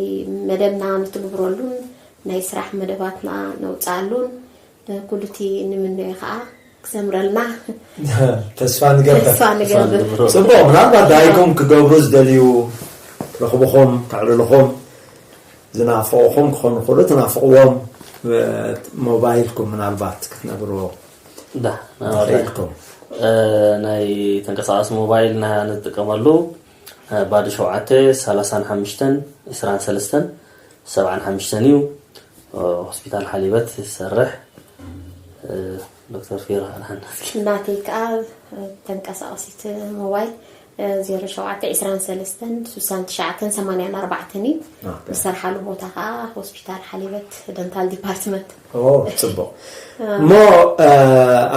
መደብና ንትግብረሉን ናይ ስራሕ መደባትና ነውፅኣሉን፣ እ፣ ኩሉ እቲ ንምነዮ ከዓ ክሰምረልና ተስፋ ንገብር። ተስፋ ንገብር። ንብሮ። ጽቡቕ፣ ምናልባት ደሃይኩም ክገብሩ ዝደልዩ፣ ክረኽብኹም፣ ከዕልልኹም ዝናፍቑኹም ክኾኑ ይኽእሉ፣ ትናፍቕዎም፣ እ፣ ሞባይልኩም ምናልባት ክትነግርዎ ዳ ትኽእልኩም። እ፣ ናይ ተንቀሳቃሲ ሞባይልና ንጥቀመሉ፣ እ፣ ባዶ ሸውዓተ ሰላሳን ሓሙሽተን ዕስራን ሰለስተን ሰብዓን ሓሙሽተን እዩ። እ፣ ሆስፒታል ሓሊበት ዝሰርሕ፣ እ፣ ዶክተር ፊራ ኣድሓን። ናተይ ከዓ ተንቀሳቀሲት ሞባይል፣ እ፣ ዜሮ ሸውዓተ ዕስራን ሰለስተን ስሳን ትሽዓተን ሰማንያን ኣርባዕተን እዩ። ኦኬ። ዝሰርሓሉ ቦታ ከዓ ሆስፒታል ሓሊበት ደንታል ዲፓርትመንት። ኦ፣ ጽቡቕ። እሞ፣ እ፣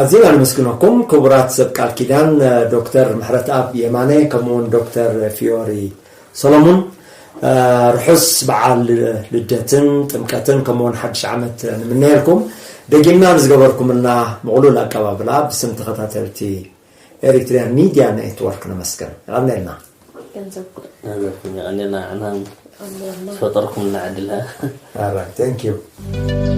ኣዝና ነመስግነኩም ክቡራት ሰብ ቃል ኪዳን፣ እ፣ ዶክተር ምሕረትኣብ የማነ ከምኡውን ዶክተር ፊዮሪ ሰሎሙን፣ እ፣ ርሑስ በዓል ልደትን ጥምቀትን ከምኡውን ሓድሽ ዓመት ንምነየልኩም። ደጊምና ንዝገበርኩምልና ምቕሉል ኣቀባብላ ብስም ተኸታተልቲ ኤሪትሪያን ሚድያ ኔትወርክ ነመስግን። የቐንየልና። ገንዘብ ገንዘብኩም የቐንየልና፣ ንዓና ኣምርና ዝፈጠርኩምልና ዕድል። All right, thank you.